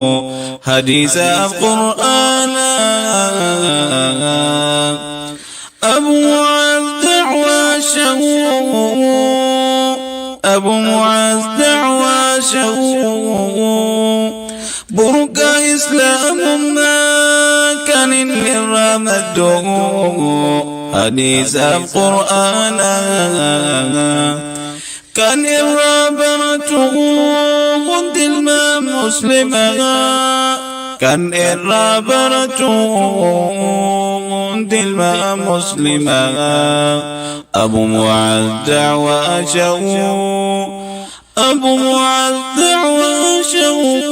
Hadiisaaf Qur'aana. Abu Mu'aaz da'waa shawuu. Abu Mu'aaz da'waa shawuu. Burqaa Islaamummaa kan inni irraa maddu. Hadiisaaf Qur'aana. Kan irraa baratu hundi ilmaan muslimaa. Kan irraa baratu hundi ilmaan muslimaa. Abu Mu'aaz da'waa shawuu. Abu Mu'aaz da'waa shawuu.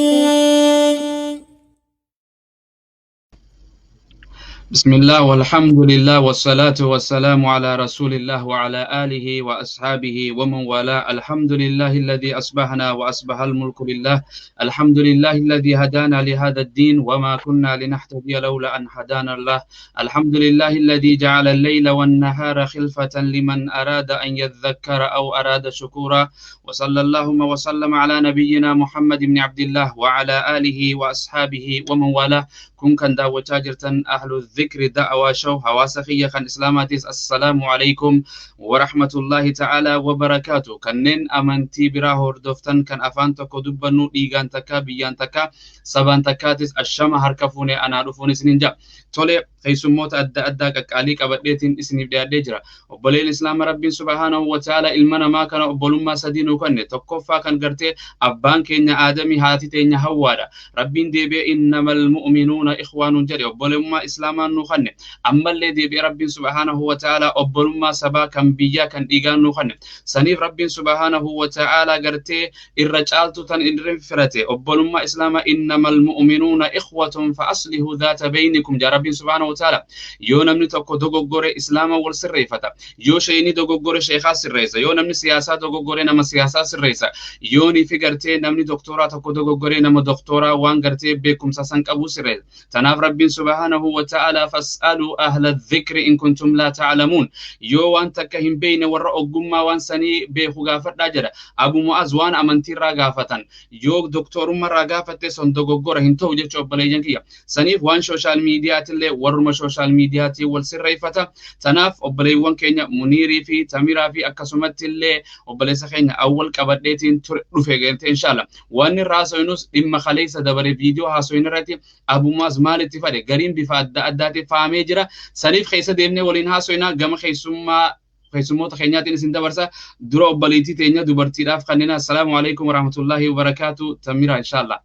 بسم الله والحمد لله والصلاة والسلام على رسول الله وعلى آله وأصحابه ومن والاه. الحمد لله الذي أصبحنا وأصبح الملك لله. الحمد لله الذي هدانا لهذا الدين وما كنا لنهتدي لولا أن هدانا الله. الحمد لله الذي جعل الليل والنهار خلفة لمن أراد أن يذكر أو أراد شكورا. وصلى اللهم وسلم على نبينا محمد بن عبد الله وعلى آله وأصحابه ومن والاه. Kun kan daawwachaa jirtan Ahlu Dhikri Da'awaa Show, hawaasa kiyya kan Islaamaatis assalaamu alaikum wa rahmatullahi ta'ala wa barakaatu. Kanneen amantii biraa hordoftan, kan afaan tokko dubbannu, dhiigaan takka, biyyaan takka, sabaan takkaatis, ashama harka fuune, anaa dhufuun isinin ja'a. Tole, keessummoota adda addaa qaqqaalii qabadheetiin isiniif dhiyaadhee jira. Obboleen Islaama, Rabbiin subhaanahu wa ta'ala ilma namaa kana obbolummaa sadii nuu kenne. Tokkoffaa kan gartee abbaan keenya Aadamii, haati teenya Hawwaadha. Rabbiin deebi'ee "innamal mu'minuuna ikhwaanuun" jedhe, obbolummaa Islaamaan nuu kenne. Ammallee deebi'ee Rabbiin subhaanahu wa ta'ala obbolummaa sabaa, kan biyyaa, kan dhiigaan nuu kenne. Saniif Rabbiin subhaanahu wa ta'ala gartee irra caaltu tan irra firate obbolummaa Islaamaa, "innamal mu'minuuna ikhwatun fa aslihuu dhaata baynikum" jaa Rabbiin subhaanahu wa ta'ala. Yoo namni tokko dogoggore, Islaama wal sirreeffata. Yoo sheeyni dogoggore, sheekaa sirreessa. Yoo namni siyaasaa dogoggore, nama siyaasaa sirreessa. Yoo ni fi gartee namni doktoraa tokko dogoggore, nama doktoraa waan gartee beekumsa san qabu sirreessa. Tanaaf Rabbiin subhaanahu wa ta'ala "fas'aluu ahla dhikri in kuntum laa ta'lamuun", yoo waan takka hin beeyne warra ogummaa waan sanii beeku gaafadhaa jedha. Abu Mu'az waan amantiirraa gaafatan, yoo doktorummaarraa gaafatte son dogoggora hin ta'u jecha, obboleeyyan kiyya. Saniif waan social mediaatillee warruma social mediaatiin wal sirreeffata. Tanaaf obboleewwan keenya Muniirii fi Tamiraa fi akkasumatti illee obboleessa keenya Awwal qabadheetiin ture dhufe garte. Inshaalla waan irraa haasofnus dhimma kaleessa dabare viidiyoo haasofnu irratti Abu Mu'az maalitti fadhe gariin bifa adda addaatiin fahamee jira. Saniif keessa deemnee waliin haasofnaa. Gama keessummoota keenyaatiin isin dabarsa. Dura obboleettii teenya dubartiidhaaf kanneen, assalaamu alaikum warahmatullaahi wabarakaatu, Tamira, inshaalla.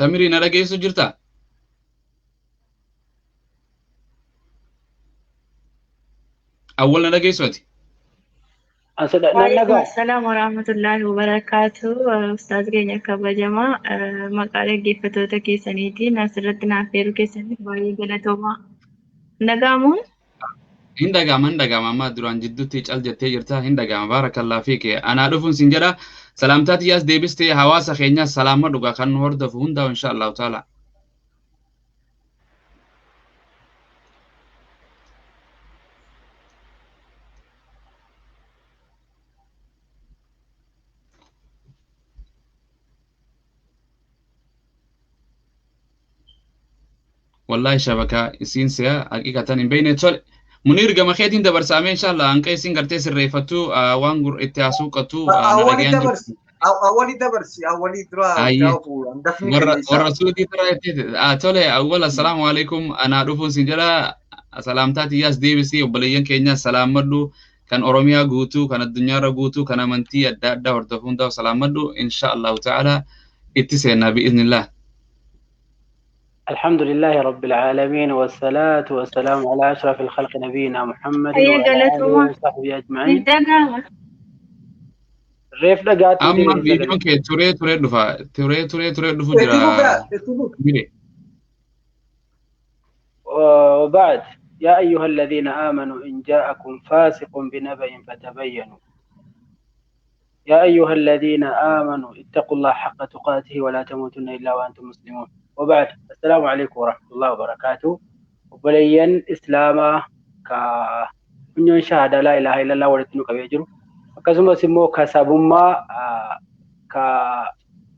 Tamirii, na dhageessu jirta? Awwal, na dhageessu ati? Nan Waalaikum dhaga'a. assalam warahmatullahi wabarakatuh. Ustaaz keenya kabajamaa, maqaa dhaggeeffattoota keessaniitiin asirratti naaf eeruu keessaniif baay'ee galatoomaa. Dhaga'amuun? Hin dhaga'ama, hin dhaga'ama. Amma duraan jidduutti cal jettee jirta. Hin dhaga'ama. Baarakallaa fiike. Anaa dhufuun sin jedha. Salaamtaa tiyyaas deebistee hawaasa keenyaas salaama dhugaa kan nu hordofu hundaa'u insha Allahu ta'ala. Wallahi shabakaa isiin si'a haqiqatan hin beekne. Tole. Muniir, gama keetiin dabarsaamee inshallah hanqa isiin gartee sirreeffattu, waan itti haasuu qattu na Awwalii dhagayaan jiru. dabarsi. Awwalii dabarsi. Awwalii dura Ayyee. gaafu hangafni Warra keenya warra isaa. Suudii irraa itti tole. Awwal, assalaamu alaikum, anaa dhufuun sin jedha. Salaamtaa tiyyaas deebisii obboleeyyan keenya salaamadhu, kan Oromiyaa guutuu, kan addunyaarra guutuu, kan amantii adda addaa hordofu hundaaf salaamadhu. Insha Allahu ta'ala itti seenna bi'iznillah. الحمد لله رب العالمين والصلاة والسلام على أشرف الخلق نبينا محمد Ayya وعلى آله galatoomaa. وصحبه Ni أجمعين. dhaga'ama. Reef dhagaatti Amma deebi viidiyoon sagalee. kee turee turee dhufa, turee turee turee dhufu Itti jira. fufa. Itti fufa. Mire. وبعد، يا أيها الذين آمنوا إن جاءكم فاسق بنبأ فتبينوا. يا أيها الذين آمنوا اتقوا الله حق تقاته ولا تموتن إلا وأنتم مسلمون. وبعد، السلام عليكم ورحمة الله وبركاته. Obboleeyyan Islaamaa Ka funyoon shahaadaa laa ilaaha illallah walitti nu qabee jiru. Akkasumas immoo ka sabummaa ka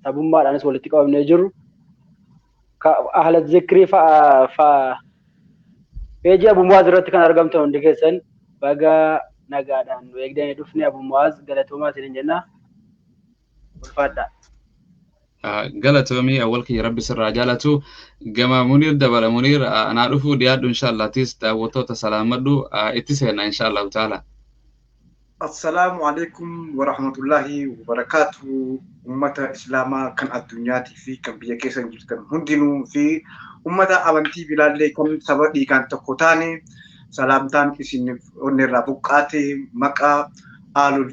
sabummaadhaanis walitti qabamnee jiru. Ka ahla zikrii fa'a peejii Abu Muwaaz irratti kan argamtan hundi keessan baga nagaadhaan nu eegdanii dhufne. Abu Muwaaz, galatoomaa isiniin jenna. Ulfaadhaa. Galatoomii awwal kiyya, rabbi sirraa jaalatu. Gama Muniir dabala. Muniir, anaa dhufuu, dhiyaadhu inshallah. Tis daawwattoota salaamadhu, itti seenna inshallahu taala. Assalaamu alaikum warahmatullahi wabarakaatu. Ummata Islaamaa kan addunyaatii fi kan biyya keessa jirtan hundinuu fi ummata amantii biraallee kan saba dhiigaan tokko taane, salaamtaan isin onneerraa buqqaate maqaa Aalul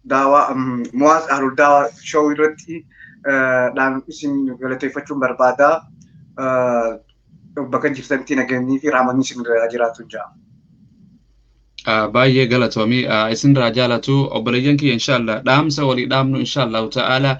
Daawaa, Muwaaz Aalul Daawaa show irratti dhaan isin galateeffachuun barbaada. Bakka jirtanitti nageenyii fi raamanni isin irra jiraatu ja'a. Baay'ee galatoomii, isinirraa jaalatu. Obboleeyyan kiyya, inshallah dhaamsa walii dhaamnu inshallahu ta'ala.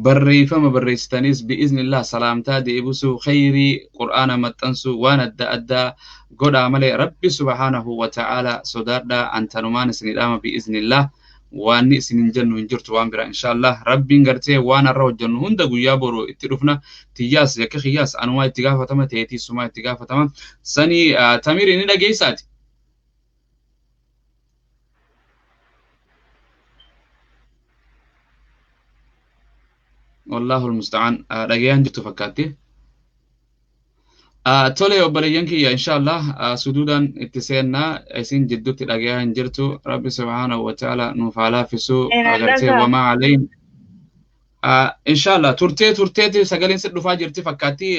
Barreeffama barreessitanis bi'iznillah salaamtaa deebisuu, khayrii qur'aana maxxansuu, waan adda addaa godhaa malee rabbi subhaanahu wa ta'ala sodaadhaa. Antanumaan isinii dhaama. Bi'iznillah waanni isin hin jennu hin jirtu waan bira. Inshallah rabbiin gartee waan har'a hojjennu hunda guyyaa boru itti dhufna. Tiyyaas yakka kiyyaas anumaa itti gaafatama, ta'eetii sumaa itti gaafatama sanii. Tamir, inni dhageessaati. Wallaahu almusta'aan, dhagayaan jirtu fakkaatti. Tole obboleeyyan kiyya, inshallah suduudhaan itti seennaa. Isin jidduutti dhagayaa hin jirtu. Rabbi subhaanahu wa ta'ala nuuf haa laaffisu. Agartee wamaa aleyn inshallah turtee turteeti sagaleen si dhufaa jirti fakkaatti.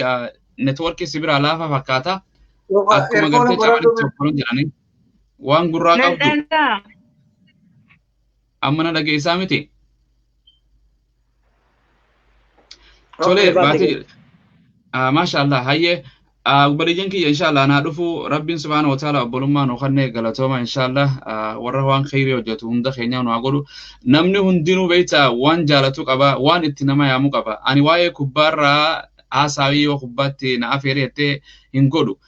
Networkii si biraa laafa fakkaata. Akkuma gartee cabanitti tokkoon jedhanii waan gurraa qabdu. Amma na dhageessaa miti. Tole baatee, maasha Allah, hayyee obboleeyyan kiyya, inshallah naa dhufu. Rabbiin subhaanahu wa ta'ala obbolummaa nu kenne, galatooma. Inshallah warra waan khayrii hojjetu hunda keenya nu haa godhu. Namni hundinuu beektaa waan jaalatu qaba, waan itti nama yaamu qaba. Ani waa'ee kubbaarraa haasawii yoo kubbaatti na afeere jettee hin godhu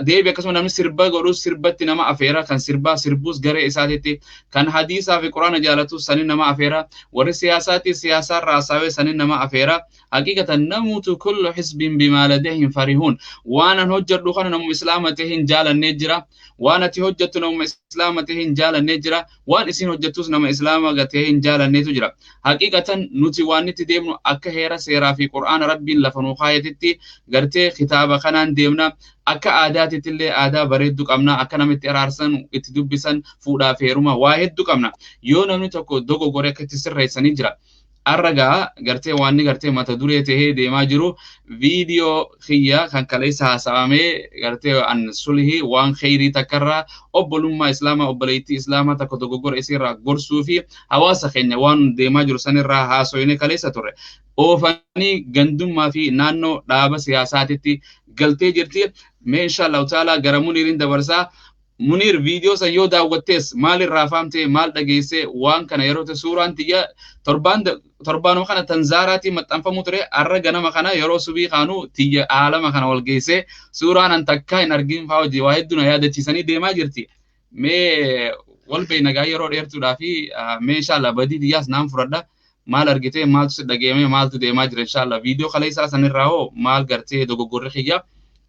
deebi. Akkasuma namni sirba godhu sirbatti nama afeera, kan sirbaa sirbuus garee isaatitti, kan hadiisaa fi quraana jaalatu sanii nama afeera, warri siyaasaatti siyaasaarraa haasawee sanii nama afeera. Haqiqatan namuutu kullu xisbin bimaa ladayhim farihuun. Waan an hojjedhu kana namuma islaama ta'e hin jaalannee jira, waan ati hojjettu namuma islaama ta'e hin jaalannee jira, waan isin hojjettus nama islaama ta'e hin jaalanneetu jira. Haqiqatan nuti waan itti deemnu akka heera seeraa fi qur'aana rabbiin lafa nuu kaayetetti gartee kitaaba kanaan deemna. Akka aadaatitti illee aadaa bareedduu qabna, akka namatti araarsan, itti dubbisan, fuudhaa fi heeruma waa hedduu qabna. Yoo namni tokko dogoggore akka itti sirreessanii jira. Arragaa gartee waan gartee mata duree tahee deemaa jiru viidiyoo kiyya kan kaleessa haasa'amee gartee an sulhii waan kheyrii takkarraa obbolummaa islaamaa, obboleettii islaamaa takka dogoggora isiirraa gorsuu fi hawaasa keenya waan deemaa jiru sanirraa haasoyne kaleessa turre. Oofanii gandummaa fi naannoo dhaaba siyaasaatitti galtee jirti. Mee inshallahu ta'ala gara Muniiriin dabarsaa. Muniir, viidiyoo san yoo daawwattees maalirraa faamtee, maal dhageessee waan kana yeroo ta'e? Suuraan tiyya torbaan torbaanuma kana tanzaaraatiin maxxanfamu ture. Har'a ganama kana yeroo subii kaanu tiyya aalama kana wal geessee suuraan an takkaa hin argin faa hojii waa hedduu na yaadachiisanii deemaa jirti. Mee wal beeyna yeroo dheertuudhaa fi mee inshallah badii tiyyaas naan fudhadha. Maal argitee, maaltu si dhageeme, maaltu deemaa jira inshallah? Viidiyoo kaleessaa sanirraa hoo maal gartee dogoggorri kiyya,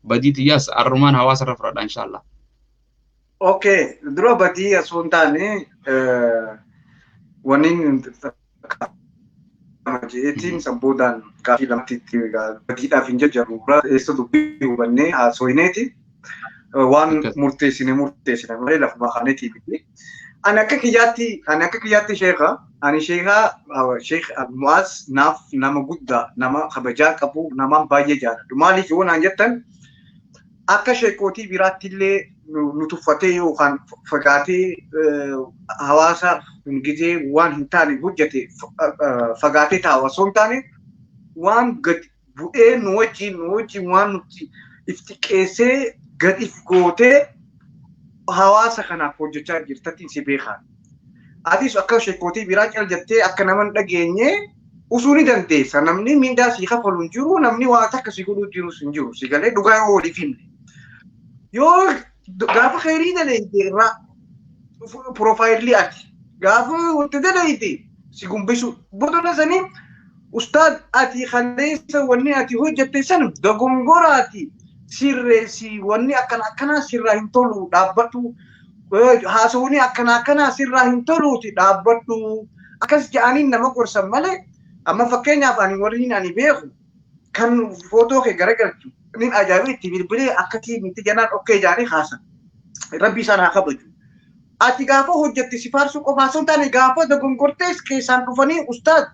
badii tiyyaas arrumaan hawaasarra fudhadha inshallah. Okay, dura badii osoo hin taane wanni jeetiin san boodaan gaafii lamatti itti badiidhaaf hin jajjabu eessa dubbii hubannee haasoineeti waan murteessine murteessine malee lafuma kaanetii miti. Ani akka kiyyaatti sheeka, ani sheeka, sheek Mu'aaz naaf nama guddaa, nama kabajaa qabu, nama baay'ee jaalladhu. Maaliif yoo naan jettan, akka sheekootii biraatti illee nu tuffatee yookaan fagaatee hawaasa gizee waan hin taane hojjete fagaatee taa'u osoo hin taane, waan gad bu'ee nu wajjin waan nuti if xiqqeessee gad if gootee hawaasa kanaaf hojjechaa jirtatti si beekan. Atis akka sheekootii biraa cal jettee akka nama hin dhageenye usuu ni dandeessa. Namni mindaa sii kafalu hin jiru, namni waan takka si godhuu jirus hin jiru. Si galee dhugaa yoo waliif himne. Yoo Gaafa khayrii dalayte irraa piroofaayilii ati gaafa wanti dalayte si gumbisu bodona sanii ustaad ati kaleessa wanni ati hojjette san dogongoraati sirreessi wanni akkana akkanaa sirraa hin tolu dhaabbadhu haasawni akkana akkanaa sirraa hin toluuti dhaabbadhu akkas jedhanii nama gorsan malee amma fakkeenyaaf ani warri ani beeku kan footoo kee garagalchu nin ajaa'iba itti bilbilee akkasii miti jennaan okkee jedhanii haasan rabbi isaan haa kabaju. Ati gaafa hojjette si faarsuu qofaa osoo hin taane gaafa dogongortees keessaan dhufanii ustaad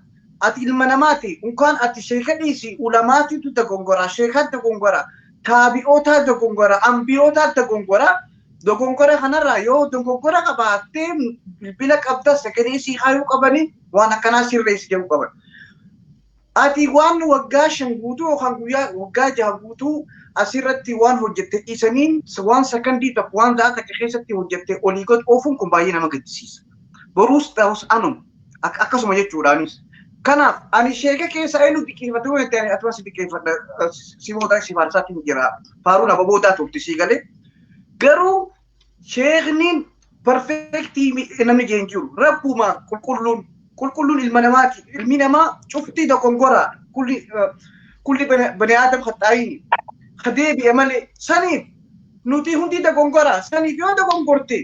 ati ilma namaati unkaan ati sheeka dhiisi ulamaatitu dogongora sheekaa dogongora taabi'ootaa dogongora ambiyootaa dogongora dogongora kanarraa yoo dogongora qabaattee bilbila qabda sagalee sii haayuu qabanii waan akkanaa sirreessi jedhu qaban. Ati waan waggaa 5 guutuu yookaan guyyaa waggaa 6 guutuu asirratti waan hojjette dhiisaniin waan sakandii tokko waan za'a takka keessatti hojjette olii gad oofuun kun baay'ee nama gaddisiisa. Boruus ta'us anuma akkasuma jechuudhaanis. Kanaaf ani sheeka keessa eenyu diqqeeffate waan ta'eef atumas diqqeeffadha si booda si faarsaatiin jira faaruun ababoodaa turti sii galee. Garuu sheekniin perfeektii namni jeen jiru rabbuma qulqulluun qulqulluun ilma namaati ilmi namaa cuftii dogongora kulli kulli bani aadam khaxaayin kadeebi'e malee saniif nuti hundi dogongora saniif yoo dogongorte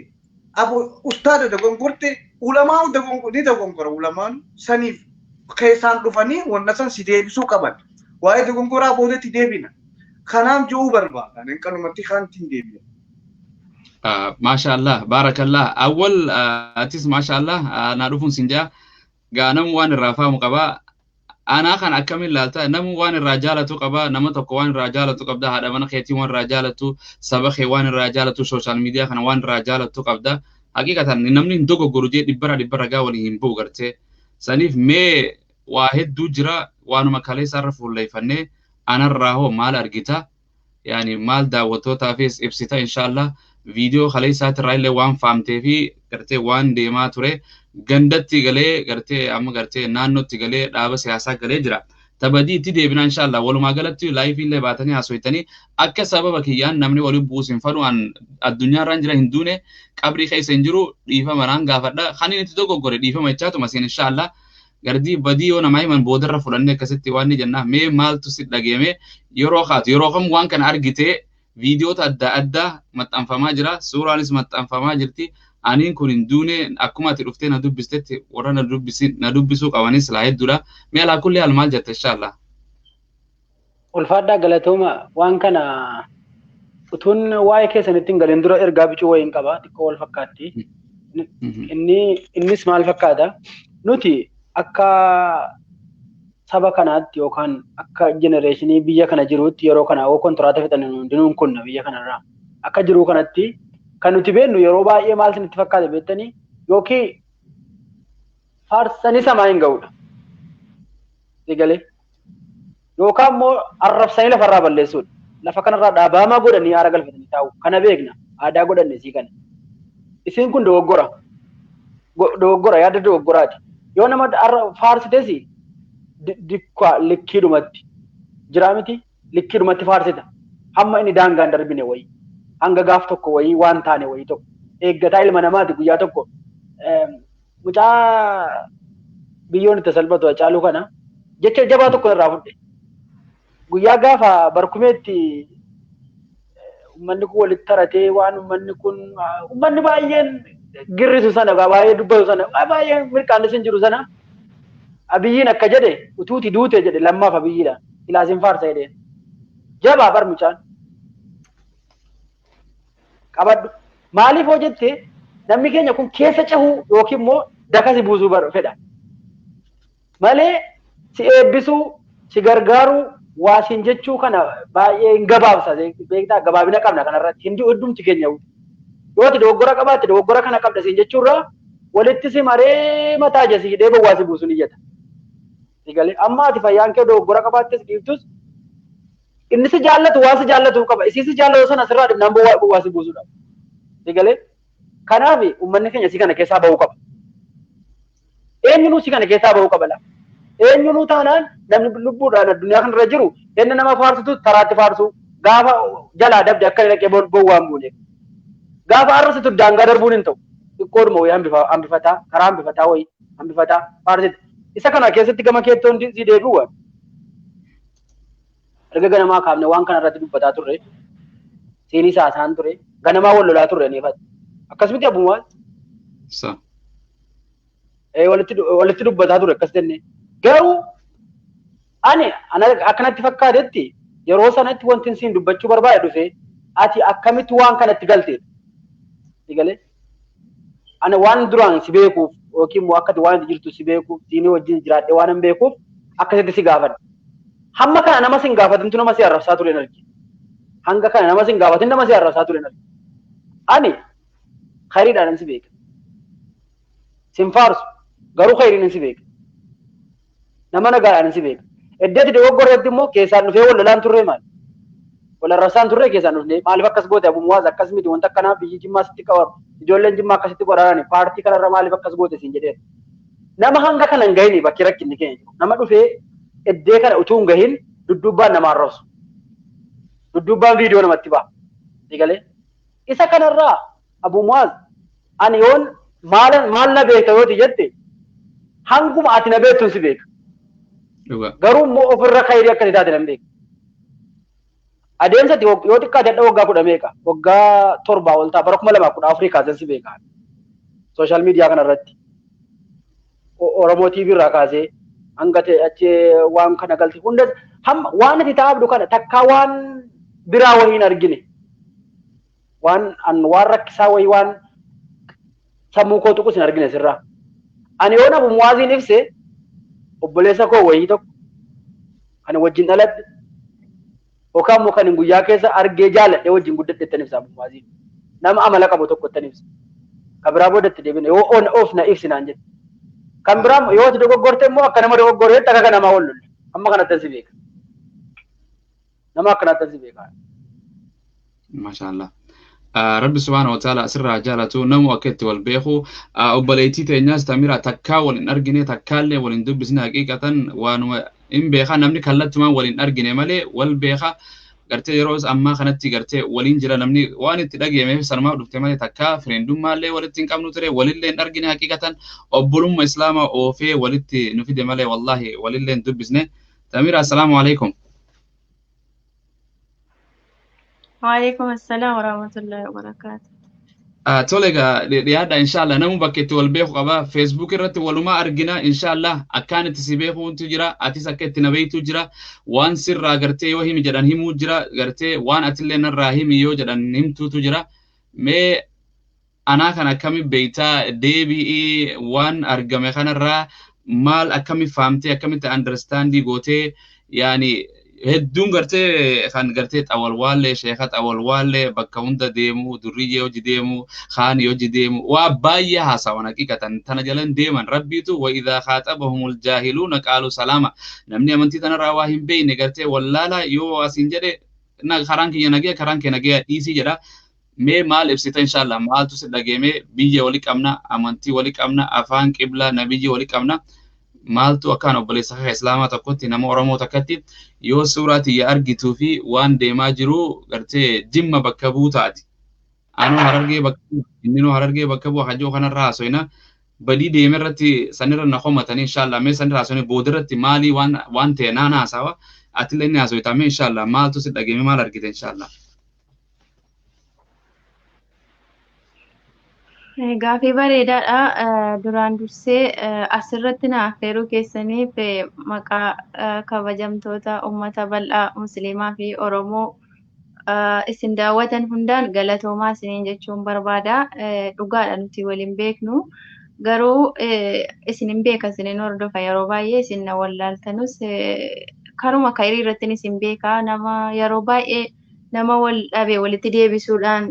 abu ustaada dogongorte ulamaa ni dogongora ulamaan saniif keessaan dhufanii wanna san si deebisuu qaban waa'ee dogongoraa boodatti deebina kanaaf ji'uu barbaada hin kanumatti kaantiin deebina. Maasha Allah baarakallah awwal atis maasha Allah naa dhufuun sin jaa gaa namu waan irraa faamu qabaa anaa kan akkamiin laalta namu waan irraa jaalatu qaba nama tokko waan irraa jaalatu qabda haadha mana keetii waan irraa jaalatu saba kee waan irraa jaalatu sooshaal miidiyaa kana waan irraa jaalatu qabda haqiiqatan namni hin dogoggoru jee dhibbarra dhibbarra gaa waliin hin bu'u gartee saniif mee waa hedduu jira waanuma kaleessa irra fuulleeffannee anarraa hoo maal argita yaani maal daawwattootaafis ibsita inshaallah viidiyoo kaleessaatirraa illee waan faamtee fi gartee waan deemaa ture gandatti galee gartee amma gartee naannootti galee dhaaba siyaasaa galee jira. Tabadii itti deebina inshaallah walumaa galatti laayifii illee baatanii haasoytanii akka sababa kiyyaan namni waliin bu'uus hin fadhu an addunyaarraan jira hin duune qabrii keessa hin jiru dhiifama naan gaafadha kan inni itti dogoggore dhiifama jechaatuma siin inshaallah gardii badii yoo namaa himan boodarra fudhannee akkasitti waan ni jenna mee maaltu si dhageeme yeroo kaatu yeroo kam waan kana argitee viidiyoota adda addaa maxxanfamaa jira suuraanis maxxanfamaa jirti aniin kun hin duune akkuma ati dhuftee na dubbistetti warra na dubbisuu qabanis laa hedduudha mee alaa kulli haal maal jette inshaallah. Ulfaadhaa galatooma waan kana utuun waa'ee keessanitti hin galin dura ergaa bicuu wayiin qaba xiqqoo wal fakkaatti. Innis maal fakkaata nuti akka saba kanaatti yookaan akka jenereeshinii biyya kana jiruutti yeroo kana oo kontiraata fixan hundinuun kunna biyya kanarraa akka jiruu kanatti kan nuti beennu yeroo baay'ee maal isinitti fakkaata beektanii yookiin faarsanii samaa hin ga'udha. Egalee yookaan immoo arrabsanii lafarraa balleessuudha. Lafa kanarraa dhaabamaa godhanii aara galfatanii taa'u. Kana beekna aadaa godhanne sii kana. Isiin kun dogoggora. Dogoggora yaada dogoggoraati. Yoo nama faarsites likkiidhumatti jiraa miti likkiidhumatti faarsita. Hamma inni daangaan darbine wayii. Hanga gaaf tokko wayii waan taane wayii tokko eeggataa ilma namaati guyyaa tokko mucaa biyyoon itti salphatu Hacaaluu kana jecha jabaa tokko irraa fudhe. Guyyaa gaafa barkumeetti uummanni kun walitti taratee waan uummanni kun uummanni baay'een girrisu sana baay'ee dubbatu sana baay'ee mirqaanis hin jiru sana Abiyyiin akka jedhe utuuti duute jedhe lammaaf Abiyyiidha ilaasin faarsa jedheen jabaa bar mucaan. Qabadhu maaliif hoo jette namni keenya kun keessa cehuu yookiin immoo dakasi buusuu fedha malee si eebbisuu si gargaaruu waa siin jechuu kana baay'ee hin gabaabsa beektaa gabaabina qabna kanarratti hundumti keenya yoo ati dogoggora qabaatte dogoggora kana qabda siin jechuurraa walitti si maree mataa jasi hidhee bowwaa si buusu ni jetta. Egalee amma ati fayyaan kee dogoggora qabaattes dhiiftus inni si jaallatu waan si jaallatu qaba isii si jaallatu sana asirraa dhibnaan bowwaa si buusuudha. Egalee kanaaf uummanni keenya si kana keessaa bahuu qaba. Eenyunuu si kana keessaa bahuu qaba lafa. Eenyunuu taanaan namni lubbuudhaan addunyaa kanarra jiru inni nama faarsutu taraatti faarsu gaafa jalaa dabde akka dhaqee bowwaan buune. Gaafa arrabsitu daangaa darbuun hin ta'u. Xiqqoodhuma wayii hambifataa, karaa hambifataa wayii hambifataa faarsita. Isa kana keessatti gama keettoon si deebi'u waan. Erga ganamaa kaafne waan kana irratti dubbataa turre, seenii saasaan ture, ganamaa wal lolaa turre ni ifate. Akkasumatti abbumaa walitti dubbataa ture akkas jennee. Garuu ani akkanatti fakkaatetti yeroo sanatti wanti siin dubbachuu barbaade dhufe ati akkamitti waan kanatti galteedha. Galee ani waan duraan si beekuuf yookiin immoo akkati waan jirtu si beekuuf siinii wajjin jiraadhee waan hin beekuuf akkasitti si gaafadha. Hamma kana nama sin gaafatintu nama si arrabsaa ture arge. Hanga kana nama sin gaafatin nama si arrabsaa ture arge. Ani khayriidhaan si beeka. Sin faarsu garuu khayriin si beeka. Nama nagaadhaan si beeka. Iddeetti dogoggorreetti immoo keessaan dhufee wal lolaan turree maali? Wal arrabsaan turree keessaan dhufnee maaliif akkas goote Abu Muwaaz akkas miti wanta akkanaa biyyi Jimmaa sitti qabamu ijoolleen Jimmaa akkasitti godhaani paartii kanarra maaliif akkas goote siin jedheera. Nama hanga kana hin gahini bakki rakkinni keenya jiru. Nama dhufee iddee kana utuu hin gahin dudduubbaan nama arrabsu. Dudduubbaan viidiyoo namatti ba'a. Galee isa kanarraa Abu Muwaaz ani yoon maal na beekta yooti jette hanguma ati na beektuun si beeka. Garuu immoo ofirra khayrii akka taate nan beeka. Adeemsati yoo xiqqaate hadha waggaa 10 meeqa? Waggaa 7 ol ta'a bara 2014 kaaseen si beeka. Sooshaal miidiyaa kanarratti. Oromoo TV irraa kaasee hanga ta'e achi waan kana galte hunda hamma waan ati taa'abdu kana takkaa waan biraa wayii hin argine. Waan an waan rakkisaa wayii waan sammuu koo tuqus hin argine sirraa. Ani yoon Abu Muwaaziin ibse obboleessa koo wayii tokko kan wajjin dhaladhe yookaan immoo kan guyyaa keessa argee jaaladhe wajjin guddadhe ittiin ibsa Abu Muwaaziin. Nama amala qabu tokko ittiin ibsa. Kan biraa boodatti deebine yoo on off na ibsi naan jedhe. Kan biraa yoo ati dogoggorte immoo akka nama dogoggoreetti akka namaa wal lolle. Amma kanatti si beeka. Nama akkanatti si beeka. Maashaallah. Rabbi subhaanahu wa ta'ala asirraa jaalatu namu akka itti wal beeku obboleettii teenyaas Tamira takkaa wal hin argine takkaallee wal hin dubbisne haqiiqatan waanuma hin beeka namni kallattumaan wal hin argine malee wal beeka gartee yeroo ammaa kanatti gartee waliin jira namni waan itti dhageemeef sanumaaf dhufte malee takkaa fireendummaallee walitti hin qabnu ture walillee hin argine haqiiqatan obbolummaa islaamaa oofee walitti nu fide malee wallaahi walillee hin dubbisne. Tamira assalaamu alaikum. Waalaikum assalam warahmatullahi wabarakatuh. Tole egaa dhiyaadha inshallah namu bakka itti wal beeku qaba. Facebook irratti walumaa argina inshallah akkaan itti si beekuutu jira atis akka itti na beektu jira waan sirraa gartee yoo himi jedhan himuu jira gartee waan atillee narraa himi yoo jedhan himtuutu jira. Mee anaa kan akkami beektaa deebi'ii waan argame kanarraa maal akkami faamtee akkamitti understandii gootee yaani hedduun gartee kan gartee xawalwaallee sheeka xawalwaallee bakka hunda deemu durriyyee hojii deemu kaani hojii deemu waa baay'ee haasawan haqiiqatan tana jalan deeman rabbiitu wa idhaa khaaxabahumul jaahiluuna qaalu salaama namni amantii tanarraa waa hin beekne gartee wallaala yoo asiin jedhe karaan kiyya nagaya karaan kee nagaya dhiisii jedha. Mee maal ibsita inshallah maaltu si dhageeme biyya wali qabna amantii wali qabna afaan qiblaa nabiyyi wali qabna maaltu akkaan obboleessa kaka islaamaa tokkotti nama Oromoo takkatti yoo suuraa tiyya argituu fi waan deemaa jiru gartee Jimma bakka buutaati. Anuu Harargee bakka inninuu Harargee bakka bu'a hajoo kanarraa haasoyna badii deeme irratti sanirra na komatanii inshallah mee sanirra haasoyna boodarratti maalii waan ta'e naan haasawa atillee inni haasoyta mee inshallah maaltu si dhageeme maal argite inshallah. Gaaffii bareedaadha. Duraan dursee asirratti na affeeruu keessaniif maqaa kabajamtoota uummata bal'aa Musliimaa fi Oromoo isin daawwatan hundaan galatoomaa isiniin jechuun barbaada. Dhugaadha nuti waliin beeknu. Garuu isin hin beeka isinin hordofa yeroo baay'ee isin na wallaaltanus karuma kairii irratti isin beeka nama yeroo baay'ee nama wal dhabe walitti deebisuudhaan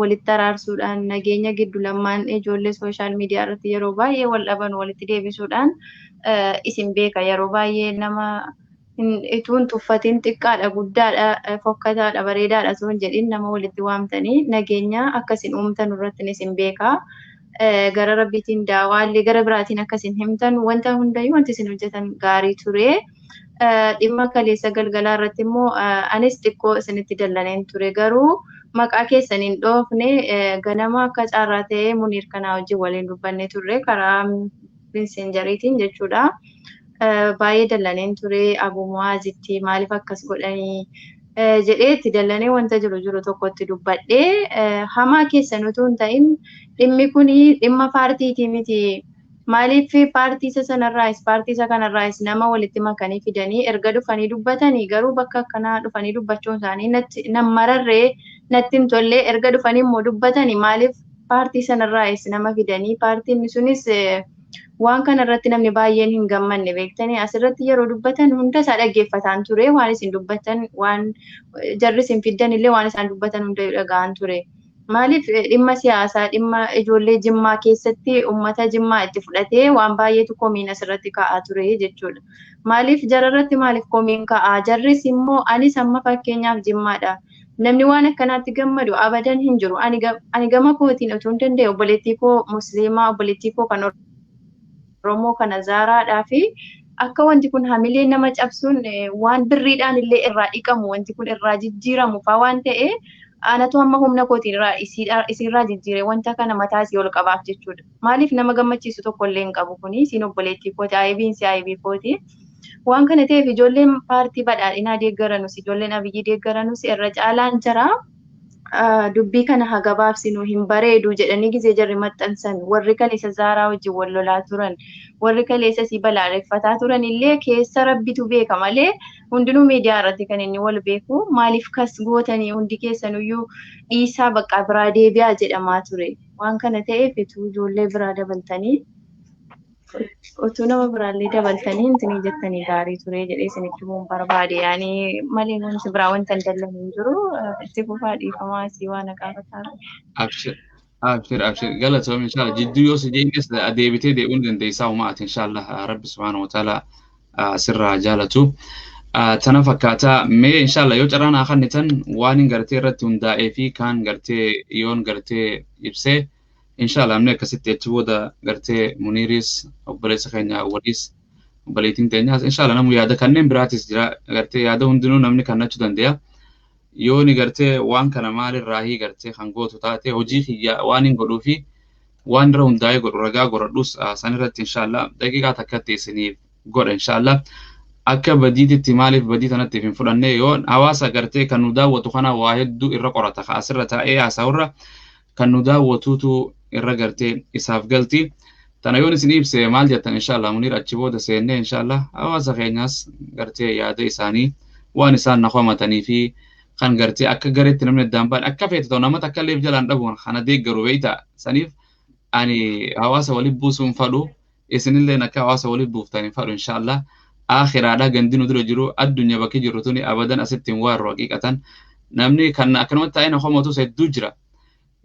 walitti araarsuudhaan nageenya giddu lamaan ijoollee sooshaal miidiyaa irratti yeroo baay'ee wal dhaban walitti deebisuudhaan isin beeka yeroo baay'ee nama utuu hin tuffatin xiqqaadha guddaadha fokkataadha bareedaadha osoo hin jedhin nama walitti waamtanii nageenya akkasin uumtan irratti isin beeka. Gara rabbiitiin daawaallee gara biraatiin akkasin himtan wanta hundayyuu wanti isin hojjetan gaarii ture. Dhimma kaleessa galgalaa irratti immoo anis xiqqoo isinitti dallaneen ture garuu Maqaa keessan hin dhoofne ganama akka carraa ta'ee Muniir kanaa wajjin waliin dubbanne turre karaa messenjeriitiin jechuudha. Baay'ee dallaneen ture Abu Mu'aazitti maaliif akkas godhanii jedhee itti dallanee wanta jiru tokkotti dubbadhee hamaa keessan utuu hin ta'in dhimmi kun dhimma paartiitii miti. Maaliif paartii isa sanarraayis paartii isa kanarraayis nama walitti makanii fidanii erga dhufanii dubbatanii garuu bakka akkanaa dhufanii dubbachuun isaanii natti nan mararree natti hin tolle erga dhufanii immoo dubbatanii maaliif paartii sanarraayis nama fidanii paartiin sunis waan kanarratti namni baay'een hin gammanne beektanii asirratti yeroo dubbatan hunda isaa dhaggeeffataan ture waan isin dubbatan waan jarri isin fiddan illee waan isaan dubbatan hunda dhaga'an ture. Maaliif dhimma siyaasaa dhimma ijoollee Jimmaa keessatti uummata Jimmaa itti fudhatee waan baay'eetu komiin asirratti ka'aa ture jechuudha. Maaliif jararratti maaliif komiin ka'aa? Jarris immoo anis amma fakkeenyaaf Jimmaadha. Namni waan akkanaatti gammadu abadan hin jiru. Ani gama kootiin utuu hin danda'e obboleettii koo Musliimaa obboleettii koo kan Oromoo kana Zaaraadhaa fi akka wanti kun hamilee nama cabsuun waan birriidhaan illee irraa dhiqamu wanti kun irraa jijjiiramu faa waan ta'e anatu amma humna kootiin irraa isiirraa jijjiire wanta kana mataa isii ol qabaaf jechuudha. Maaliif nama gammachiisu tokko illee hin qabu kuni isiin obboleettii kooti ayibiin si ayibii kooti. Waan kana ta'eef ijoolleen paartii badhaadhinaa deeggaranus ijoolleen Abiyyi deeggaranus irra caalaan jira. Dubbii kana haa gabaabsinu hin bareedu jedhanii gizee jarri maxxansan warri kaleessa Zaaraa wajjin wal lolaa turan warri kaleessa si balaaleffataa turan illee keessa rabbitu beeka malee hundinuu miidiyaa irratti kan inni wal beeku maaliif kas gootanii hundi keessanuyyuu dhiisaa bakka biraa deebi'aa jedhamaa ture. Waan kana ta'eef utuu ijoollee biraa dabaltanii utuu nama biraallee dabaltanii intinii jettanii gaarii ture jedhee isinitti himuun barbaade. Yaani malee wanti biraa wanta hin dallanne hin jiru. Itti fufaa dhiifamaa asii waan haqaafataa. Abshir abshir abshir galatoom inshallah jidduu yoo si jeenyes deebitee deebi'uu ni dandeessaa uumaati inshallah rabbi subhaanahu wa ta'ala sirraa jaalatu. Tana fakkaataa mee inshallah yoo carraan haa kennitan waan hin gartee irratti hundaa'ee fi kaan gartee yoon gartee ibsee inshallah amni akkasitti achi booda gartee Muniiris obboleessa keenya waliis obboleettiin teenyaas inshallah namu yaada kanneen biraatis jira gartee yaada hundinuu namni kannachuu danda'a. Yoo ni gartee waan kana maalirraahii gartee kan gootu taate hojii kiyya waan hin godhuu fi waan irra hundaa'ee godhu ragaa godhadhus san irratti inshallah daqiiqaa takkatti isiniif godha inshallah. Akka badiititti maaliif badii tanatti hin fudhanne yoo hawaasa gartee kan nu daawwatu kana waa hedduu irra qorata asirra taa'ee haasa'urra kan nu daawwatuutu irra gartee isaaf galti. Tana yoon isin ibse maal jettan inshallah Muniir achi booda seennee inshallah hawaasa keenyaas gartee yaada isaanii waan isaan na qomatanii fi kan gartee akka gareetti namni addaan ba'an akka feete ta'u nama takka illee jalaan dhabuun kana deeggaru beeyta. Saniif ani hawaasa waliin buusuun fadhu isinilleen akka hawaasa waliin buuftan hin fadhu inshallah. Aakhiraadha gandi nu dura jiru addunyaa bakki jirru tuni abadan asitti hin waarru haqiiqatan namni kan akkanumatti taa'ee na qomatus hedduu jira.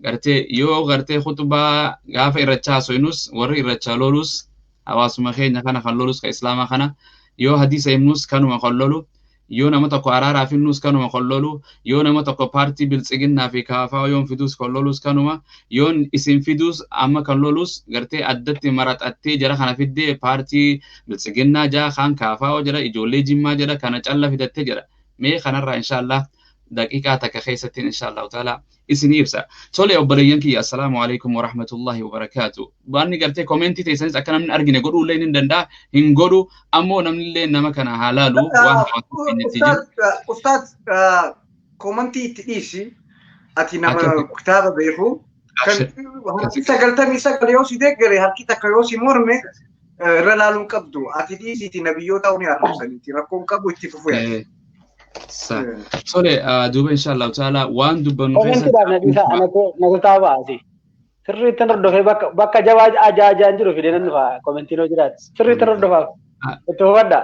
Gartee yoo gartee khutbaa gaafa irrachaa haasofnus warri irrachaa lolus hawaasuma keenya kana kan lolus kan islaamaa kana yoo hadiisa himnus kanuma kan lolu yoo nama tokko araaraaf himnus kanuma kan lolu yoo nama tokko paartii biltsiginnaa fi kaafaa yoon fidus kan lolus kanuma yoon isin fidus amma kan lolus gartee addatti maraxattee jara kana fiddee paartii biltsiginnaa jaa kan kaafaa jedha ijoollee jimmaa jedha kana calla fidattee jedha mee kanarraa inshaallah daqiiqaa takka keessatti inshaallahu taala isinii ibsa. Tole obboleeyyan kiyya assalaamu alaikum warahmatullahi wabarakaatu. Waan gartee komentii teessanis akka namni argine godhuu illee ni danda'a hin godhu ammoo namni illee nama kana haa laalu waan hawaasa keenyatti jiru. Ustaaz komentii itti dhiisi ati nama kitaaba beeku kan harki 99 yoo si deeggare harki takka yoo si morme irra laaluun qabdu ati dhiisiiti nabiyyoota ni arrabsaniiti rakkoon qabu itti fufu yaada. Tole duuba inshallah taala waan dubbannu Koomentiidhaaf na dhiisaa anatu taa'aa baasi. Sirriitti hordofee bakka jabaa ajaajaan jiru fidee nan dhufa koomentiin hoo jiraate. Sirriitti hordofaaf itti hubadhaa.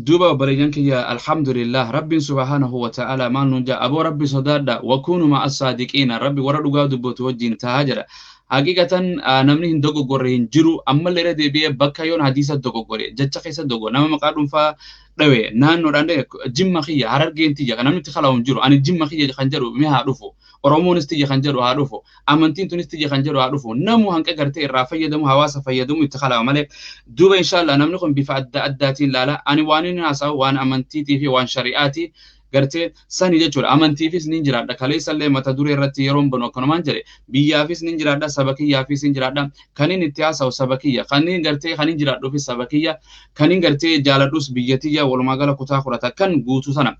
Duuba obboleeyyan kiyya alhamdulillah rabbiin subhaanahu wa ta'ala maal nuun jaa aboo rabbi sodaadha wakuunu ma'a saadiqiina rabbi warra dhugaa dubbatu wajjin taa'aa jedha. Haqiiqatan namni hin dogoggorre hin jiru ammallee irra deebi'ee bakka yoon hadiisa dogoggore jecha keessa dogoggore nama maqaa dhuunfaa dhawe naannoodhaan dhawe jimma kiyya harargeen tiyya kan namni itti kala'u hin jiru ani jimma kiyya kan jedhu mi haa dhufu oromoonis tiyya kan jedhu haa dhufu amantiin tunis tiyya kan jedhu haa dhufu namu hanqa gartee irraa fayyadamu hawaasa fayyadamu itti kala'u malee duuba inshallah namni kun bifa adda addaatiin laala ani waan inni haasa'u waan amantiitii fi waan shari'aati. Gartee sani jechuudha. Amantiifis nin jiraadha. Kaleessallee mata duree irratti yeroon banu akkanumaan jedhe. Biyyaafis nin jiraadha. Saba kiyyaafis nin jiraadha. Kanin itti haasa'u saba kiyya. Kanin gartee kanin jiraadhuufis saba kiyya. Kanin gartee jaaladhus biyya tiyya walumaa gala kutaa 10 kan guutuu sana.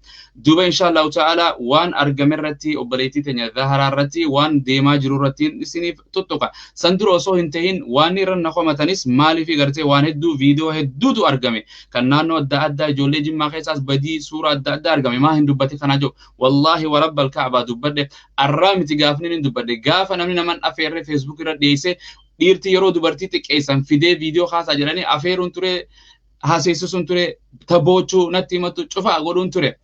Duuba inshaallahu ta'ala waan argame irratti obboleettii teenya Zaharaa irratti waan deemaa jiru irratti isiniif tuttuqa. San dura osoo hin tahin waan irra na komatanis maaliif gartee waan hedduu viidiyoo hedduutu argame. Kan naannoo adda addaa ijoollee Jimmaa keessaas badii suuraa adda addaa argame. Maa hin dubbate kanaa jiru. Wallaahi wa rabbal Kaabaa dubbadhe. Arraa miti gaafni hin dubbadhe. Gaafa namni naman afeerree Facebook irra dhiyeesse dhiirti yeroo dubartii xiqqeessan fidee viidiyoo kaasaa jedhanii afeeruun ture, haaseessisuun ture, taboochuu natti himatu cufaa godhuun ture.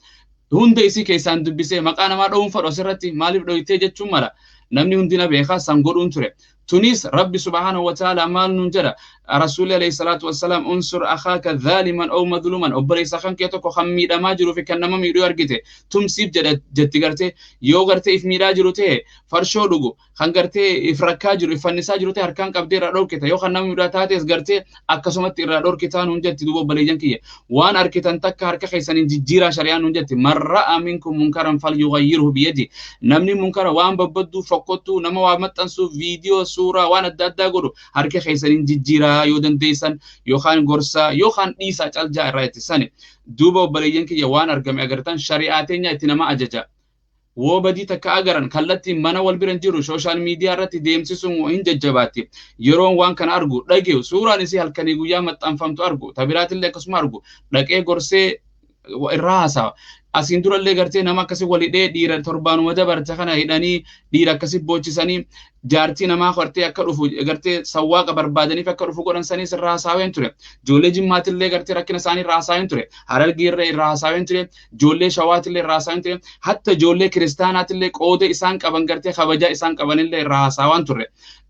Hunda isii keessaan dubbisee maqaa namaa dha'uun fadhu asirratti maaliif dhoyitee jechuun mala. Namni hundi na beekaa san godhuun ture. Tunis Rabbi subhaanahu wa ta'ala maal nuun jedha. Rasuulli alayhi salaatu wassalaam unsur akhaaka dhaaliman aw madluman obboleessa kan kee tokko kan miidhamaa jiruu fi kan nama miidhuu argite tumsiif jedha jetti gartee yoo gartee if miidhaa jiru ta'e farshoo dhugu kan gartee if rakkaa jiru if fannisaa jiru ta'e harkaan qabdee irraa dhorkita yoo kan nama miidhaa taates gartee akkasumatti irraa dhorkitaa nuun jetti. Duuba obboleeyyan kiyya waan argitan takka harka keessaniin jijjiiraa shari'aan nuun jetti. Man ra'a minkum munkaran falyughayyirhu biyadi. Namni munkara waan babbadduu fokkottuu nama waa maxxansu viidiyoo suuraa waan adda addaa godhu harka keessaniin jijjiiraa yoo dandeessan yookaan gorsaa yookaan dhiisaa caljaa irraa ittisani. Duuba obboleeyyan kiyya waan argame agartan shari'aa teenya itti nama ajaja. Woo badii takka agaran kallattiin mana wal bira hin jiru sooshaal miidiyaa irratti deemsisuun hin jajjabaatti. Yeroon waan kana argu dhageeyu suuraan isii halkanii guyyaa maxxanfamtu argu tabiraatillee akkasuma argu dhaqee gorsee irraa haasawa. Asiin durallee gartee nama akkasii wal hidhee dhiira torbaanuma dabarte kana hidhanii dhiira akkasii boochisanii jaartii namaa gartee akka dhufu gartee sawwaaqa barbaadaniif akka dhufu godhan saniis irraa hasaaween ture. Ijoollee Jimmaatillee gartee rakkina isaanii irraa hasaaween ture. Harargeerra irraa hasaaween ture. Ijoollee Shawaatillee irraa hasaaween ture. Hatta ijoollee Kiristaanaatillee qooda isaan qaban gartee kabajaa isaan qabanillee irraa hasaawaan turre.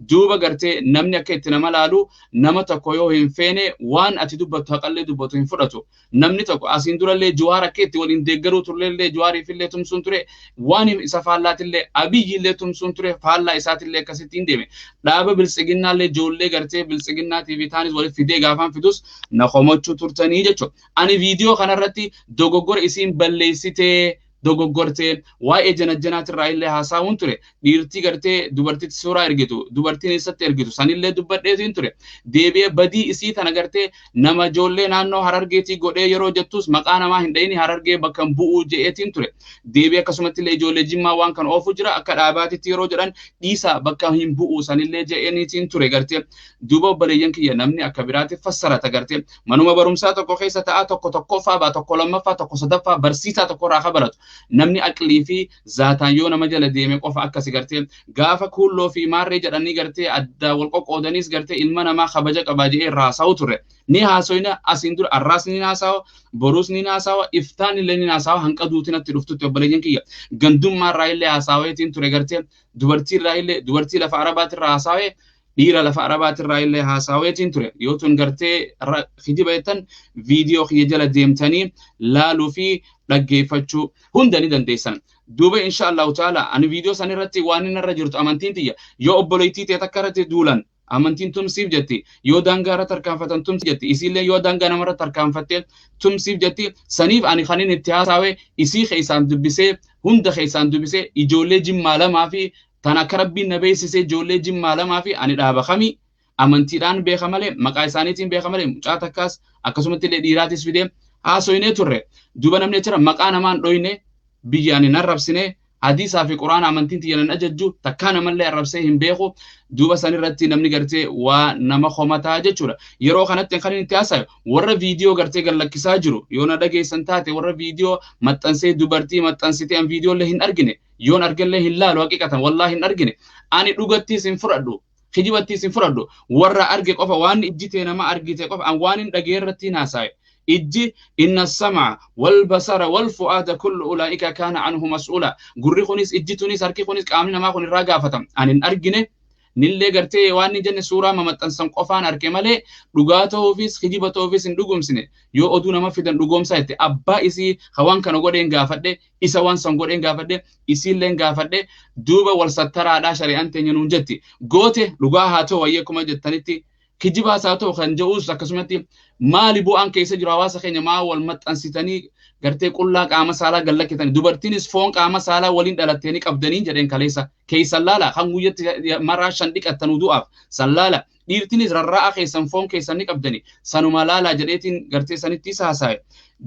Duuba gartee namni akka itti nama laalu nama tokko yoo hin feene waan ati dubbattu haqallee dubbatu hin fudhatu. Namni tokko asiin durallee Jawaar akka itti waliin deeggaruu turellee Jawaariifillee tumsuun ture. Waan isa faallaatillee Abiyyillee tumsuun ture faallaa isaatillee akkasitti hin deeme. Dhaaba biltsiginnaallee ijoollee gartee biltsiginnaatii fi taanis walitti fidee gaafaan fidus na komachuu turtanii jechuudha. Ani viidiyoo kanarratti dogoggora isiin balleessitee dogoggortee waa'ee janajjanaatirraa illee haasa'uun ture. Dhiirtii gartee dubartitti suuraa ergitu dubartiin eessatti ergitu sanillee dubbadheetiin ture. Deebi'ee badii isii tana gartee nama ijoollee naannoo Harargeetii godhee yeroo jettus maqaa namaa hin dhayini Harargee bakka hin bu'uu je'eetiin ture. Deebi'ee akkasumatti illee ijoollee Jimmaa waan kan oofu jira akka dhaabaatitti yeroo jedhan dhiisaa bakka hin bu'uu sanillee je'eeniitiin ture gartee. Duuba obboleeyyan kiyya namni akka biraatti fassarata gartee manuma barumsaa tokko keessa ta'a tokko tokkoffaa baa tokko lammaffaa tokko sadaffaa barsiisaa tokko irraa kabaratu. Namni aqlii fi zaataan yoo nama jala deeme qofa akkasi gartee gaafa kuulloo fi maarree jedhanii gartee adda wal qoqqoodaniis gartee ilma namaa kabaja qabaa jedhee irraa haasa'u ture. Ni haasoyna asiin dura arraas ni haasawa boruus ni haasawa iftaan illee ni haasawa hanqa duuti natti dhuftutti obboleeyyan kiyya. Gandummaa irraa illee haasaweetiin ture gartee dubartii irraa illee dubartii lafa Arabaatirraa haasawee dhiira lafa Arabaatirraa illee haasaweetiin ture. Yoo tun gartee kijiba jettan viidiyoo kiyya jala deemtanii laaluu fi dhaggeeffachuu hunda ni dandeessan. Duuba insha Allahu ta'ala ani viidiyoo san irratti waan inni irra jirtu amantiin tiyya yoo obboleettii ta'e takka irratti duulan amantiin tumsiif jetti yoo daangaa irra tarkaanfatan tumsiif jetti isiillee yoo daangaa namarra tarkaanfatte tumsiif jetti. Saniif ani kanin itti haasawee isii keessaan dubbisee hunda keessaan dubbisee ijoollee Jimmaa lamaa fi tan akka Rabbiin na beeksisee ijoollee Jimmaa lamaa fi ani dhaaba kamii amantiidhaan beeka malee maqaa isaaniitiin beeka malee mucaa takkaas akkasumatti illee dhiiraatis fidee haasoyinee turre. Duuba namni jira maqaa namaan dhoyne biyya ani nan rabsine hadiisaa fi quraana amantiin tiyya nan ajajju takkaa namallee arrabsee hin beeku. Duuba san irratti namni gartee waa nama komataa jechuudha. Yeroo kanatti kan inni itti haasayu warra viidiyoo gartee gallakkisaa jiru yoo na dhageessan taate warra viidiyoo maxxansee dubartii maxxansitee an viidiyoo illee hin argine yoon argallee hin laalu haqiqatan wallaahi hin argine ani dhugattiis hin fudhadhu kijibattiis hin fudhadhu warra arge qofa waan ijji tee nama argite qofa an waan hin dhagee irratti hin haasaye. Ijji inna sama wal basara wal fu'aada kullu ulaa'ika kaana anhu mas'uula. Gurri kunis ijji tunis harki kunis qaamni namaa kun irraa gaafatama. Ani hin argine nillee gartee waan ni jenne suuraa mamaxxansan qofaan arge malee dhugaa ta'uufis kijiba ta'uufis hin dhugumsine. Yoo oduu nama fidan dhugoomsaa jette abbaa isii waan kana godheen gaafadhe isa waan san godheen gaafadhe isiilleen gaafadhe. Duuba wal sattaraadhaa shari'aan teenya nuun jetti. Goote dhugaa haa ta'u wayyee akkuma jettanitti Kijibaas haa ta'u kan je'uus akkasumatti maali bu'aan keessa jiru hawaasa keenya maa wal maxxansitanii gartee qullaa qaama saalaa gallakkitanii dubartiinis foon qaama saalaa waliin dhalattanii qabdanii jedheen kaleessa keessan laala kan guyyatti maraa 5 dhiqattanuu du'aaf san laala dhiirtinis rarra'a keessan foon keessan ni qabdanii sanuma laalaa jedheetiin gartee sanitti isa haasa'e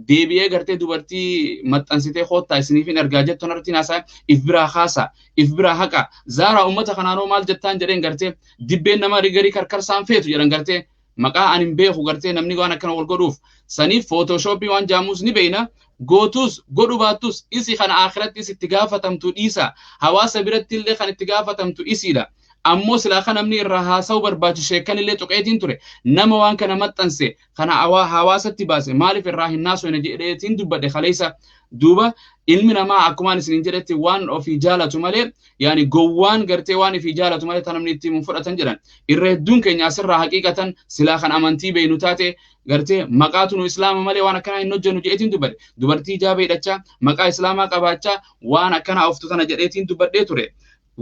deebi'ee gartee dubartii maxxansitee koottaa isiniif hin argaa jettu irratti haasa'e if biraa haasa if biraa haqa zaaraa uummata kanaanoo maal jettaan jedheen gartee dibbeen nama rigarii karkarsaan feetu jedhan gartee maqaa ani hin beeku gartee namni waan akkana wal godhuuf saniif footooshooppii waan jaamuus ni beeyna gootus godhu baattus isi kana akhiratti itti gaafatamtu dhiisa hawaasa biratti illee kan itti gaafatamtu isiidha ammoo silaa kan namni irraa haasa'u barbaachisu sheekkan illee tuqeetiin ture nama waan kana maxxanse kana hawaasatti baase maaliif irraa hin naasofne jedheetiin dubbadhe kaleessa duuba ilmi namaa akkumaan isiniin jedhetti waan ofii jaalatu malee yaani gowwaan gartee waan ofii jaalatu malee tan namni ittiin fudhatan jedhan irra hedduun keenya asirraa haqiiqatan silaa kan amantii beeynu taate gartee maqaatu nu islaama malee waan akkanaa hin hojjennu jedheetiin dubbadhe dubartii ijaaba hidhachaa maqaa islaamaa qabaachaa waan akkanaa oftu tana jedheetiin dubbadhee ture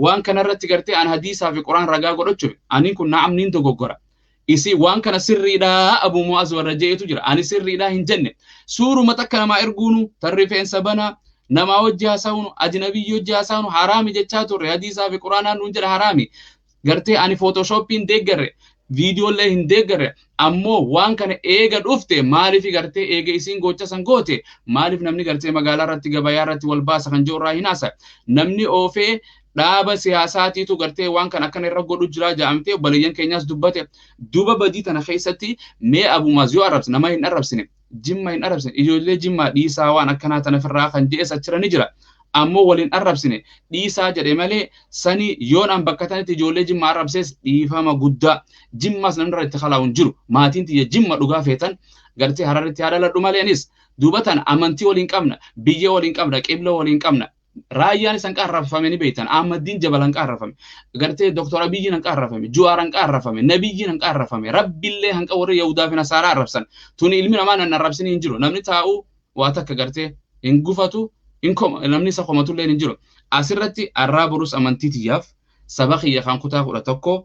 waan kanarratti gartee an hadiisaa fi quraan ragaa godhachuuf aniin kun na'amniin dogoggora isi waan kana sirriidhaa Abu Mu'az warra je'etu jira ani sirriidhaa hin jenne suuruma takka namaa erguunu tan rifeensa banaa namaa wajji haasa'uunu ajnabiyyi wajji haasa'uunu haraami jechaa turre hadiisaa fi quraanaan nuun jedha haraami gartee ani footoshooppiin deeggarre viidiyoolee hin deeggarre ammoo waan kana eega dhufte maaliif gartee eega isiin gocha san goote maaliif namni gartee magaalaa irratti gabayaa irratti wal baasa kan jiru irraa hin haasa namni oofee dhaaba siyaasaatiitu gartee waan kana akkana irra godhu jira jedhamtee obboleeyyan keenyaas dubbate duuba badii tana keessatti mee Abu Mu'az yoo arrabse nama hin arrabsine jimma hin arrabsine ijoollee jimmaa dhiisaa waan akkanaa tana ofirraa kan je'es achira ni jira ammoo waliin arrabsine dhiisaa jedhe malee sani yoon an bakka tanatti ijoollee jimmaa arrabsees dhiifama guddaa jimmaas namni irra itti kalaa'u hin jiru maatiin tiyya jimma dhugaa feetan gartee hararritti haa dhaladhu malee anis duuba tana amantii waliin qabna biyya waliin qabna qibla waliin qabna raayyaan isan qaarrafame ni beektan Ahmadiin Jabal han qaarrafame gartee Dr. Abiyyiin han qaarrafame Juwaar han qaarrafame Nabiyyiin han qaarrafame Rabbillee hanqa warra Yahudaa fi Nasaaraa arrabsan tuni ilmi namaa nan arrabsini hin jiru namni taa'u waa takka gartee hin gufatu hin koma namni isa komatullee hin jiru asirratti arraa borus amantii tiyyaaf saba kiyya kan kutaa 11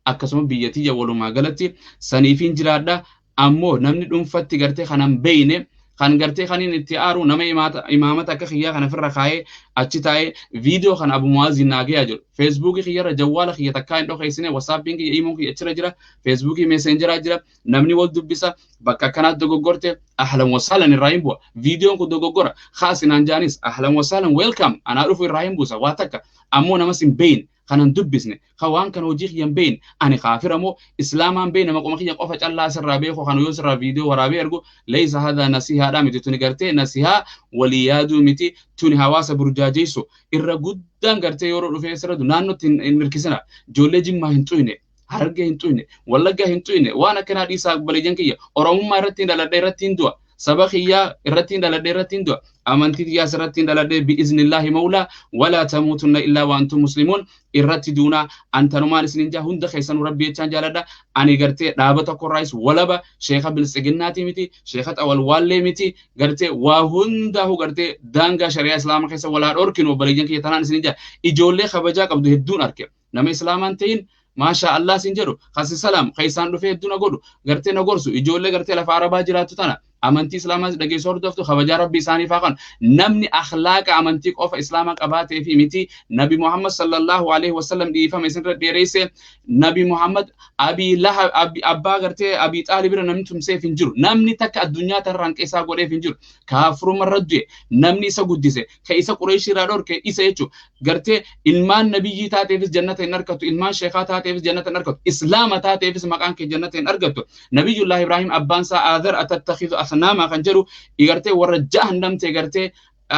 akkasuma biyya tiyya walumaa galatti saniifiin jiraadha ammoo namni dhuunfatti gartee kanan beeyne kan gartee kaniin itti aaru nama imaamata akka kiyyaa kana ofirra kaayee achi taa'ee viidiyoo kana Abu Mu'aaziin naa gayaa jiru. Feesbuukii kiyyarra jawwaala kiyya takkaa hin dhokeessine wasaappiin kiyya iimoon kiyya achirra jira feesbuukii meeseenjeraa jira namni wal dubbisa bakka akkanaatti dogoggorte ahlan wasaalan irraa hin bu'a viidiyoon kun dogoggora kaasinaan jaanis ahlan wasaalan weelkam anaa dhufu irraa hin buusa waa takka ammoo namas hin beeyne kanan dubbisne kan waan kana hojii kiyyan beeyne ani kaafira moo islaamaan beeyne maquma kiyya qofa callaa sirraa beeku kan yoo sirraa viidiyoo waraabee ergu leeysa hadaa nasihaadhaa miti tuni gartee nasihaa walii yaaduu miti tuni hawaasa burjaajeessu irra guddaan gartee yeroo dhufee sirra naannootti hin hirkisina ijoollee jimmaa hin xuyne harargee hin xuyne wallaggaa hin xuyne waan akkanaa dhiisaa obboleeyyan kiyya oromummaa irratti hin dhaladhe irratti hin du'a saba kiyyaa irratti hin dhaladhe irratti hin du'a amantii kiyyaas irratti hin dhaladhe bi'iznillaahi mawlaa walaa tamuutunna illaa wa antum muslimuun irratti duunaa antanumaan isinin jaa hunda keessanuu rabbi jechaan jaaladha ani gartee dhaaba tokkorraayis walaba sheeka biltsiginnaatii miti sheeka xawalwaallee miti gartee waa hundaahu gartee daangaa shari'aa islaama keessa walaa dhorkinu obboleeyyan kiyya tanaan isinin jaa ijoollee kabajaa qabdu hedduun arke nama islaamaan ta'in maasha Allah sin jedhu kasi salam keessaan dhufee hedduu na godhu gartee na gorsu ijoollee gartee lafa arabaa jiraattu tana amantii islaamaa dhageessu hordoftu kabajaa rabbi isaaniif haa kanu namni akhlaaqa amantii qofa islaamaa qabaatee fi miti nabi Muhammad sallallahu alaihi wasallam dhiifama isinirra dheereyse nabi Muhammad abii laha abbaa gartee abii xaalib bira namni tumseef hin jiru namni takka addunyaa tanarra hanqeessaa godheef hin jiru kaafiruma irra du'e namni isa guddise ka isa qureeshii irraa dhorke isa jechuudha gartee ilmaan nabiyyii taateefis jannata hin argattu ilmaan sheekaa taateefis jannata hin argattu islaama taateefis maqaan kee jannata hin argattu nabiyyullahi Ibraahim abbaan isaa Aadhar atattakhidhu asnaama kan jedhu gartee warra jahannamte gartee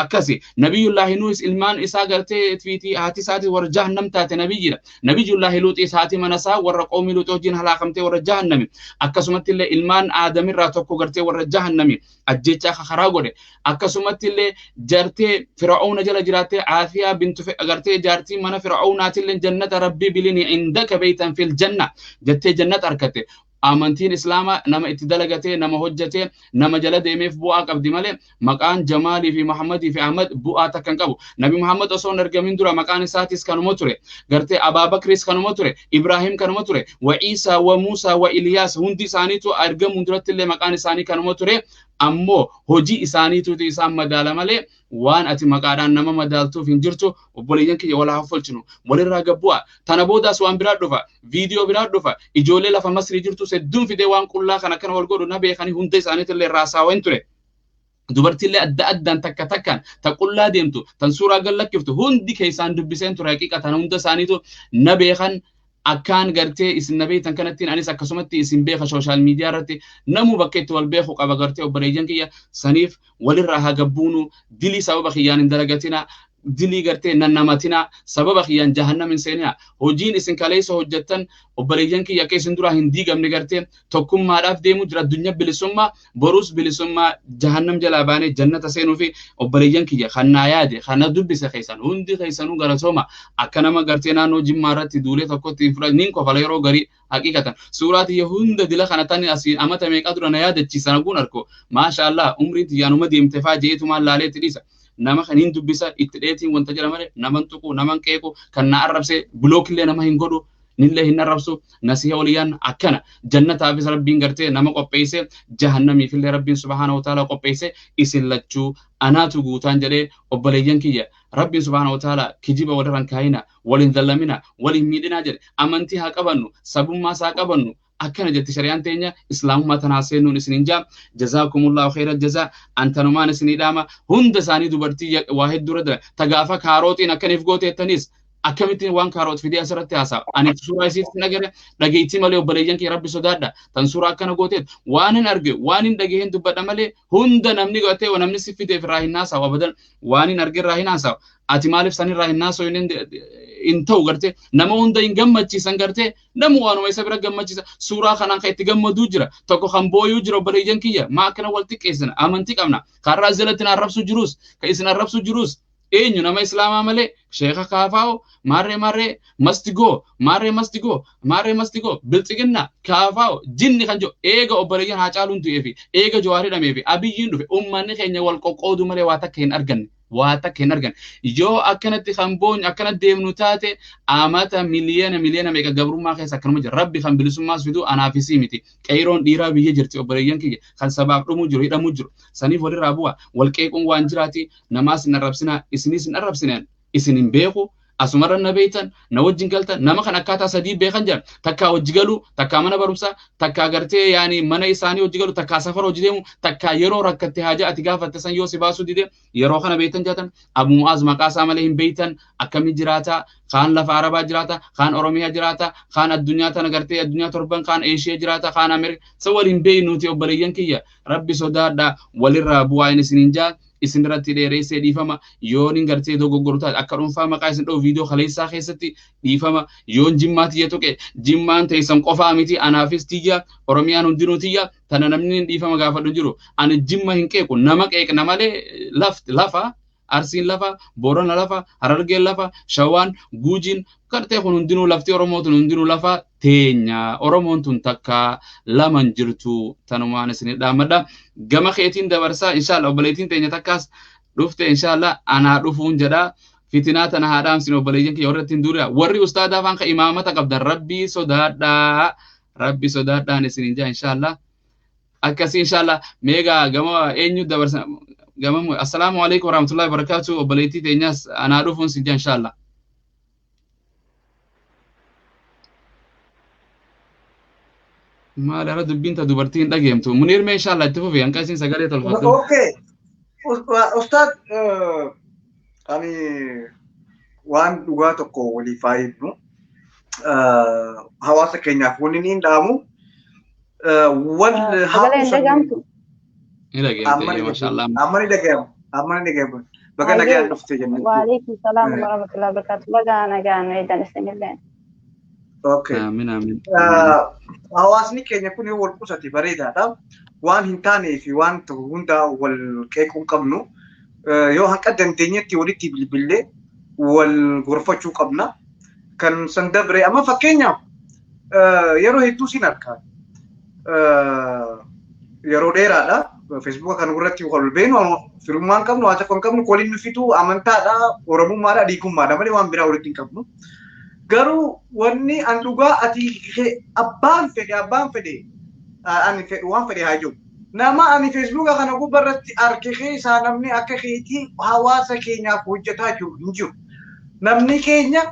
akkasi nabiyyullahi Nuhis ilmaan isaa gartee fiitii haati isaati warra jahannam taate nabiyyidha nabiyyullahi Luuxis haati mana isaa warra qoomii Luuxi wajjin halaakamtee warra jahannami akkasumatti illee ilmaan Aadamirraa tokko gartee warra jahannami ajjechaa karaa godhe akkasumatti illee jartee Fir'auna jala jiraattee Aafiyaa bintu gartee jaartii mana Fir'aunaatillee jannata rabbii bilini indaka beeytan fil janna jettee jannata argatte Amantiin Islaamaa nama itti dalagatee, nama hojjetee, nama jala deemeef bu'aa qabdi malee maqaan Jamaalii fi Muhammadii fi Ahmad bu'aa takka hin qabu. Nabi Muhammad osoo hin ergamin dura maqaan isaatis kanuma ture. Gartee Abaabakris kanuma ture, Ibraahim kanuma ture, wa Iisaa wa Muusaa wa Iliyaas hundi isaaniitu ergamuun duratti illee maqaan isaanii kanuma ture. Ammoo hojii isaaniitutu isaan madaala malee waan ati maqaadhaan nama madaaltuuf hin jirtu. Obboleeyyan kiyya, wal haa folchinu, walirraa gabbu'a. Tana boodaas waan biraa dhufa, viidiyoo biraa dhufa. Ijoollee lafa Masrii jirtu hedduun fidee waan qullaa kan akkana wal godhu na beekanii hunda isaaniitillee raasaawwan ture. Dubartiillee adda addaan takka takkaan ta qullaa deemtu, tan suuraa gallakkiftu hundi keessaan dubbiseen ture. Haqiiqa tana hunda isaaniitu na beekan. Akkaan gartee isin na beektan kanattiin anis akkasumatti isin beeka. Social media irratti namuu bakka itti wal beeku qaba. Gartee obboleeyyan kiyya, saniif walirraa haa gabbuunu. Dilii sababa kiyyaan hin dalagatina, dilii gartee nan namatina, sababa kiyyaan jahannam hin seenina. Hojiin isin kaleessa hojjettan, obboleeyyan kiyya, akka isin duraa hin diigamne. Gartee tokkummaadhaaf deemu jira addunyaa bilisummaa, boruus bilisummaa, jahannam jalaa baanee jannata seenuu fi. Obboleeyyan kiyya, kan naa yaade, kana dubbise keessan hundi keessanuu galatooma. Akka nama gartee naannoo Jimmaa irratti duulee tokkotti hin fudhan nin kofala yeroo garii. Haqiiqatan suuraa tiyya hunda dila kana tani asii amata meeqa dura na yaadachiisa naguun arko. Maasha Allah, umriin tiyyaanuma deemte faa jeetumaan laaleetti dhiisa. Nama kan hin dubbisa itti dheetiin wanta jedha malee naman tuqu, naman qeequ. Kan na arrabse blockillee nama hin godhu, nillee hin arrabsu. Nasiha waliyyaan akkana. Jannataafis Rabbiin gartee nama qopheesse, jahannamiifillee Rabbiin subhaanahu wa ta'ala qopheesse. Isin lachuu anaatu guutaan jedhee. Obboleeyyan kiyya, Rabbiin subhaanahu wa ta'ala kijiba walirraan kaayina, waliin zallamina, waliin miidhinaa jedhe. Amantii haa qabannu, sabummaas haa qabannu, akkana jetti shari'aan teenya. Islaamummaa tanaa seenuun isinin jaa. Jazaakumullahu khayra jazaa. Antanumaan isinii dhaama. Hunda isaanii dubartii waa hedduu irra tagaafa kaarootiin akkaniif gooteettanis akkamittiin waan kaaroot fidee asirratti haasa'a? Ani suuraa isiitti hin agarre, dhageettii malee. Obboleeyyan kee, Rabbi sodaadha. Tan suuraa akkana gooteet waan hin arge, waan hin dhagee hin dubbadha malee hunda namni godhatee namni si fideef irraa hin haasa'u abadan. Waan hin arge irraa hin haasa'u. Ati maaliif san irraa hin haasa'u? Hin ta'u. Gartee nama hunda hin gammachiisan. Gartee namu waanuma isa bira gammachiisa. Suuraa kanaan kan itti gammaduu jira, tokko kan booyuu jira. Obboleeyyan kiyya, maa akkana wal xiqqeessina? Amantii qabna. Karraa jalatti na arrabsuu jirus, kan isin arrabsuu jirus eenyu? Nama Islaamaa malee. Sheeka kaafaa'o, maarree maarree mastigoo, maarree mastigoo, maarree mastigoo, bilxiginna, kaafaa'o, jinni kan jiru. Eega obboleeyyan Haacaaluun du'ee fi eega Jawaar hidhamee fi Abiyyiin dhufe ummanni keenya wal qoqqooduu malee waa takka hin arganne, waa takka hin arganne. Yoo akkanatti kan boonyu akkana deemnu taate, amata miliyoona miliyoona meeqa gabrummaa keessa akkanuma jira. Rabbi kan bilisummaas fidu anaafisii miti. Qeeroon dhiiraa biyya jirti, obboleeyyan kiyya, kan sabaaf dhumuu jiru, hidhamuu jiru. Saniif walirraa bu'a. Wal qeequun waan jiraati. Namaas hin arrabsinaa, isiniis hin arrabsineen. Isin hin beeku, asumarra na beeytan, na wajjin galtan. Nama kan akkaataa sadii beekan jedhan: takkaa hojii galuu, takkaa mana barumsaa, takkaa gartee yaani mana isaanii hojii galu, takkaa safara hojii deemu, takkaa yeroo rakkatte haja ati gaafatte san yoo si baasuu dide yeroo kana beeytan jaatan. Abu Mu'aaz maqaa isaa malee hin beeytan. Akkami jiraata? Kaan lafa Arabaa jiraata, kaan Oromiyaa jiraata, kaan addunyaa tana gartee addunyaa torban, kaan Eeshiyaa jiraata, kaan Ameerika. Sa waliin beeynuuti. Obboleeyyan kiyya, Rabbi sodaadha, walirraa bu'aa. Inni isiniin jaa isin irratti dheereessee dhiifama. Yoon gartee dogoggoru taate, akka dhuunfaa maqaa isin dha'u viidiyoo kaleessaa keessatti dhiifama. Yoon Jimmaa tiyya tuqe, Jimmaan teessan qofaa miti, anaafis tiyya, Oromiyaan hundinuu tiyya. Tana namni dhiifama gaafadhu jiru. Ani Jimma hin qeequ, nama qeeqna malee. Lafti lafa, Arsiin lafa, Boorana lafa, Harargeen lafa, Shawaan, Guujiin gartee kun hundinuu lafti Oromoo tun hundinuu lafa teenya. Oromoon tun takka laman jirtu. Tanumaan isin dhaammadha. Gama keetiin dabarsaa inshallah. Obboleettiin teenya takkaas dhufte. Inshallah anaa dhufuun jedha. Fitinaa tana haa dhaamsine, obboleeyyan kiyya. Warra ittiin duuriya, warri ustaadaa afaan ka imaamata qabdan, Rabbii sodaadhaa, Rabbi sodaadhaan isin jaa inshallah. Akkasii inshallah. Meegaa gama eenyu dabarsa? Gama assalaamu alaikum warahmatullahi wabarakatuh. Obboleettii teenyas anaa dhufuun sin jaa inshallah. Maal ara dubbiin ta dubartii hin dhageemtu. Muniir, mee inshallah itti fufi hanqa isin sagalee tolfattu. Okay. Ustaad, ani waan dhugaa tokko waliif haa himnu. Hawaasa keenyaaf wanni inni hin dhaamu wal haa Sagalee hin dhagahamtu. Ni dhageemte, mashallah. Amma ni dhagahama. Amma ni dhagahama. Baga nagaan dhufte jennee. Waalaikum salaam warahmatullahi wabarakatuh. Baga nagaan eegan isinillee. Okay. Aamin aamin. Hawaasni keenya kun yoo wal qusate bareedaadha. Waan hin taanee fi waan ta'u hunda wal qeequu hin qabnu. Yoo hanqa dandeenyetti walitti bilbillee wal gorfachuu qabna. Kan san dabre amma fakkeenyaaf yeroo hedduu sin argaa. Yeroo dheeraadha. Feesbuuka kana irratti wal beenu firummaa hin qabnu, waan tokko hin qabnu, waliin nufitu amantaadha, oromummaadha, dhiigummaadha malee waan biraa walitti hin qabnu. Garuu wanni an dhugaa ati abbaan fedhe ani fedhu waan fedhe haa jiru. Nama ani feesbuuka kana gubbaarratti arge keessaa namni akka keetii hawaasa keenyaaf hojjetaa jiru hin jiru. Namni keenya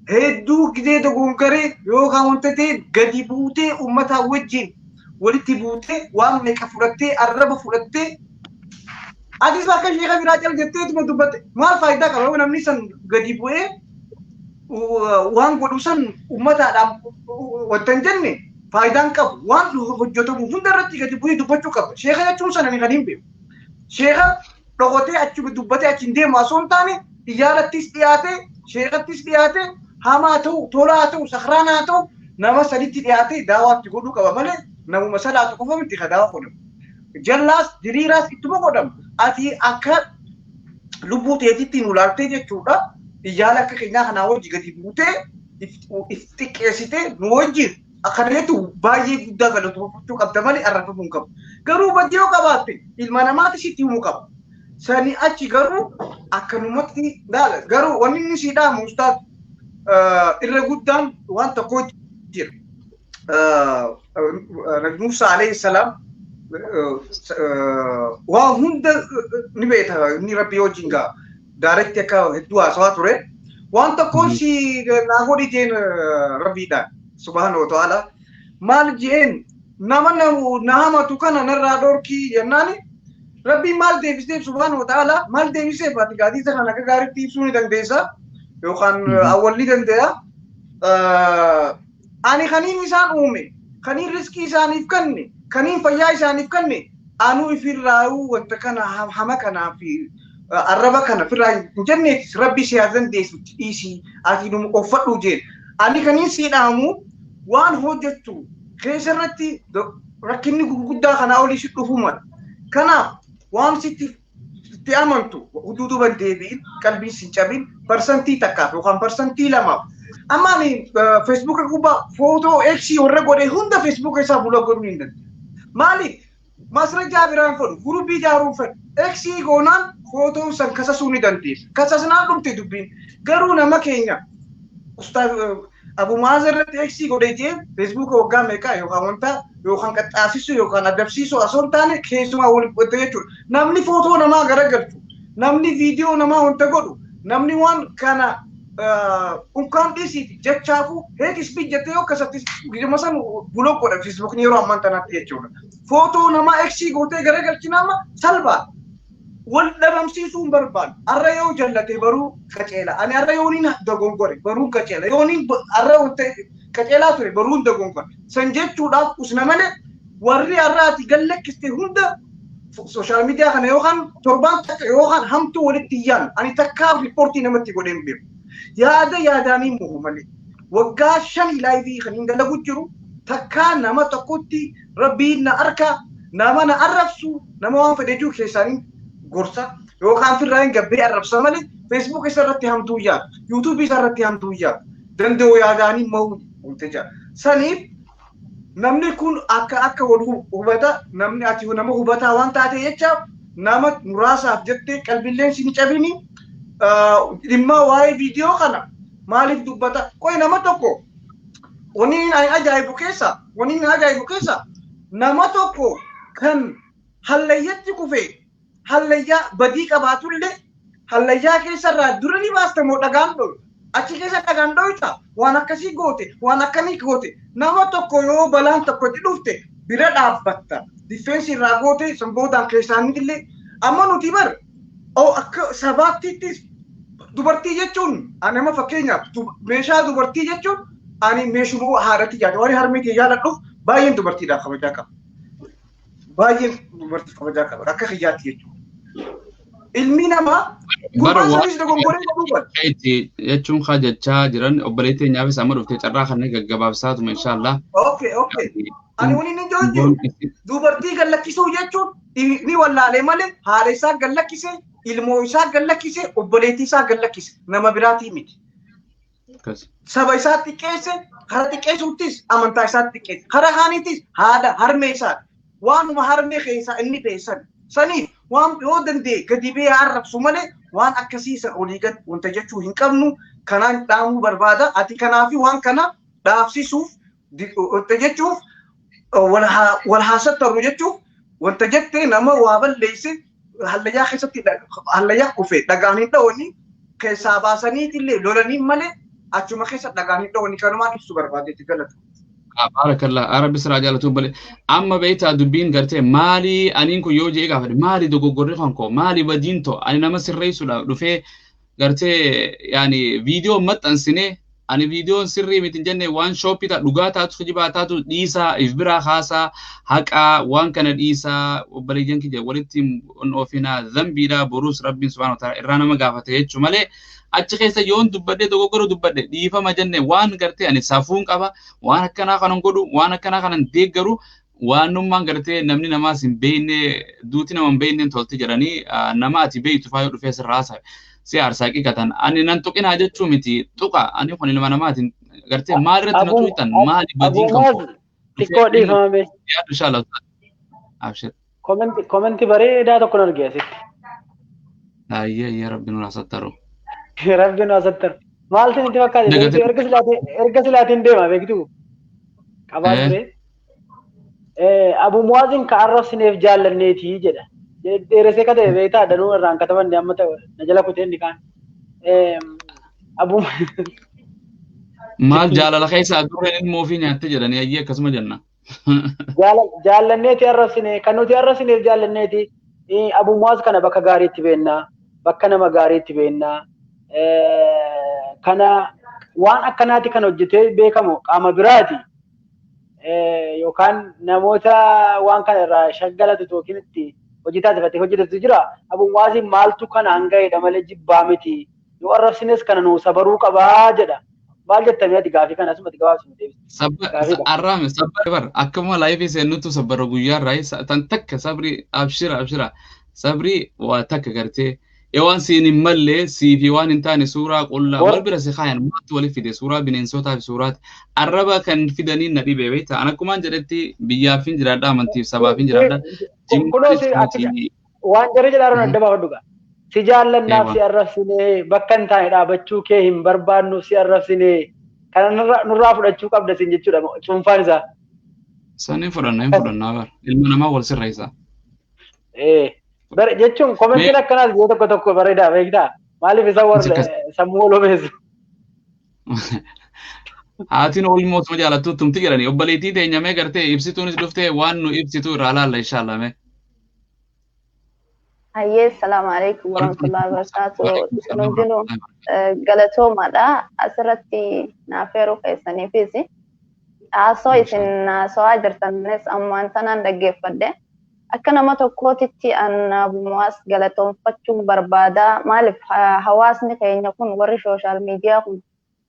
hedduu gidee dogongaree yookaan wanta ta'e gadi buutee uummataa wajjin walitti buutee waan meeqa fudhattee arraba fudhattee atis akka sheeka biraa cal jetteetuma dubbatte maal faayidaa qaba namni san gadi bu'ee waan godhu san uummataadhaan wanta hin jenne faayidaan qabu waan hojjetamu hunda irratti gadi bu'ee dubbachuu qaba. Sheeka jechuun sana kan hin beeku. Sheeka dhokotee achi dubbatee achi hin deemu osoo hin taane iyyaalattis dhiyaatee sheekattis dhiyaatee hamaa ta'u tolaa ta'u sakraanaa ta'u nama saditti dhiyaatee daawaatti godhuu qaba malee namuma salaatu qofa miti ka daawaa godhamu. Jallaas diriiraas ittuma godhamu. Ati akka lubbuu teetitti nu laaltee jechuudha. Iyyaala akka keenyaa kanaa wajji gadi buutee if xiqqeessitee nu wajjin akkana jettu baay'ee guddaa galatoomfachuu qabda malee arrabamuu hin qabu. Garuu badii yoo qabaatte ilma namaati sitti himuu qaba. Sani achi garuu akkanumatti laala. Garuu wanni inni sii dhaamu ustaad irra guddaan waan tokko jira. Nabi Musa alayhi salaam waan hunda ni beeka inni rabbii wajjin gaa daaretti akka hedduu haasawaa ture. Waan tokkoon si naa godhi jeen rabbiidhaan subhaanahu wa ta'ala maal jeen nama na hamatu kana narraa dhorkii jennaani rabbiin maal deebiseef subhaanahu wa ta'ala maal deebiseef ati gaadiisa kana akka gaariitti ibsuu ni dandeessa yookaan awwalli dandeenya. Ani kaniin isaan uume, kaniin riskii isaaniif kenne, kaniin fayyaa isaaniif kenne, anuu ifirraayuu wanta kana hama kanaa fi arraba kana firraa hin jenneetis rabbi si haa dandeessutti dhiisii ati nu uffadhu jeen. Ani kaniin sii dhaamu waan hojjettu keessarratti rakkinni gurguddaa kanaa olii si dhufuu mala. Kanaaf waan sitti itti amantu duuduuban deebi'in qalbiin sin cabin 1% yookaan 2% Amma ani Feesbuuka gubbaa footoo X warra godhe hunda Feesbuuka isaa fuula godhuu hin danda'u. Maaliif? Masrajaa biraan fedhu, gurubii ijaaruun fedhu. X goonaan footoon san kasasuu ni dandeessa. Kasasnaan dhumte dubbiin. Garuu nama keenya Ustaaz Abu Mu'aaz irratti X godhee jee Feesbuuka waggaa meeqaa yookaan wanta yookaan qaxxaasisuu yookaan adabsiisuu osoo hin taane keessumaa waliin wanta jechuudha. Namni footoo namaa garagalchu, namni viidiyoo namaa wanta godhu, namni waan kana unkaan dhiisiiti jechaafu heetis bijjattee yoo akkasatti gijima san buloo godha Feesbuukni yeroo ammaan tanaatti jechuudha. Footoo namaa X gootee garagalchina amma salphaa. Wal dhabamsiisuu hin barbaadu. Har'a yoo jallate baruu qaceela. Ani har'a yooniin dogongore baruun qaceela. Yooniin har'a qaceelaa ture baruun dogongore. San jechuudhaaf usna malee warri har'a ati gallakkiste hunda sooshaal miidiyaa kana yookaan torbaan takka yookaan hamtuu walitti iyyaan ani takkaaf riippoortii namatti godhee hin beeku. Yaada yaadaanii mo'u malee waggaa 5 laayivii kan hin dalagu jiru takkaa nama tokkotti rabbiin na harka nama na arrabsu nama waan fedhe jiru keessaanii gorsa yookaan firraa hin gabbee arrabsa malee Feesbuuk isa irratti hamtuu yaadu yuutuubii isa irratti hamtuu yaadu danda'u yaadaanii mo'u wanta jira. Saniif namni kun akka akka wal hubata namni ati nama hubataa waan taate jecha nama muraasaaf jettee qalbiilleen si hin cabini dhimma waa'ee viidiyoo kana maaliif dubbata qoy nama tokko wanni ani ajaa'ibu keessa nama tokko kan hallayyatti kufe hallayyaa badii qabaatullee hallayyaa keessarraa dura ni baasta moo dhagaan dhoyu achi keessa dhagaan dhoyta waan akkasii goote waan akkamii goote nama tokko yoo balaan tokkotti dhufte bira dhaabbatta difeensi irraa goote san boodaan keessaanillee amma nuti bar akka sabaatittis dubartii jechuun ani amma fakkeenyaaf meeshaa dubartii jechuun ani meeshuma haadhatti jaalladhu waan harmeetii jaalladhuuf baay'een dubartiidhaaf kabajaa qaba. Baay'een dubartiif kabajaa qaba akka kiyyaatti jechuudha. Ilmi namaa gurbaan sanis dogongoree godhuu qaba. Itti jechuun haa jechaa jiran obboleettii keenyaafis amma dhuftee carraa kana gaggabaabsaatuma inshaallah. Okay okay. Ani wani inni jiru dubartii gallakkisuu jechuun ni wallaalee malee haadha isaa gallakkisee ilmoo isaa gallakkisee obboleettii isaa gallakkise nama biraatii miti. Saba isaa xiqqeesse, karaa xiqqeessuuttis amantaa isaa xiqqeesse. Karaa kaaniittis haadha harmee isaati. Waanuma harmee keessaa inni beesan. Saniif waan yoo danda'e gadi ba'ee arrabsu malee waan akkasii san olii gad wanta jechuu hin qabnu kanaan dhaamuu barbaada. Ati kanaafi waan kana dhaabsisuuf wanta jechuuf wal haasattaru jechuuf wanta jettee nama waa balleesse hallayyaa keessatti hallayyaa kufe dhagaan hin dha'ooni keessaa baasaniitillee lolanii malee achuma keessa dhagaan hin dha'ooni kanumaan ibsu barbaadeetti galatu. Baarakallah Rabbi siraa jaalatu bale amma beektaa dubbiin gartee maali aniin kun yoo jee gaafadhe maali dogoggorri kan koo maali badiin too ani nama sirreessuudhaaf dhufee gartee yaani viidiyoo maxxansine ani viidiyoon sirrii miti hin jenne waan shooppii ta'a dhugaa taatu kijibaa taatu dhiisaa if biraa haasaa haqaa waan kana dhiisaa obboleeyyan kiyya walitti hin oofinaa zambiidhaa boruus rabbiin subhaanahu wa ta'ala irraa nama gaafate jechuu malee achi keessa yoon dubbadhe dogoggora dubbadhe dhiifama jenne waan gartee ani safuun qaba waan akkanaa kanan godhu waan akkanaa kanan deeggaru waanummaan gartee namni namaas hin beekne duuti nama hin beekne tolti jedhanii nama ati beektu faa yoo dhufee sirraa si aarsaa qiqatan ani nan tuqinaa jechuu miti tuqa ani kun ilma namaatiin gartee maal irratti na tuqxan maali badiin kan koo Xiqqoo dhiifama mee. Yaadu inshallah abshir. Commenti bareedaa tokko arge asitti. Ayyee ayyee rabbi nu asattaru. Rabbi nu asattaru. Maaltu nutti fakkaate? Erga silaatiin deema beektu. Qabaa ture. Abu Muwaazin ka arrabsineef jaallanneeti jedha. Dheeressee ka ta'e beektaa danuu irraan katabanne amma ta'e na jala kutee inni kaan. Abu Maal jaalala keessa adurreen ilmoo ofii nyaatte jedhanii ayyee akkasuma jenna. Jaallanneeti arrabsine kan nuti arrabsineef jaallanneeti Abu Muwaaz kana bakka gaariitti beennaa bakka nama gaariitti beennaa kana waan akkanaati kan hojjetee beekamu qaama biraati. Yookaan namoota waan kana irraa shaggalatu yookiin itti hojii taasifatee hojjetatu jira. Abu Muwaaziin maaltu kana hanga malee jibbaa miti. Yoo arrabsines kana nuu sabaruu qabaa jedha. Maal jettamee ati gaafii kana asumatti gabaabsinu deebisi. Arraame sabbar bar akkuma laayifii seennutu sabbara guyyaa irraa tan takka sabri abshira abshira sabri waa takka gartee yoo waan siin hin malle siifi waan hin taane suuraa qullaa wal bira si kaayan maaltu waliif fide suuraa bineensotaa fi suuraati arraba kan fidanii na dhibee beekta an akkumaan jedhetti biyyaaf hin jiraadha amantiif sabaaf hin jiraadha. Waan jarri jedhaa adda baafadhu gaa. Si jaallannaaf si arrabsinee bakka hin taane dhaabachuu kee hin barbaannu si arrabsinee kana nurraa fudhachuu qabda siin jechuudha cuunfaan isaa. San hin fudhanna hin fudhannaa bara ilma namaa wal sirreessa. Jechuun komentiin akkanaas yoo tokko tokko bareedaa beektaa maaliif isa warra sammuu olomeessu. Haatiin oolmoo osoo jaalattu tumti jedhanii obboleettii teenyamee gartee ibsituunis dhuftee waan nu ibsitu irraa laalla inshaallah mee. Hayyee salaamu alaikum warahmatullahi wabarakatuh. Isin hundinuu galatoomaadha. Asirratti naaf yeroo keessaniifis haasoo isin haasawaa jirtanis ammaan tanaan dhaggeeffadhe. Akka nama tokkootitti an Abu Muwaaz galatoonfachuun barbaada. Maaliif hawaasni keenya kun warri sooshaal miidiyaa kun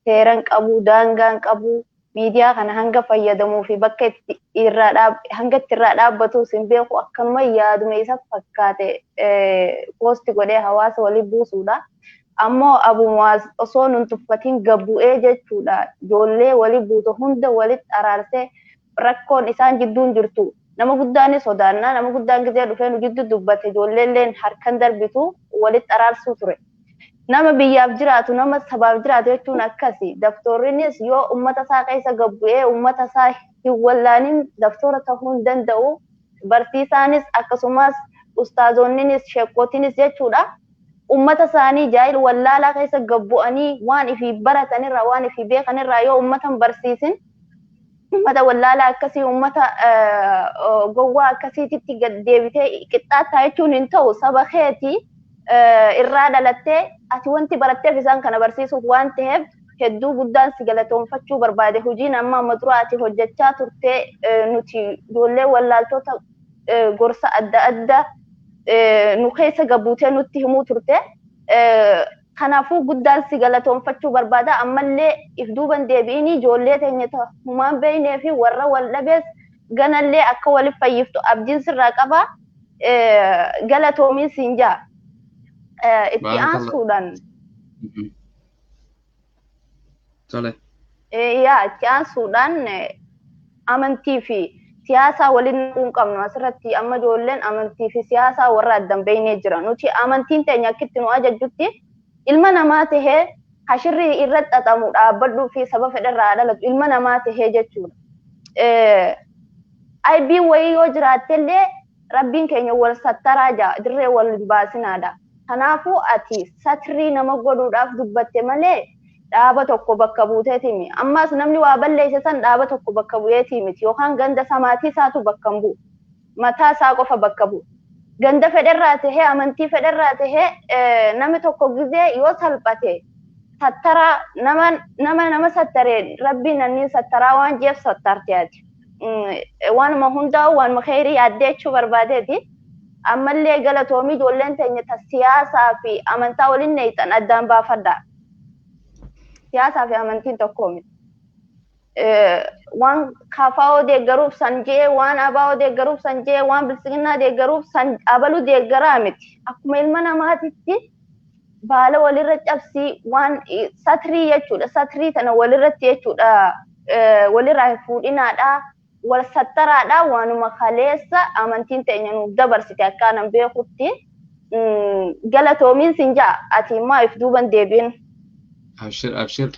seeran qabu, daangaan qabu, miidiyaa kana hanga fayyadamuu fi bakka itti irraa hanga itti irraa dhaabbatu hin beeku akkanuma yaaduma isa fakkaate poosti godhee hawaasa walii buusuudha. Ammoo Abu Muwaaz osoo nun tuffatiin gabbu'ee jechuudha. Ijoollee walii buutu hunda walitti araarsee rakkoon isaan jidduun jirtu. Nama guddaanis sodaannaa nama guddaan gizee dhufee nu jidduu dubbate ijoolleelleen harkan darbitu walitti araarsuu ture. Nama biyyaaf jiraatu nama sabaaf jiraatu jechuun akkasi. Daftoorrinis yoo uummata isaa keessa gabbu'ee uummata isaa hin wallaanin daftoora ta'uu hin danda'u. Barsiisaanis akkasumas ustaazonninis sheekootinis jechuudha. Uummata isaanii jaahil wallaalaa keessa gabbu'anii waan ifii baratanirraa waan ifii beekanirraa yoo uummata hin barsiisin uummata wallaalaa akkasii uummata gowwaa akkasiititti gad deebitee qixxaataa jechuun hin ta'u saba keetii irraa dhalattee ati wanti baratteef isaan kana barsiisuuf waan ta'eef hedduu guddaan si galatoonfachuu barbaade hojiin amma amma dura ati hojjechaa turtee nuti ijoollee wallaaltota gorsa adda addaa nu keessa gabuutee nutti himuu turte. Kanaafuu guddaan si galatoonfachuu barbaada ammallee if duuban deebi'inii ijoollee teenya humaan beeknee fi warra wal dhabees ganallee akka waliif fayyiftu abdiin sirraa qaba galatoomiin siin jaa. Itti aansuudhaan. Tole. Yaa itti aansuudhaan amantii fi siyaasaa waliin naquu hin qabnu asirratti amma ijoolleen amantii fi siyaasaa warra addan beeynee jira. Nuti amantiin teenya akkitti nu ajajjutti ilma namaa tahee hashirri irratti xaxamu dhaabbadhuu fi saba fedharraa dhalatu ilma namaa tahee jechuudha. Aybii wayii yoo jiraattellee rabbiin keenya wal sattaraa jaa dirree wal hin baasinaadha. Kanaafuu ati satrii nama godhuudhaaf dubbatte malee dhaaba tokko bakka buuteeti miti. Ammas namni waa balleesse san dhaaba tokko bakka bu'eeti miti yookaan ganda samaatii isaatu bakka hin bu'u. Mataa isaa qofa bakka bu'u. Ganda fedherraa tahee amantii fedherraa tahee namni tokko gizee yoo salphate sattaraa nama nama nama sattaree rabbiin nanni sattaraa waan jeef sattarte ati. Waanuma hundaa'u waanuma kheyrii yaaddee jechuu barbaadeeti. Ammallee galatoomii ijoolleen teenya ta siyaasaa fi amantaa waliin neeyxan addaan baafadha. Siyaasaa fi amantiin tokko miti. Waan KFO deeggaruuf san jee, waan ABO deeggaruuf san jee, waan bilisiginnaa deeggaruuf san abaluu deeggaraa miti. Akkuma ilma namaatitti baala walirra cabsii waan satrii jechuudha. Satrii tana walirratti jechuudha. Walirraa hin fuudhinaadha. Wal sattaraadha. Waanuma kaleessa amantiin teenya nuuf dabarsite akka anan beekutti. Galatoomiin sin ja'a. Ati immoo if duuban deebiin. Abshir abshir.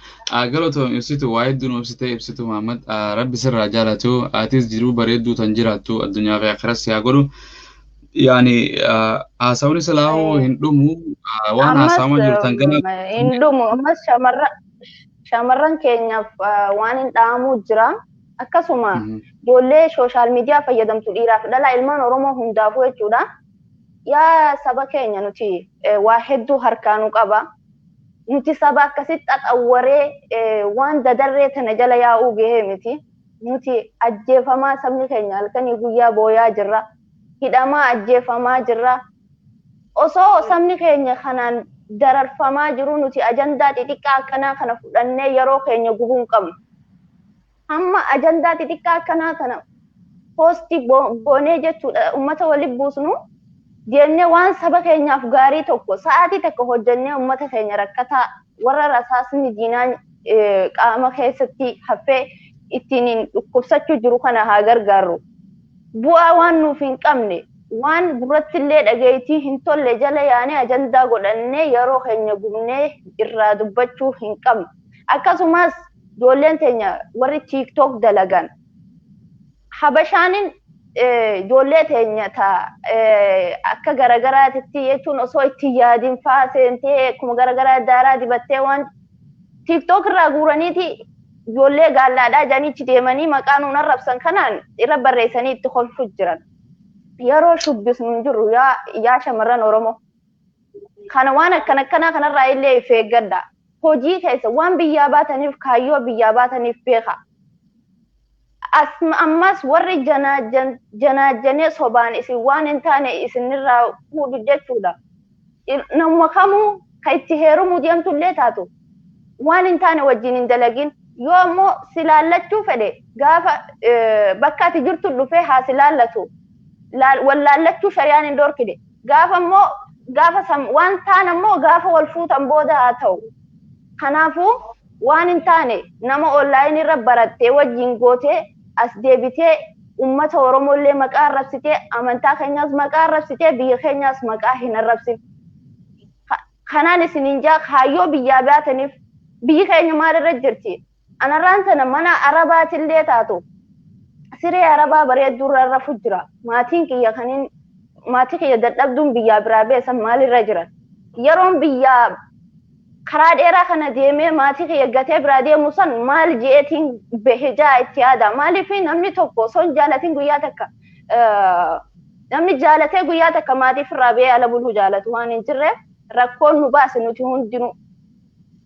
Galatoom ibsitu waa hedduu nu ibsite ibsitu Muhammad. Rabbi sirraa jaalatu. Atis jiruu bareedduu tan jiraattu addunyaa fi akhiras haa godhu. Yaani haasawni silaahuu hin dhumu. Waan Ammas haasawama jiru tan gana. hin dhumu. Ammas shamarran keenyaaf waan hin dhaamuu jira. Akkasuma ijoollee sooshaal miidiyaa fayyadamtu dhiiraaf dhalaa ilmaan Oromoo hundaafuu jechuudha. Yaa saba keenya nuti waa hedduu harkaa nu qaba. Nuti saba akkasitti xaxawwaree waan dadarree tana jala yaa'uu gahee miti. Nuti ajjeefamaa sabni keenya halkanii guyyaa booyaa jirra. Hidhamaa ajjeefamaa jirra. Osoo sabni keenya kanaan dararfamaa jiru nuti ajandaa xixiqqaa akkanaa kana fudhannee yeroo keenya gubuu hin qabnu. Hamma ajandaa xixiqqaa akkanaa kana poostii goonee jechuudha uummata waliin buusnu deemnee waan saba keenyaaf gaarii tokko sa'aatii takka hojjennee uummata keenya rakkataa warra rasaasni diinaan qaama keessatti haffee ittiin dhukkubsachuu jiru kana haa gargaarru. Bu'aa waan nuuf hin qabne waan gurratti illee dhageettii hin tolle jala yaanee ajandaa godhannee yeroo keenya gubnee irraa dubbachuu hin qabnu. Akkasumas ijoolleen teenya warri tiiktook dalagan habashaanin ijoollee teenya ta akka garagaraatitti jechuun osoo itti yaadin faa seentee akkuma garagaraa daaraa dibattee waan tiiktook irraa guuraniiti ijoollee gaallaadhaa janiichi deemanii maqaa nuun arrabsan kanaan irra barreessanii itti kolfu jiran. Yeroo shubbisnu hin jirru yaa shamarran Oromoo. Kana waan akkana akkanaa kanarraa illee if eeggadha. Hojii keessa waan biyyaa baataniif kaayyoo biyyaa baataniif beeka. Ammas warri janaajjanee sobaan isin waan hin taane isinirraa fuudhu jechuudha. Namuma kamuu kan itti heerumuu deemtullee taatu waan hin taane wajjin hin dalagin. Yoo ammoo si laallachuu fedhe gaafa bakka ati jirtu dhufee haa si laallatu. Wal laallachuu shari'aan hin dhorkine. Gaafa ammoo gaafa waan taan ammoo gaafa wal fuutan booda haa ta'u. Kanaafuu waan hin taane nama onlaayinii irra barattee wajjin gootee as deebitee uummata Oromollee maqaa arrabsitee amantaa keenyaas maqaa arrabsitee biyya keenyaas maqaa hin arrabsine. Kanaan isiniin jaa kaayyoo biyyaa baataniif biyyi keenya maalirra jirti? Anarraan tana mana arabaatillee taatu siree arabaa bareedduu irra rafu jira. Maatiin kiyya kaniin maatii kiyya dadhabduun biyyaa biraa beesan maalirra jiran? Yeroon biyyaa karaa dheeraa kana deemee maatii kiyya gatee biraa deemu san maal jeetiin bahijaa itti yaada. Maaliif namni tokko osoo hin jaalatin guyyaa takka namni jaalatee guyyaa takka maatii ofirraa ba'ee ala buluu jaalatu waan hin jirreef rakkoon nu baase nuti hundinuu.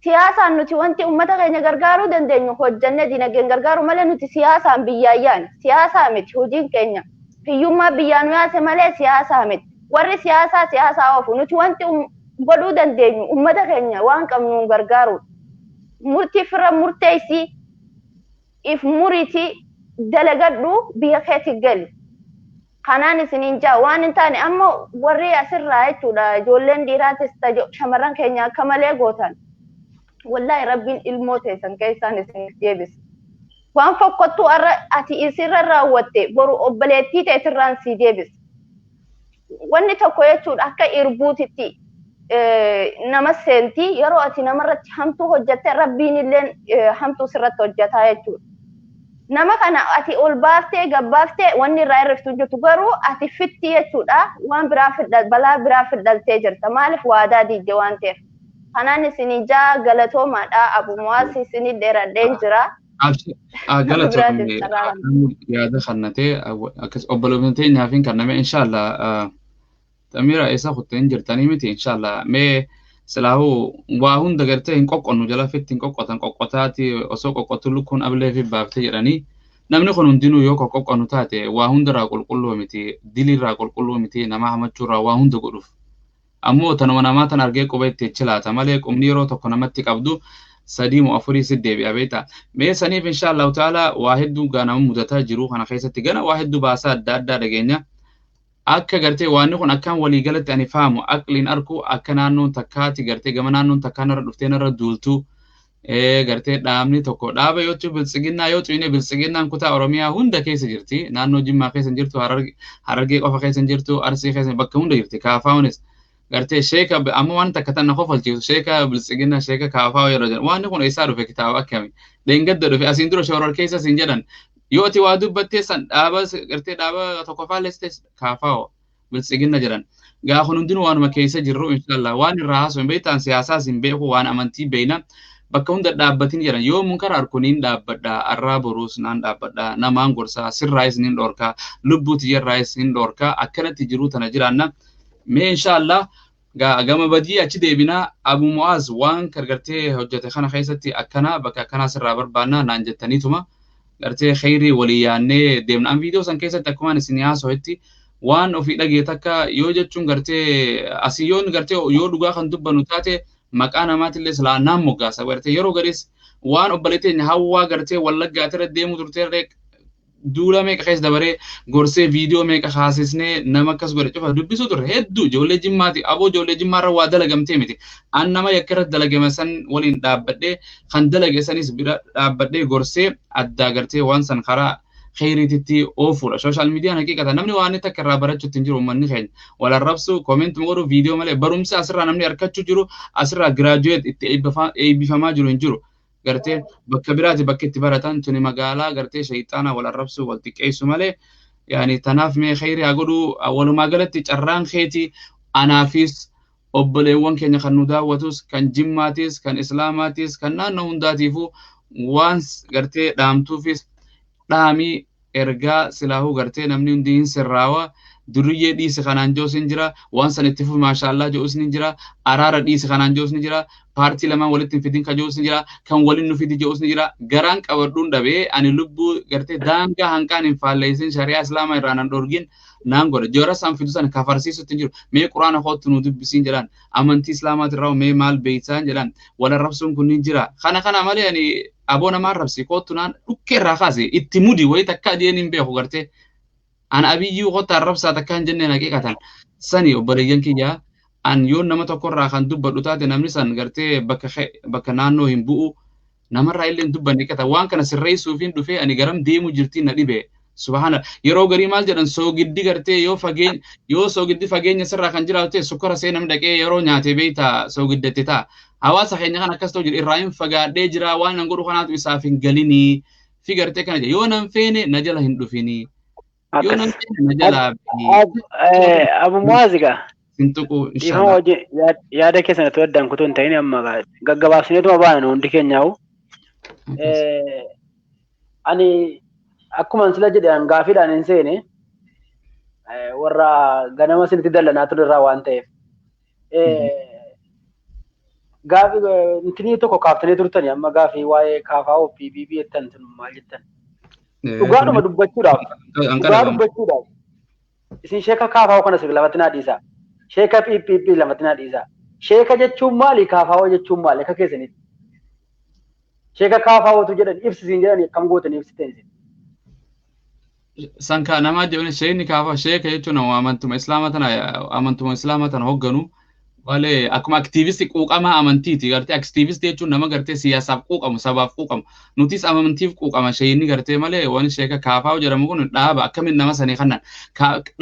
Siyaasaan nuti wanti uummata keenya gargaaruu dandeenyu hojjannee dinagdeen gargaaru malee nuti siyaasaan biyyaa yaane siyaasaa miti hojiin keenya hiyyummaa biyyaa nu yaase malee siyaasaa miti. Warri siyaasaa siyaasaa oofu nuti wanti godhuu dandeenyu uummata keenya waan qabnuun gargaaru. Murtii firra murteessii if muriitii dalagadhu biyya keetti gali. Kanaan isiniin jaa waan hin taane amma warri asirraa jechuudha ijoolleen dhiiraatis shamarran keenya akka malee gootan. Wallaahi rabbiin ilmoo teessan keessaan isiniif deebisa. Waan fokkottuu arra ati isirra raawwatte boru obboleettii teetirraan sii deebisa. Wanni tokko jechuudha akka irbuutitti nama seenti yeroo ati namarratti hamtuu hojjatte rabbiin illee hamtuu sirratti hojjataa jechuudha. Nama kana ati ol baaftee gabbaaftee wanni irraa hirriftu jirtu garuu ati fitti jechuudha waan biraa balaa biraa fiddaltee jirta maaliif waadaa diidde waan ta'eef. Kanaan isin ijaa galatoomaadha Abu Muwaas isin dheeradheen jira. Galatoomne yaada kannatee akkas obboleewwan teenyaaf hin kanname inshallah Xamiira eessa kuttee hin jirtanii miti inshallah mee silaahuu waa hunda gartee hin qoqqonnu jala fitti hin qoqqotan qoqqotaati osoo qoqqotu lukkuun ablee fi baaftee jedhanii namni kun hundinuu yoo qoqqonnu taate waa hundarraa qulqulluu miti diliirraa qulqulluu miti nama hamachuurraa waa hunda godhuuf ammoo tanuma namaa tan argee quba itti chilaata malee qubni yeroo tokko namatti qabdu sadii moo afurii si deebi'a beektaa mee saniif inshaallahu ta'ala waa hedduu ganama mudataa jiru kana keessatti gana waa hedduu baasaa adda addaa dhageenya akka gartee waanni kun akkaan waliigalatti ani faamu aqliin arku akka naannoon takkaati gartee gama naannoon takkaa narra dhuftee narra duultu gartee dhaabni tokko dhaaba yoo ta'u biltsiginnaa yoo xuyine biltsiginnaan kutaa Oromiyaa hunda keessa jirti naannoo Jimmaa keessa hin jirtu Harargee qofa keessa hin jirtu Arsii keessa bakka hunda jirti Kaafaawunis gartee sheeka amma waan takka tan na kofalchiisu sheeka biltsiginnaa sheeka Kaafaawu yeroo jedhan waan kun eessaa dhufe kitaaba akkami dheengadda dhufe asiin dura shoorar keessa siin jedhan yoo ati waa dubbattee san dhaaba gartee dhaaba tokkoffaa leessite Kaafaawu biltsiginna jedhan gaa kun hundinuu waanuma keessa jirru inshallah waan irraa haasoo hin beektan siyaasaas hin beeku waan amantii beeyna bakka hunda dhaabbatin jedhan yoo munkara arku niin dhaabbadha arraa boruus naan dhaabbadha namaan gorsaa sirraayis nin dhorkaa lubbuu tiyyarraayis nin dhorkaa akkanatti jiruu tana jiraanna mee inshallah gaa gama badii achi deebinaa Abu Mu'aaz waan gargartee hojjete kana keessatti akkana bakka akkanaa sirraa barbaannaa naan jettaniituma gartee khayrii walii yaannee deemna an viidiyoo san keessatti akkumaan isin haaso'etti waan ofii dhagee takka yoo jechuun gartee asii yoon gartee yoo dhugaa kan dubbannu taate maqaa namaatillee silaa naan moggaasa gartee yeroo garis waan obboleettii teenya hawwaa gartee wallaggaa irra deemu turteerree duula meeqa keessa dabaree gorsee viidiyoo meeqa kaasisnee nama akkas godhe cufa dubbisuu turre hedduu ijoollee jimmaati aboo ijoollee jimmaarra waa dalagamtee miti an nama yakka irra dalagame san waliin dhaabbadhee kan dalage sanis bira dhaabbadhee gorsee addaa gartee waan san karaa khayriititti oofuudha. Sooshaal miidiyaan haqiiqata namni waan takka irraa barachuutti hin jiru uummanni keenya wal arrabsu koomentii godhu viidiyoo malee barumsa asirraa namni argachuu jiru asirraa giraajuweet itti eebbifamaa jiru hin jiru. Gartee bakka biraati bakka itti baratan tuni magaalaa gartee shayxaana wal arrabsu wal xiqqeessu malee yaani tanaaf mee khayrii haa godhu walumaa galatti carraan keeti anaafis obboleewwan keenya kan nu daawwatus kan jimmaatis kan islaamaatis kan naannoo hundaatiifuu waan gartee dhaamtuufis dhaamii ergaa silaahuu gartee namni hundi hin sirraawa duriyyee dhiise kanaan joos hin jira waan san itti fufi maashaallaa joos ni jira araara dhiise kanaan joos ni jira paartii lamaan walitti hin fidin ka joos ni jira kan waliin nu fidi joos ni jira garaan qabadhuun dhabee ani lubbuu gartee daangaa hanqaan hin faalleessin shari'aa islaamaa irraa nan dhorgin naan godhe joora san fidu san kafarsiisutti hin jiru mee quraana kootu nu dubbisiin jedhan amantii islaamaati irraa mee maal beeksaan jedhan wal arrabsuun kun ni jira kana kana malee ani aboo namaa arrabsi kootu naan dhukkee irraa kaase itti mudi wayii takka adiin hin beeku gartee an abiyyuu kota arrabsaa takka hin jenneen haqiiqatan sani obboleeyyan kiyyaa an yoo nama tokkorraa kan dubbadhu taate namni san gartee bakka naannoo hin bu'u namarraa illee hin dubbanne haqiiqatan waan kana sirreessuufiin dhufee ani garam deemu jirtiin na dhibe subhaana yeroo garii maal jedhan soogiddi gartee yoo fageenya yoo soogiddi fageenya sirraa kan jiraatu ta'e sukkara see namni dhaqee yeroo nyaate beektaa soogiddatte ta'a hawaasa keenya kan akkas ta'u jiru irraa hin fagaadhee jira waan nan godhu kanaatu isaaf hin galinii fi gartee kana jedha yoo nan feene na jala hin dhufinii yoo nan feene na jalaa bahii Abu Mu'aaz egaa sin tuqu dhiifama inshallah. wajjin yaada keessan itoo addaan kutuu hin ta'in amma gaggabaabsineetuma baana hundi keenyaa'u. Ani akkuma sila jedhan gaafiidhaan hin seene warra ganama isinitti dallanaa ture irraa waan ta'eef. Gaafi intinii tokko kaaftanii turtanii amma gaafii waa'ee kaafaa PBB jettan sun maal jettan? Dhugaadhuma dubbachuudhaaf dhugaa dubbachuudhaaf isin sheeka kaafaa kana sirrii lamatti naa dhiisaa. Sheeka PPP lamatti naa dhiisaa. Sheeka jechuun maali? Kaafaa jechuun maali? Akka keessanitti. Sheeka kaafaa jedhan ibsisiin jedhan akkam gootanii ibsitan isin? San ka namaa jedhan sheekni kaafaa sheeka jechuun amantuma islaama tana hogganu Malee akkuma aktiivistii quuqamaa amantiiti gartee aktiivistii jechuun nama gartee siyaasaaf quuqamu sabaaf quuqamu nutis amantiif quuqama sheeyinni gartee malee waan sheeka kaafaa'u jedhamu kun dhaaba akkamiin nama sanii kannan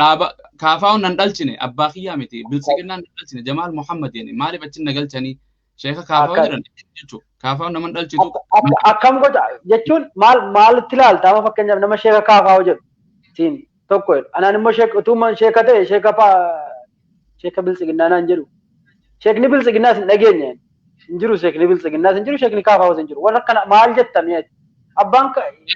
dhaaba kaafaa'u nan dhalchine abbaa kiyyaa miti biltsiginnaan nan dhalchine Jamaal Muhammad jedhani maaliif achi na galchanii sheeka kaafaa'u jedhan jechuudha kaafaa'u nama dhalchitu. Akkam gocha jechuun maal maalitti ilaalta amma fakkeenyaaf nama sheeka kaafaa'u jedhu siin tokko jedhu anaan immoo sheeka utuu sheeka ta'e sheeka sheeka biltsiginnaa naan jedhu. Sheekni biltsiginnaas hin dhageenye hin jiru sheekni biltsiginnaas hin jiru sheekni kaafaa'us hin jiru warra akkana maal jettamee abbaan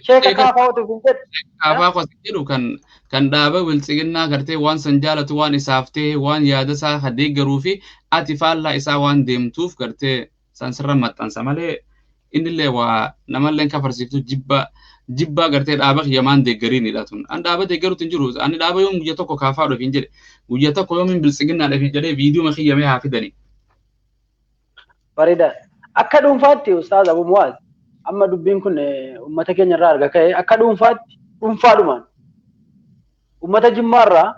sheeka kaafaa'utu hin jedhu. Kaafaa qos jedhu kan dhaaba biltsiginnaa gartee waan san jaalatu waan isaaf ta'e waan yaada isaa kan deeggaruu fi ati faallaa isaa waan deemtuuf gartee san sirra maxxansa malee innillee waa namallee kafarsiiftu jibbaa gartee dhaaba kiyyamaan deeggariinidha tun. An dhaaba deeggaruutu hin jiru. Ani dhaaba yoom guyya tokko kaafaa dhufi hin jedhe. Guyya tokko yoom hin biltsiginnaa dhufi jedhee viidiyoo kiyyamee haa fidani. Bareeda. Akka dhuunfaatti Ustaaz Abu Muwaaz amma dubbiin kun uummata keenya irraa arga ka'e akka dhuunfaatti dhuunfaadhumaan uummata Jimmaarraa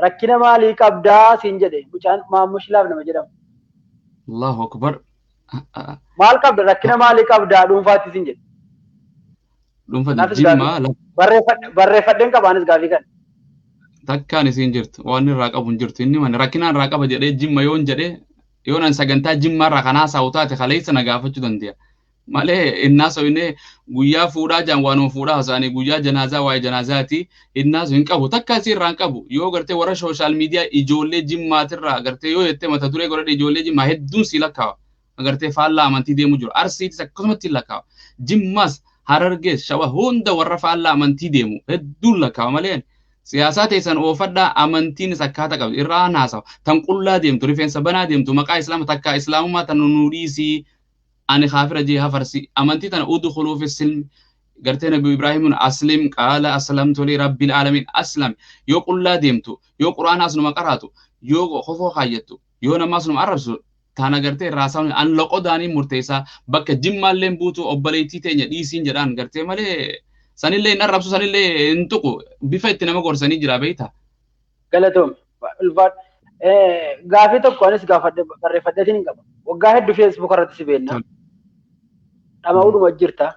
rakkina maalii qabdaa siin jedhe mucaan Maammush Laaf nama jedhamu. Allahu Akbar. Maal qabda rakkina maalii qabdaa dhuunfaatti siin jedhe. Dhuunfaatti Jimmaa. Barreeffadheen qaba anis gaafii kana. Takkaan isiin jirtu waan irraa qabu hin jirtu inni mana rakkinaan irraa qaba jedhee Jimma yoon jedhee yoon an sagantaa Jimmaa irraa kanaa haasa'u taate kaleessa na gaafachuu danda'a. Malee innaas inni guyyaa fuudhaa jaan waanuma fuudhaa haasa'anii guyyaa janaazaa waa'ee janaazaati innaas hin qabu takka isii irraa hin qabu yoo gartee warra sooshaal miidiyaa ijoollee Jimmaatirraa gartee yoo jettee mata duree godhadhe ijoollee Jimmaa hedduun sii lakkaawa gartee faallaa amantii deemu jiru Arsiitis akkasumatti lakkaawa Jimmaas Harargees Shawa hunda warra faallaa amantii deemu hedduun lakkaawa malee siyaasaa teessan oofadhaa amantiinis akkaata qabdi irraa haasawa tan qullaa deemtu rifeensa banaa deemtu maqaa islaama takka islaamummaa tan nu dhiisii ani kaafira jee hafarsi amantii tana udkhuluu fi silmi gartee nabi Ibraahimuun aslim qaala aslamtu li rabbil aalamiin aslam yoo qullaa deemtu yoo quraana asnuma qaraatu yoo kofoo kaayyattu yoo nama asnuma arrabsu tana gartee raasaan an loqodaanii murteessaa bakka Jimmaallee buutu obboleettii teenya dhiisiin jedhaan gartee malee sanillee hin arrabsu sanillee hin tuqu bifa itti nama gorsanii jira beektaa. Galatoom ulfaadha. Gaafii tokko anis gaafadhe barreeffadheetiin hin qaba. Waggaa hedduu feesbuuk irratti si beenna. Dhama'uudhuma jirta.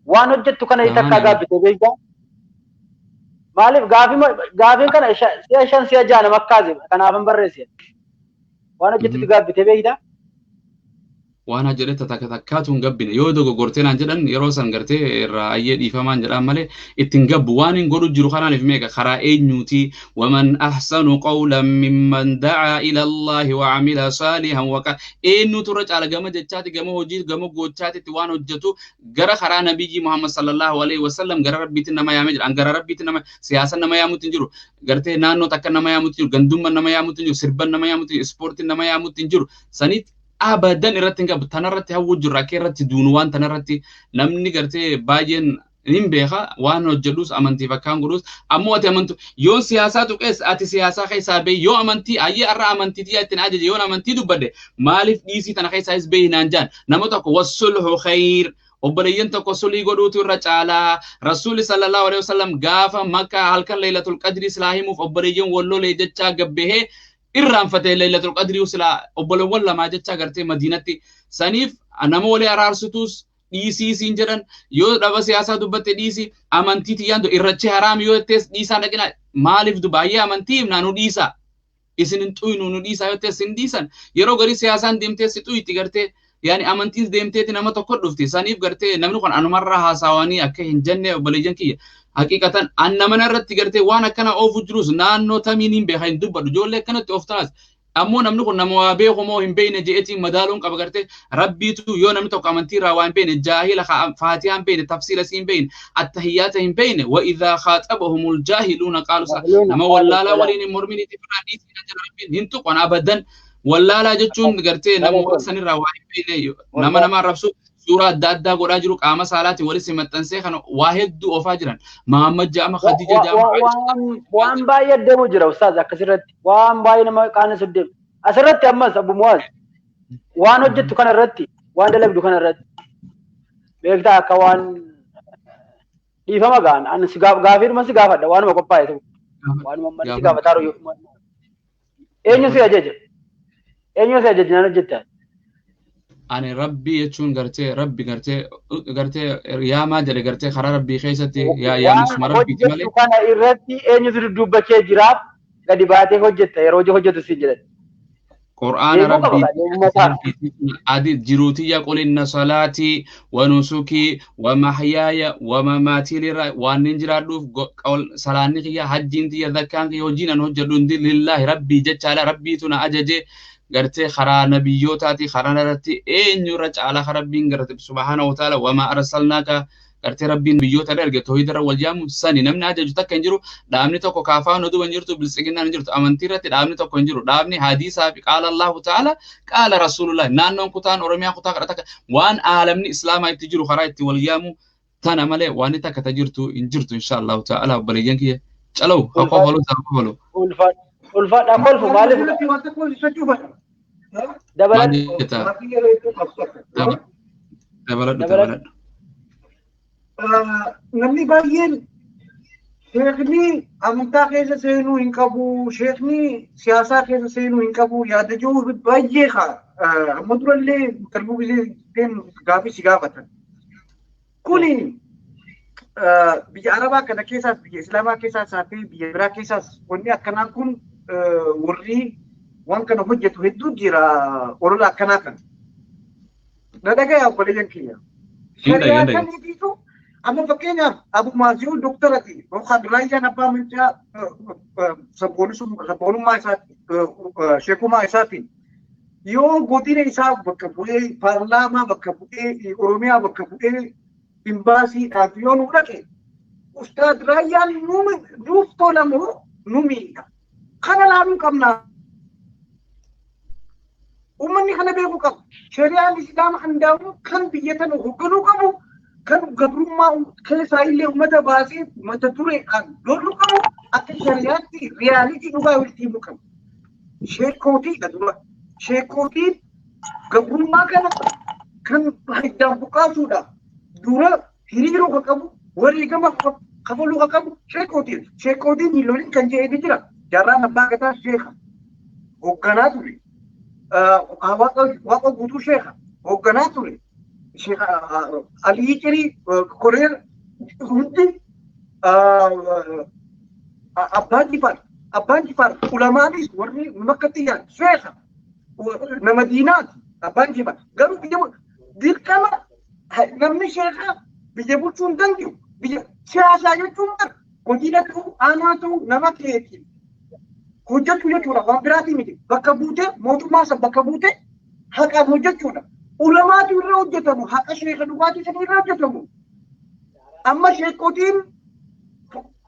Waan hojjettu kana takkaa gaabbitee beektaa? Maaliif gaafiin kana si'a 5 si'a 6 nama akkaase kanaafan barreesse. Waan hojjettutti gaabbitee beektaa? Waan jedhe takka takkaatu hin gabbine yoo dogoggortee naan jedhan yeroo san gartee irraa ayyee dhiifamaan jedhan malee ittiin gabbu waan hin godhu jiru kanaaniif meeqa karaa eenyuuti waman ahsanu qawlan mimman da'aa ila Allaahi wa amila saalihan waqa eenyuutu irra caala gama jechaati gama hojii gama gochaatitti waan hojjetu gara karaa nabiyyi Muhammad sallallahu alaihi wasallam gara rabbiitti nama yaamee jira gara rabbiitti nama siyaasa nama yaamutti hin jiru gartee naannoo takka nama yaamutti hin jiru gandummaa nama yaamutti hin jiru sirban nama yaamutti hin jiru ispoortiin nama yaamutti hin jiru sanitti abadan irratti hin qabu tanarratti hawwu jirra akka irratti duunu waan tanarratti namni gartee baay'een hin beeka waan hojjedhus amantiif akkaan godhus ammoo ati amantu yoo siyaasaa tuqees ati siyaasaa keessaa bee yoo amantii ayyee arra amantii tiyyaa ittiin ajaje yoon amantii dubbadde maaliif dhiisii tana keessaayis bee hinaan jaan nama tokko wassulhu khayr obboleeyyan tokko sulii godhuutu irra caalaa rasuulli sallallahu alaihi wasallam gaafa Makkaa halkan Laylatul Qadrii silaa himuuf obboleeyyan wallolee jechaa gabbehee irraanfatee Laylatul Qadrii silaa obboleewwan lamaa jechaa gartee Madiinatti saniif nama walii araarsitus dhiisii siin jedhan yoo dhaba siyaasaa dubbatte dhiisii amantii tiyyaan irrachi haraam yoo jettees dhiisaa dhaqina maaliif baay'ee amantii himnaa nu dhiisaa isin hin xuynu nu dhiisaa yoo jettees hin dhiisan yeroo garii siyaasaan deemtee si xuyitti gartee yaani amantiin deemteeti nama tokko dhufti saniif gartee namni kun anumarraa haasawanii akka hin jenne obboleeyyan kiyya haqiiqatan an nama irratti gartee waan akkana oofu jirus naannoo tamiin hin beeka hin dubbadhu ijoollee akkanatti ooftanas ammoo namni kun nama waa beeku moo hin beekne je'eetiin madaaluun qaba gartee rabbiitu yoo namni tokko amantii irraa waa hin beekne jaahila faatihaa hin beekne tafsiila hin beekne attahiyyaata hin beekne wa idhaa khaaxabahumul jaahiluuna qaalu nama wallaalaa waliin hin mormin itti firraa dhiisii jala rabbiin hin tuqan abadan wallaalaa jechuun gartee nama sanirraa waa hin beekne nama nama arrabsu suuraa adda addaa godhaa jiru qaama saalaatiin walitti maxxansee kana waa hedduu oofaa jiran Mahammad Jaama Khadija Jaama waan baay'ee deemu jira ustaaz akkasirratti waan baay'ee nama qaanessu deemu asirratti ammas Abu Muwaaz waan hojjettu kana irratti waan dalagdu kana irratti beektaa akka waan dhiifama ga'an ani si gaafiidhuma si gaafadha waanuma qophaa'e tokko waanuma manni si gaafataa jiru eenyu si ajaja Eenyu si ajajnaan hojjetta? Ani rabbii jechuun gartee rabbi gartee yaamaa jedhe gartee karaa rabbii keessatti yaamsuma rabbiiti malee. Kana irratti eenyutu dudduuba kee jiraaf gadi baatee hojjetta yeroo hojjetu siin jedhan. Qur'aana rabbii adi jiruutiyya qul inna salaatii wa nusukii wa mahyaaya wa mamaatii lirraa waan nin jiraadhuuf salaanni kiyya hajjiin tiyya zakkaan kiyya hojiin an hojjedhu hundi lillaahi rabbii jechaadha rabbiitu na ajaje gartee karaa nabiyyootaati karaa irratti eenyurra caalaa rabbiin garte subhaana wa ta'ala wamaa arsalnaaka gartee rabbiin biyyoota erge toohida wal jaamu sani namni ajaju takka hin jiru dhaabni tokko kaafaan oduu hin jirtu biltsiginnaan hin jirtu amantii irratti dhaabni tokko hin jiru dhaabni hadiisaa fi qaala Allahu ta'ala qaala rasuulullah naannoon kutaan Oromiyaa kutaa kadha takka waan aalamni islaamaa itti jiru karaa itti wal yaamu tana malee waan takka ta jirtu hin jirtu insha Allahu ta'ala obboleeyyan kiyya calaw haa kofalu haa kofalu. Ulfaadha kolfu maaliif dabaladhu dabaladhu. Namni baay'een sheekni amantaa keessa seenuu hin qabu, sheekni siyaasaa keessa seenuu hin qabu, yaada jiru baay'ee haa. Amma durallee qalbii gisee gaafii si gaafatan. Kuni biyya Arabaa kana keessaas, biyya Islaamaa keessaas haa ta'e biyya biraa keessaas wanni akkanaa kun warri waan kana hojjetu hedduu jira olola akkanaa kana. Na dhagaya obboleeyyan kiyya. Shari'aa kamiitiitu amma fakkeenyaaf Abu Maaziyuu doktorati yookaan Raayyaan Abbaa Mancaa sabboonummaa isaati sheekummaa isaatiin yoo godina isaa bakka bu'ee paarlaamaa bakka bu'ee Oromiyaa bakka bu'ee imbaasiidhaaf yoo nu dhaqe Ustaad Raayyaan nuuf tolamu nu miidha. Kana laaluu qabna. Uummanni kana beekuu qaba. Shari'aan Islaama handaamu kan biyya tana hoogganuu qabu, kan gabrummaa keessaa illee uummata baasee mata dureedhaan loluu qabu, akka shari'aatti riyaalitii dhugaa walitti himuu qabu. Sheekootiidha dura. Sheekootiin gabrummaa kana kan hiddaan buqqaasuudha. Dura hiriiruu kan qabu, wareegama kafaluu kan qabu sheekootiin. Sheekootiin hin lolin kan jedhee jira. Jaarraan abbaa gadaa sheeka. Hoogganaa ture. Waaqa guutuu sheeka hoogganaa ture. Sheeka Alii Cirii Koreen hundi abbaan Jifaar abbaan Jifaar ulamaanis warri makkatti yaad sheeka nama diinaati abbaan Jifaar garuu biyya dirqama namni sheeka biyya bulchuu hin danda'u biyya siyaasaa jechuun godina ta'u aanaa ta'u nama keetiin hojjechuu jechuudha waan biraatii miti bakka buutee mootummaa san bakka buutee haqaan hojjechuudha. Ulamaatu irra hojjetamu haqa sheeka dhugaatii sana irra hojjetamu. Amma sheekotiin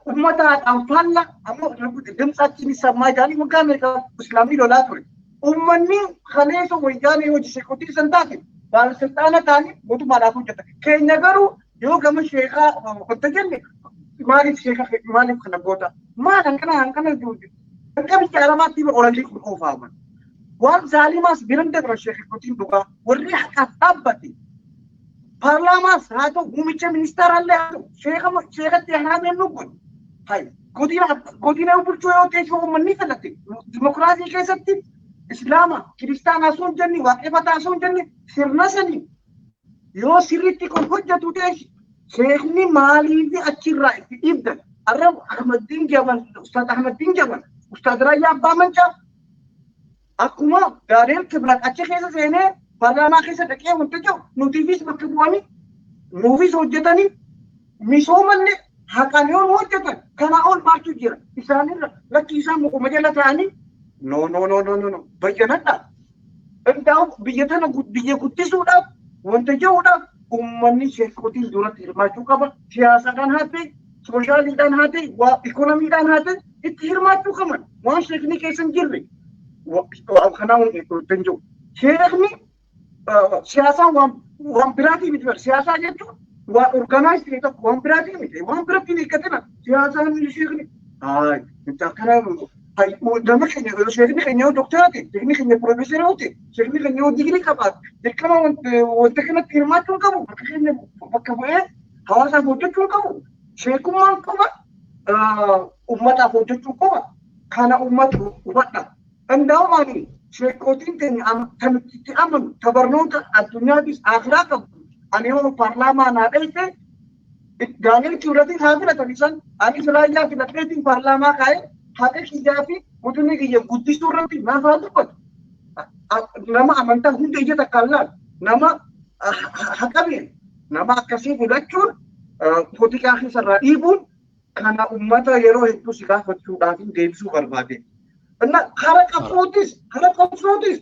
uummata haqaan faalla amma dimtsachiin sammaa jedhanii waggaa meeqa islaamni lolaa ture. Uummanni kaleessa wayyaanee hojii sheekotii san taate baalasilxaana ta'anii mootummaadhaaf hojjeta. Keenya garuu yoo gama sheekaa wanta jenne maaliif sheeka maaliif kana goota maal hankana hankana Bakka biyya Arabaatti olalli kun oofaman. Waan zaalimaas biran dabran sheekotiin dhugaa warri haqaaf dhaabbate. Paarlaamaas haa ta'u muummicha ministeeraallee haa ta'u sheekatti haameen nu godhu. Hayi godina bulchuu yoo ta'e uummanni filate dimokiraasii keessatti islaama kiristaanaa osoo hin jenne waaqeffataa osoo hin jenne sirna sanii yoo sirriitti kun hojjetu ta'e sheekni maaliif achirraa itti dhiibdan. Arrab Ahmadiin Jabal Ustaad Ahmadiin Jabal Ustaad Raayyaa Abbaa Mancaa akkuma Daaneel Kibrat achi keessa seenee paarlaamaa keessa dhaqee wanta jiru nutiifis bakka bu'anii nuufis hojjetanii misoomallee haqaan yoo nu hojjetan kanaa ol maaltu jira isaanirra lakki isaan mukuma jala ta'anii no no no no no bayyanadha. Intaa'u biyya tana biyya guddisuudhaaf wanta jiruudhaaf uummanni sheekotiin duratti hirmaachuu qaba siyaasaadhaan haa ta'e sooshaaliidhaan haa ta'e waa ikoonomiidhaan haa ta'e itti hirmaachuu qaban waan sheekni keessa hin jirre kanaa hin jiru. Sheekni siyaasaan waan biraatii miti bara siyaasaa jechuun waan organaayiz ta'e tokko waan biraatii miti waan biratti hin eeggatina siyaasaan sheekni akkana nama keenya sheekni keenya yoo doktora ta'e sheekni keenya piroofeesara yoo ta'e sheekni keenya yoo digirii qabaate dirqama wanta kanatti hirmaachuu hin qabu bakka keenya bakka bu'ee hawaasaaf hojjechuu hin qabu. Sheekummaan qofa uummataaf hojjechuu qofa kana uummatu hubadha. Danda'umaani Sheekotiin teenya kan itti amanu tabarnoota addunyaattis akhiraa qabu. Ani yoo paarlaamaa naa dheeyte gaaniin kibratiin haa filatan isaan anis raayyaa filadheetiin paarlaamaa kaa'ee haqa kiyyaa fi guddinni kiyya guddisuu irratti naaf haa dubbatu. Nama amantaa hunda ija takkaan laalu nama haqa beeku nama akkasii filachuun poolitikaa keessarraa dhiibuun kana uummata yeroo hedduu si gaafachuudhaaf deebisuu barbaade. Kara qabsootis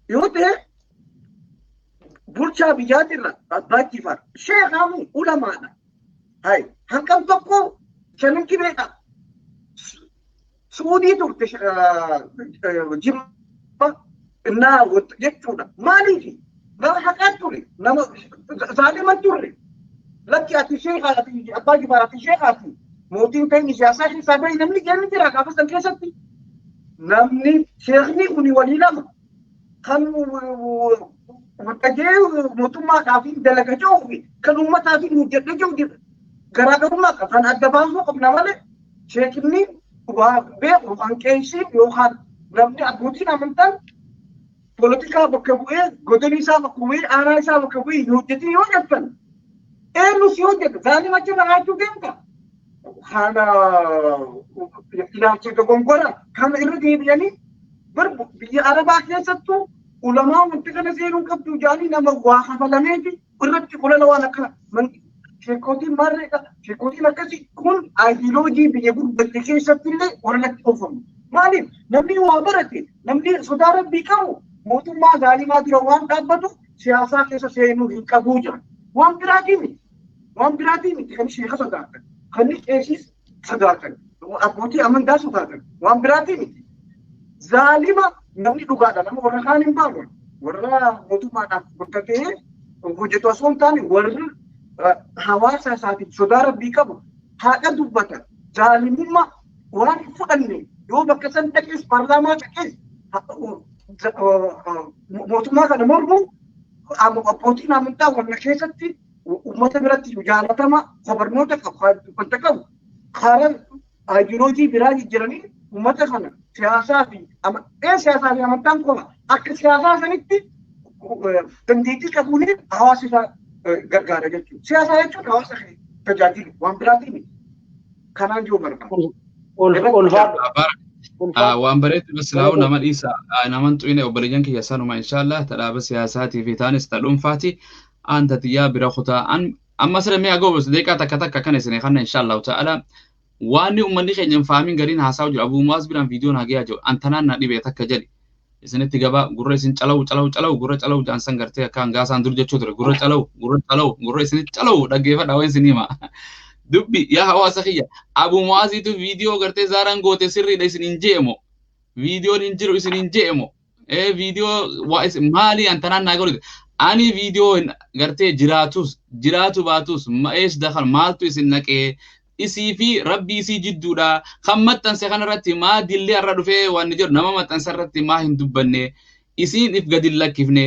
yoo ta'e bulchaa biyyaatirra abbaa jifaar sheekaamu ulamaadha. Hai hanqam tokko shanan kibeedha. Suudii turte jimma innaa jechuudha. Maaliif nama haqaa ture nama zaaliman turre lakki ati sheekaati abbaa jifaar ati sheekaati mootiin ta'in siyaasaa keessaa bahi namni jenni jira gaafa san keessatti namni sheekni kuni walii lama kan dhagee mootummaadhaaf dalaga jiru kan uummataaf hojjedhe jiru garaagarummaa qaba. Kan adda baasuu qabna malee sheekni waa beeku yookaan qeesiin yookaan namni abbootiin amantaan poolitikaa bakka bu'ee godina isaa bakka bu'ee aanaa isaa bakka bu'ee hin hojjetin yoo jettan eenyu si hojjeta zaalima achirra haachuu deemta. Kana ilaalcha dogongora kana irra deebi'anii biyya Arabaa keessattuu ulamaa wanti kana seenuu qabdu jaanii nama waa kafalameefi irratti olala waan akkana sheekootiin maarreedha sheekootiin akkasii kun aayidiloojii biyya gurguddatte keessatti illee olalatti oofamu. Maaliif namni waa barate namni sodaa rabbii qabu mootummaa zaalimaa dura waan dhaabbatu siyaasaa keessa seenuu hin qabuu jira. Waan biraatii miti kan sheeka sodaatan kan qeesiis sodaatan abbootii amantaa sodaatan waan biraatii miti. Zaalima namni dhugaadha nama warra kaan hin baanu warra mootummaadhaaf bakka ta'ee hojjetu osoo hin taane warra hawaasa isaatiif sodaa rabbii qabu haadha dubbata zaalimummaa waan hin fudhanne yoo bakka san dhaqees paarlaamaa dhaqees mootummaa kana mormu abbootiin amantaa warra keessatti uummata biratti jaalatama barnoota qabu wanta qabu karaa aayidiloojii biraa jijjiiranii uummata kana siyaasaa fi siyaasaa fi amantaan qofa akka siyaasaa sanitti dandeettii qabuun hawaasa isaa gargaara jechuudha. Siyaasaa jechuun hawaasa tajaajilu waan biraatiin miti. Kanaan jiru barbaada. Waan bareedu bas laa'u nama dhiisa naman xuyine obboleeyyan kiyya sanuma inshaallah tadhaaba siyaasaatii fi taanis ta dhuunfaati anta tiyyaa bira kutaa amma sira mi'a goobus deeqaa takka takka kan isin kanna inshaallahu ta'ala waan uummanni keenya hin faamin gariin haasaa'u jiru abuu muwaas biraan viidiyoon hageeyaa jiru antanaan na dhibee takka jedhi isinitti gabaa gurra isin calawu calawu calawu gurra calawu jaansan gartee akka hangaasaan dur jechuu ture gurra calawu gurra calawu gurra isinitti calawu dhaggeeffadha waan isin hima. Dubbi yaa hawaasa kiyya abuu muwaasiitu viidiyoo gartee zaaraan goote sirriidha isin hin jeemo viidiyoon hin jiru isin hin jeemo viidiyoo waa isin maali antanaan naa godhute ani viidiyoo gartee jiraatus jiraatu baatus ma'ees dakal maaltu isin naqee isii fi rabbii isii jidduudha kan maxxanse kanarratti maa dillee har'a dhufee waan jedhu nama maxxanse irratti maa hin dubbanne isiin if gadi lakkifne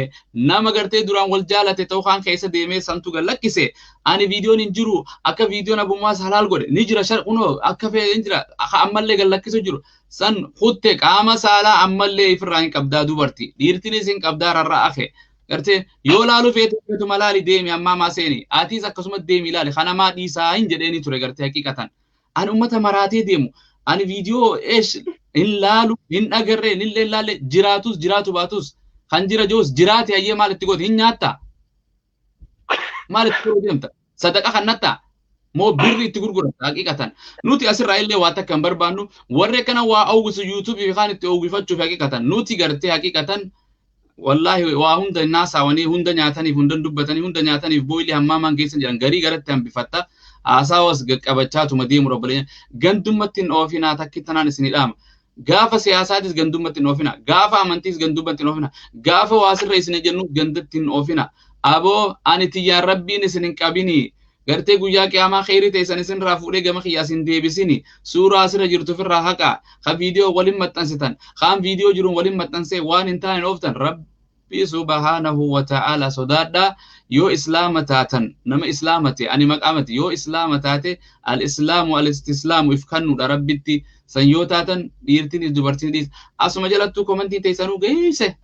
nama gartee duraan wal jaalate ta'uu kaan keessa deemee santu gad lakkise ani viidiyoon hin jiru akka viidiyoon abummaas halaal godhe ni jira shar kunoo akka fedhe hin jira akka ammallee gad lakkisu jiru san kutte qaama saalaa ammallee ifirraa hin qabdaa dubarti dhiirtinis hin qabdaa rarraa afe gartee yoo laalu feete feetuma laali deemi ammaa maa seeni atiis akkasuma deemi ilaali kana maa dhiisaa hin jedheeni ture gartee haqiiqatan ani ummata maraatee deemu ani viidiyoo eesh hin laalu hin dhagarree hin illee laalle jiraatus jiraatu baatus kan jira jirus jiraate hayyee maal itti goote hin nyaatta maal itti godhu deemta sadaqa kan natta moo birri itti gurgurata haqiiqatan nuti asirraa illee waa takka hin barbaannu warri akkana waa uwwisu yuutuubii fi kaan itti uwwifachuuf haqiiqatan nuti gartee haqiiqatan wallahi waa hunda naasaawanii hunda nyaataniif hunda dubbatanii hunda nyaataniif booyilii hammaamaan keessa jiran garii garatti hambifatta haasawas qaqqabachaatuma deemu obboleeyyan gandummatti hin oofinaa takki tanaan isin dhaama gaafa siyaasaatis gandummatti hin oofina gaafa amantiis gandummatti hin oofina gaafa waasirra isin jennu gandatti hin oofina aboo ani tiyyaan rabbiin isin hin qabini gartee guyyaa qiyaamaa kheyrii teessan isinirraa fuudhee gama kiyyaa isin deebisini suuraa asirra jirtu ofirraa haqa ka viidiyoo waliin maxxansitan kaan viidiyoo jiruun waliin maxxansee waan hin taane ooftan rabbi subhaanahu wa ta'ala sodaadha Yoo islaama taatan, nama islaama ta'e, ani maqaamati, yoo islaama taate, al islaamu al istislaamu, if kannuudha rabbitti. San yoo taatan, dhiirtinis dubartiinis asuma jalattuu komantii teessanuu geesse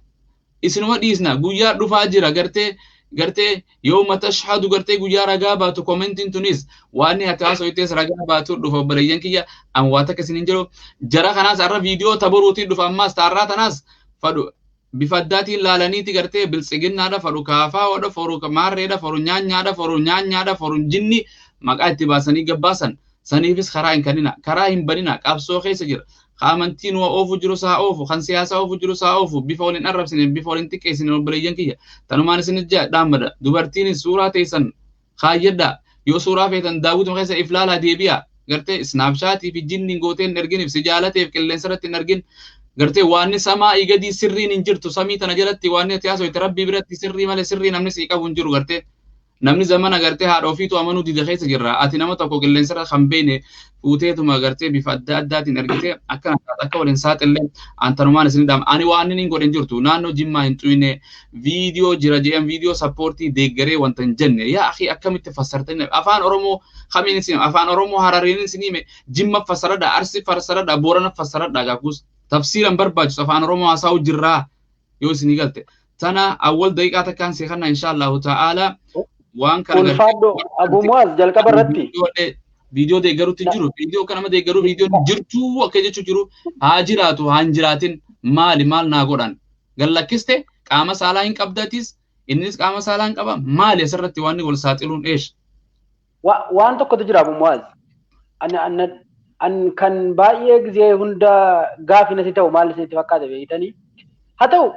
isinuma dhiisna. Guyyaa dhufaa jira, gartee yooma tashhadu, gartee guyyaa ragaa baatu, komentiin tunis waan ati haasoftes ragaa baatu dhufa. Obboleeyyan kiyya, an waa takka isinin jiru jara kanaas har'a viidiyoo taboruutiin dhufa. Ammaas taarraa tanaas fadhu bifa addaatiin laalaniiti, gartee biltsiginnaadha fadhu, kaafaa'oodha foru, maarreedha foru, nyaanyaadha foru, nyaanyaadha foru, jinni maqaa itti baasanii gabbaasan. Saniifis karaa hin kennina, karaa hin banina. Qabsoo keessa jira. Amantiin waa oofu jiru saa oofu, kan siyaasaa oofu jiru saa oofu, bifa waliin arrabsine, bifa waliin xiqqeessine. Obboleeyyan kiyya, tanumaan isin dhaammada. Dubartiinis suuraa teessan kaayyadha. Yoo suuraa feetan daawwituma keessa iflaalaa deebi'a. Gartee Snapchatii fi jinniin gootee hin erginiif, si jaalateef qilleensa irratti hin ergin. Gartee waanni samaa gadii sirriin hin jirtu. Samii tana jalatti waanni ati haasofte rabbii biratti sirrii malee sirrii namni sii qabu hin jiru. Gartee namni zamana gartee haadha ofiitu amanuu dide keessa jirra. Ati nama tokko qilleensarra kan beene fuuteetuma gartee bifa adda addaatiin ergitee akkana akka waliin saaxillee antanumaan isin dhaama. Ani waan inni godhin jirtu, naannoo Jimmaa hin xuyne, viidiyoo jira jedhan, viidiyoo sappoortii deeggaree wanta hin jenne. Yaa akhi, akkamitti fassartanii? Afaan Oromoo kamiin isin, afaan Oromoo Harariin isin hime, Jimma fassaradha, Arsi fassaradha, Boorana fassaradha. Gaakus tafsiiran barbaachisu afaan Oromoo haasa'u jirraa yoo isinii galte. Tana awwal daqiiqaa takkaan seekanna, insha Allahu ta'ala, waan kana. Ulfaadho Abu Muaz, jalqaba irratti. Viidiyoo deeggaruutti jiru, viidiyoo akka nama deeggaruu viidiyoon jirtuu akka jechuu jiru haa jiraatu haa hin jiraatin, maali maal naa godhan? Gallakkiste qaama saalaa hin qabdatis, innis qaama saalaa hin qaba. Maali asirratti waan wal saaxiluun eesh? Waan tokkotu jira, Abu Muaz. An kan baay'ee gizee hunda gaafi natti ta'u maal isinitti fakkaata beektanii? Haa ta'u,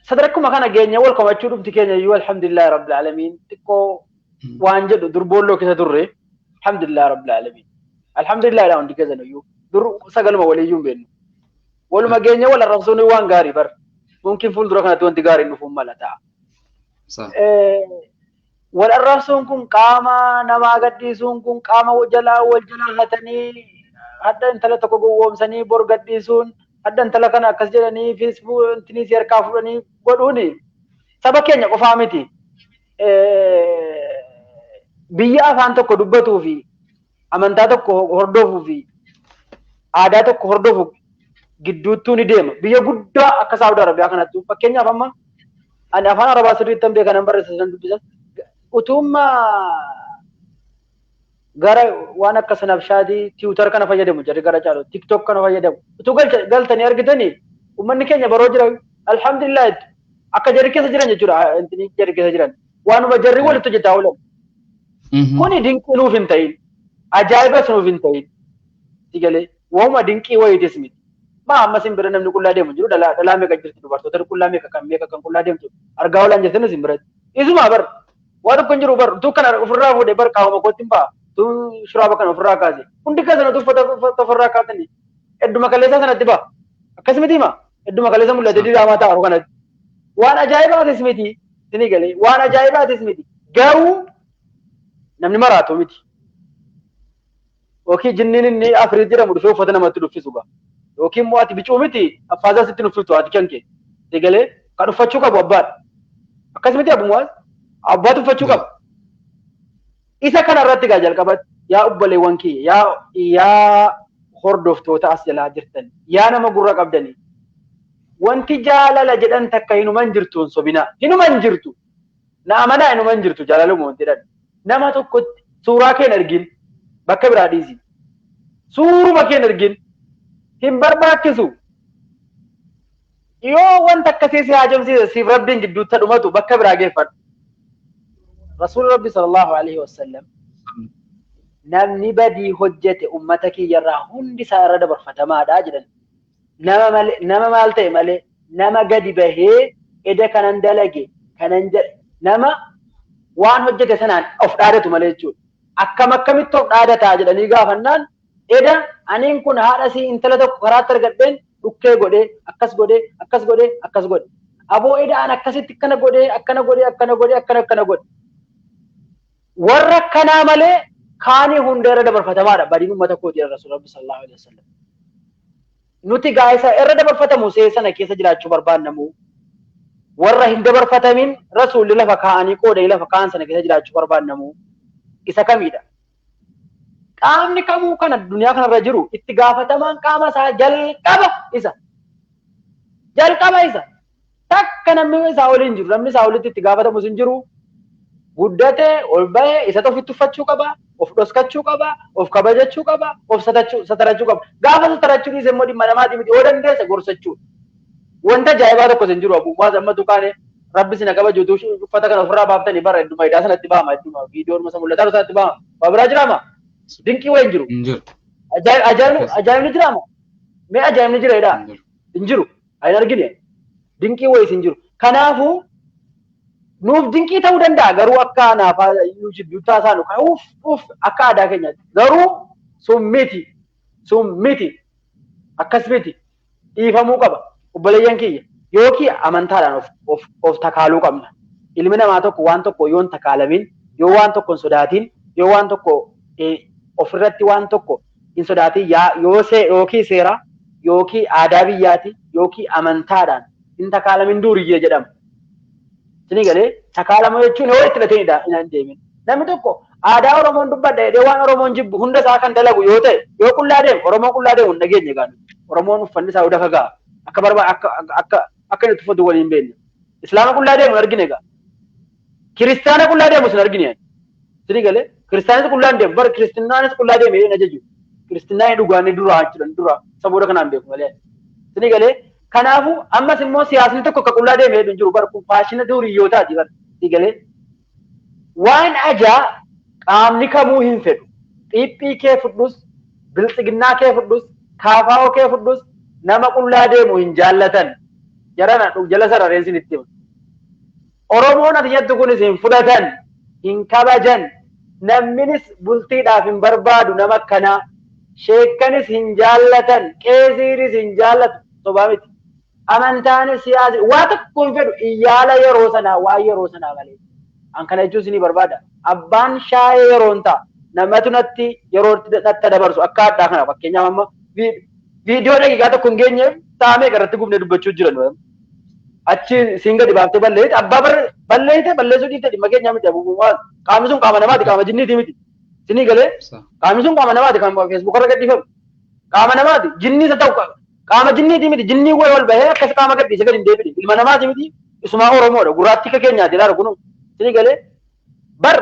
sadarkuma kana geenya wal komachuu dhumti keenya iyyuu, alhamdulillahi rabbil alamin, xiqqoo waan jedhu dur boolloo keessa turre. Alhamdulillahi rabbil alamin, alhamdulillahi dha. Hundi keessan iyyuu dur sagaluma waliyyuu hin beeknu. Waluma geenya wal arrabsuun waan gaarii bar. Mumkin fuuldura kanatti wanti gaariin dhufuun mala ta'a. Wal arrabsuun kun, qaama namaa gadhiisuun kun, qaama jalaa wal jalaa hatanii, hadda intala tokko gowwoomsanii bor gadhiisuun, hadda intala kana akkas jedhanii Facebook si harkaa fudhanii godhuuni saba keenya qofaa miti. Biyya afaan tokko dubbatuu fi amantaa tokko hordofuu fi aadaa tokko hordofu gidduuttuu ni deema. Biyya guddaa akka Saawud Arabiyaa kanatti, fakkeenyaaf, amma ani afaan Arabaa sirriitti hin beekan, barreessa san dubbisa. Utumma gara waan akka Snapchatii, Twitter kana fayyadamu, jarri gara caalu TikTok kana fayyadamu. Utuu galtanii argitanii, uummanni keenya baroo jira, alhamdulillah, akka jarri keessa jiran jechuudha. Intini jarri keessa jiran waanuma jarri walitti hojjetaa oolan. Kuni dinqii nuuf hin ta'in. Ajaa'ibas nuuf hin ta'in. Sigalee waanuma dinqii wayiitis miti. Maa amma isin bira namni qullaa deemu jiru, dhalaa meeqa jirti, dubartoota qullaa meeqa kan qullaa deemtu argaa oolan jirtan isin biratti. Isuma bar waa tokko hin jiru bar. Utuu kana ofirraa fuudhee bar qaama kootti hin ba'a. Tun shuraaba kana ofirraa kaase. Hundi keessan utuu uffata ofirraa kaasanii hedduma kaleessaa sanatti ba'a. Akkasumatti hima, hedduma kaleessa mul'ate diraamaa ta'a kanatti. Waan ajaa'ibaatis miti. Isinii galee, waan ajaa'ibaatis miti. Garuu namni maraatu miti. Yookiin jinniin inni afirii jedhamu dhufee uffata namatti dhuffisu gaa. Yookiin immoo ati bicuu miti, affaasaa sitti nuffiftu ati kan kee. Galee kan uffachuu qabu abbaadha. Akkasumatti Abu Muwaaz, abbaatu uffachuu qaba. Isa kana irratti gaa jalqabatti, yaa obboleewwan kiyya, yaa hordoftoota as jalaa jirtan, yaa nama gurra qabdanii, wanti jaalala jedhan takka hinuman jirtu, hin sobinaa, hinuman jirtu, na amanaa, hinuman jirtu jaalaluma wanti jedhan. Nama tokkotti suuraa kee hin argin, bakka biraa dhiisi, suuruma kee hin argin, hin barbaachisu. Yoo wanta akkasii si haajomsiise, siif rabbiin gidduutti dhumatu, bakka biraa geeffadhu. Rasuulli Rabbi sallallahu alaihi wasallam, namni badii hojjete ummata kiyyarraa hundi isaa irra dabarfatamaadha jedhan. Nama malee, nama maal ta'e malee, nama gadi bahee eda kanan dalage kanan jedhe, nama waan hojjete sanaan of dhaadatu malee jechuudha. Akkam akkamitti of dhaadataa jedhanii gaafannaan, eda aniin kun haadha sii intala tokko karaatti argadheen dhukkee godhee, akkas godhee, akkas godhee, akkas godhe. Aboo eda an akkasitti akkana godhee, akkana godhee, akkana godhee, akkana akkana godhe. Warra akkanaa malee kaanii hunda irra dabarfatamaadha badiin uummata kooti jedha Rasuul Rabbi sallallahu alaihi wasallam. Nuti gaa isa irra dabarfatamu see sana keessa jiraachuu barbaannamu. Warra hin dabarfatamin rasuulli lafa kaa'anii qoodanii lafa kaa'an sana keessa jiraachuu barbaannamu isa kamidha? Qaamni kamuu kan addunyaa kanarra jiru itti gaafatamaan qaama isaa jalqaba isa. Jalqaba isa. Takka namni isaa waliin jiru, namni isaa walitti itti gaafatamus hin jiru. Guddatee ol bahee isa ofitti uffachuu qaba, of dhoskachuu qaba, of kabajachuu qaba, of satarachuu qaba. Gaafa satarachuu dhiise immoo dhimma namaatii miti yoo dandeesse gorsachuu. Wanta ajaa'ibaa tokkos hin jiru abbummaa amma tuqaane rabbi sina kabajuutu uffata kana ofirraa baaftanii bara hedduma hidhaa sanatti bahama hedduma viidiyoon masa mul'ataa sanatti bahama. Waa biraa jiraama? Dinqii wayi hin jiru. Ajaa'ibni jiraama? Mee ajaa'ibni jira jedhaa? Hin jiru. Hin argine. Dinqii wayis hin jiru. Kanaafuu nuuf dinqii ta'uu danda'a garuu akka naafaa nu jidduu taasanu uff uff akka aadaa keenyaatti garuu sun miti sun miti akkas miti dhiifamuu qaba obboleeyyan kiyya yookiin amantaadhaan of takaaluu qabna. Ilmi namaa tokko waan tokko yoo hin takaalamin yoo waan tokko hin sodaatin yoo waan tokko ofirratti waan tokko hin sodaatin yoo yookiin seera yookiin aadaa biyyaati yookiin amantaadhaan hin takaalamin duuriyyee jedhama. Isinii galee takaalama jechuun yoo itti hidhatanidha hin deemin. Namni tokko aadaa Oromoon dubbadha jedhee waan Oromoon jibbu hunda isaa kan dalagu yoo ta'e yoo qullaa deemu Oromoon qullaa deemu hin dhageenye gaanu. Oromoon uffanni isaa dafa ga'a. Akka barbaade akka akka akka inni uffatu waliin beekna. Islaama qullaa deemu hin argine egaa. Kiristaana qullaa deemu hin argine. Isinii galee kiristaanis qullaa hin deemu bara kiristinnaanis qullaa deeme hin ajaju. Kiristinnaan dhugaan duraa jechuudha dura saboota kanaan beeku malee. Isinii galee kanaafuu ammas immoo siyaasni tokko akka qullaa deemee hin jiru bara kun faashina duriyyootaati bara. Isinii galee waan ajaa qaamni kamuu hin fedhu. Xiiphii kee fudhus, biltsiginnaa kee fudhus, kaafaa'oo kee fudhus nama qullaa deemu hin jaallatan. Jarana jala sarareen isin itti hima. Oromoon ati jettu kunis hin fudhatan, hin kabajan, namninis bultiidhaaf hin barbaadu nama akkanaa. Sheekkanis hin jaallatan, qeesiinis hin jaallatu, sobaa miti. Amantaanis siyaasi waa tokko hin fedhu iyyaala yeroo sanaa waa yeroo sanaa malee. An kana jechuun isinii barbaada. Abbaan shaayee yeroon ta'a. Namatu natti yeroo natti dabarsu akka addaa kana fakkeenyaaf amma viidiyoo daqiiqaa tokko hin geenyeef taa'amee irratti gubnee dubbachuu jiran. Achi siin gadi baaftee balleessite abbaa balleessite balleessuu dhiifte dhimma keenyaa miti abubumaa qaamni sun qaama namaati qaama jinniiti miti. Isinii galee qaamni sun qaama namaati kan feesbuuk irra gadhiifamu. Qaama namaati jinni isa ta'u qaama jinniiti miti jinnii wal wal bahee akkas qaama gadhiise gadi hin deebine ilma namaati miti isumaa Oromoodha gurraattii akka keenyaati ilaala kunu. Isinii galee bar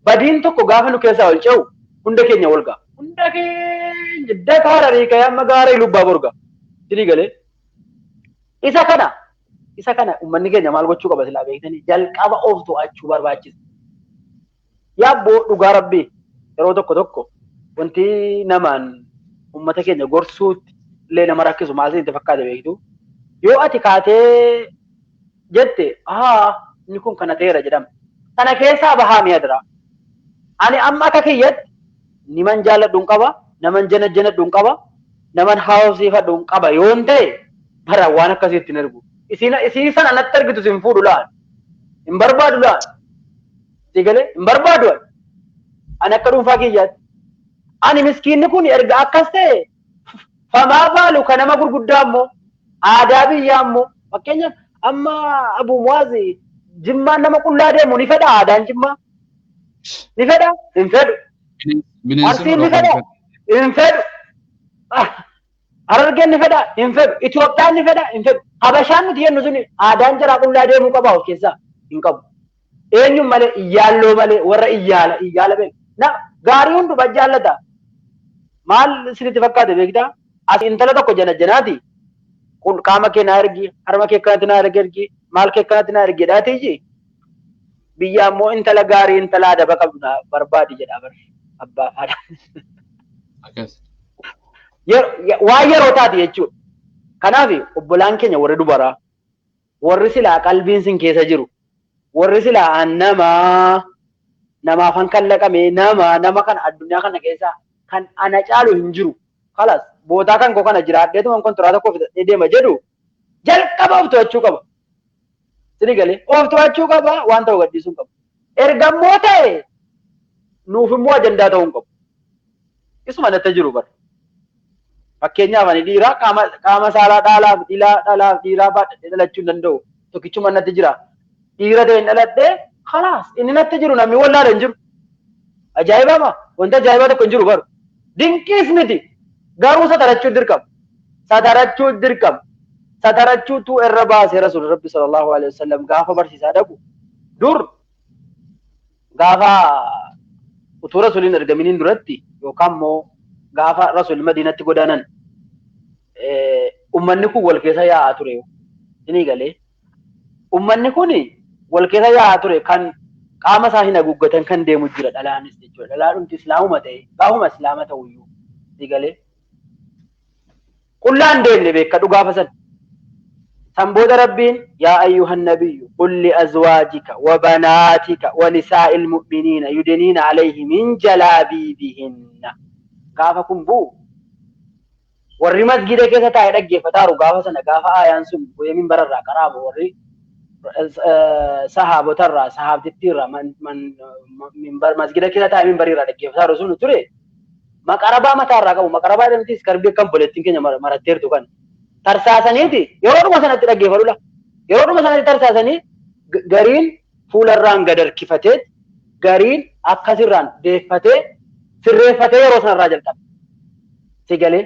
badiin tokko gaafa nu keessaa ol ce'u hunda keenya wal ga'a. Hunda keenya dakaa hararii ka'ee amma gaara lubbaa borga. Isinii galee isa kana uummanni keenya maal gochuu qaba silaa beektanii jalqaba of to'achuu barbaachisa. Yaabboo dhugaa rabbii yeroo tokko tokko wanti namaan uummata keenya gorsuutti illee nama rakkisu maal isinitti fakkaate beektu. Yoo ati kaatee jette inni kun kana ta'eera jedhama. Sana keessaa bahaa mi'a dira. Ani amma akka kiyyatti niman jaalladhu hin qaba, naman janajjanadhu hin qaba, naman haawsiifadhu hin qaba yoon ta'e bara waan akkasiitti hin ergu. Isii sana natti argitu sin fuudhu laan. Hin barbaadu laan. Si galee hin barbaadu. Ani akka dhuunfaa kiyyaatti. Ani miskiinni kun erga akkas ta'e famaa baalu kan nama gurguddaa immoo aadaa biyyaa immoo fakkeenyaaf amma Abu Muwaaz Jimmaan nama qullaa deemu ni fedha aadaan Jimmaa. Ni fedha? Hin fedhu. Arsiin ni fedha? Hin fedhu. Harargeen ni fedha? Hin fedhu. Itoophiyaan ni fedha? Hin fedhu. Habashaan nuti jennu suni aadaan jaraa qullaa deemuu qaba of keessaa? Hin qabu. Eenyuun malee iyyaalloo malee warra iyyaala beeku. Na gaarii hunduma jaallata. Maal isinitti fakkaate beektaa? As intala tokko janajjanaati. Qaama kee naa ergi, harma kee akkanatti naa ergi, maal kee akkanatti naa ergi jedhaatiiji. Biyya ammoo intala gaarii intala adaba qabdu naa barbaadi jedha bar abbaa faadha. Waan yeroo taate jechuudha. Kanaaf obbolaan keenya warri dubaraa, warri silaa qalbiin sin keessa jiru, warri silaa an namaaf han kallaqame nama kana addunyaa kana keessa kan ana caalu hin jiru. Kalas bootaa kan koo kana jiraadheetuma kontoraa tokko fidadhee deema jedhu jalqaba of to'achuu qaba. Isinii galee of to'achuu qaba waan ta'u gadhiisuu hin qabu. Ergammoo ta'e nuuf immoo ajandaa ta'uu hin qabu. Isuma natti jiru bara. Fakkeenyaaf ani dhiiraa qaama saalaa dhaalaaf dhiiraa dhalaaf dhiiraa baadhadhee dhalachuu hin danda'u. Tokkichuma natti jira. Dhiira ta'e dhaladhee khalaas inni natti jiru namni wallaala hin jiru. Ajaa'ibama wanta ajaa'ibaa tokko hin jiru baru. Dinqiis miti garuu satarachuu dirqama. Satarachuu dirqama. Satarachuutu irra baasee Rasuul Rabbi sallallahu alaihi wasallam gaafa barsiisaa dhaqu dur gaafa utuu Rasuuliin ergaminiin duratti yookaan immoo gaafa Rasuul Madiinatti godaanan ummanni kun wal keessa yaa'aa ture. Inni galee ummanni kun wal keessa yaa'aa ture kan qaama isaa hin haguuggatan kan deemu jira dhalaanis jechuudha. Dhalaan hundi islaamuma ta'e gaafuma islaama ta'uyyuu inni galee qullaan deemne beekadhu gaafa sana. San booda Rabbiin yaa ayyuhan nabiyyu qul li azwaajika wa banaatika wa nisaa'il mu'miniina yudniina alayhi min jalaabiibihinna. Gaafa kun bu'u warri masgida keessa taa'ee dhaggeeffataaru gaafa sana gaafa aayaan sun bu'ee minbararraa qaraabu warri sahaabotarraa sahaabtittiirraa masgida keessa taa'ee minbariirraa dhaggeeffataaru sun ture maqarabaa mataarraa qabu maqarabaa jedhamtis karbii akkam bolettiin keenya maratteertu kan tarsaasaniiti yeroodhuma sanatti dhaggeeffadhu yeroodhuma sanatti tarsaasanii gariin fuularraan gad harkifatee gariin akkasirraan deeffatee sirreeffatee yeroo sanarraa jalqabe. Si galee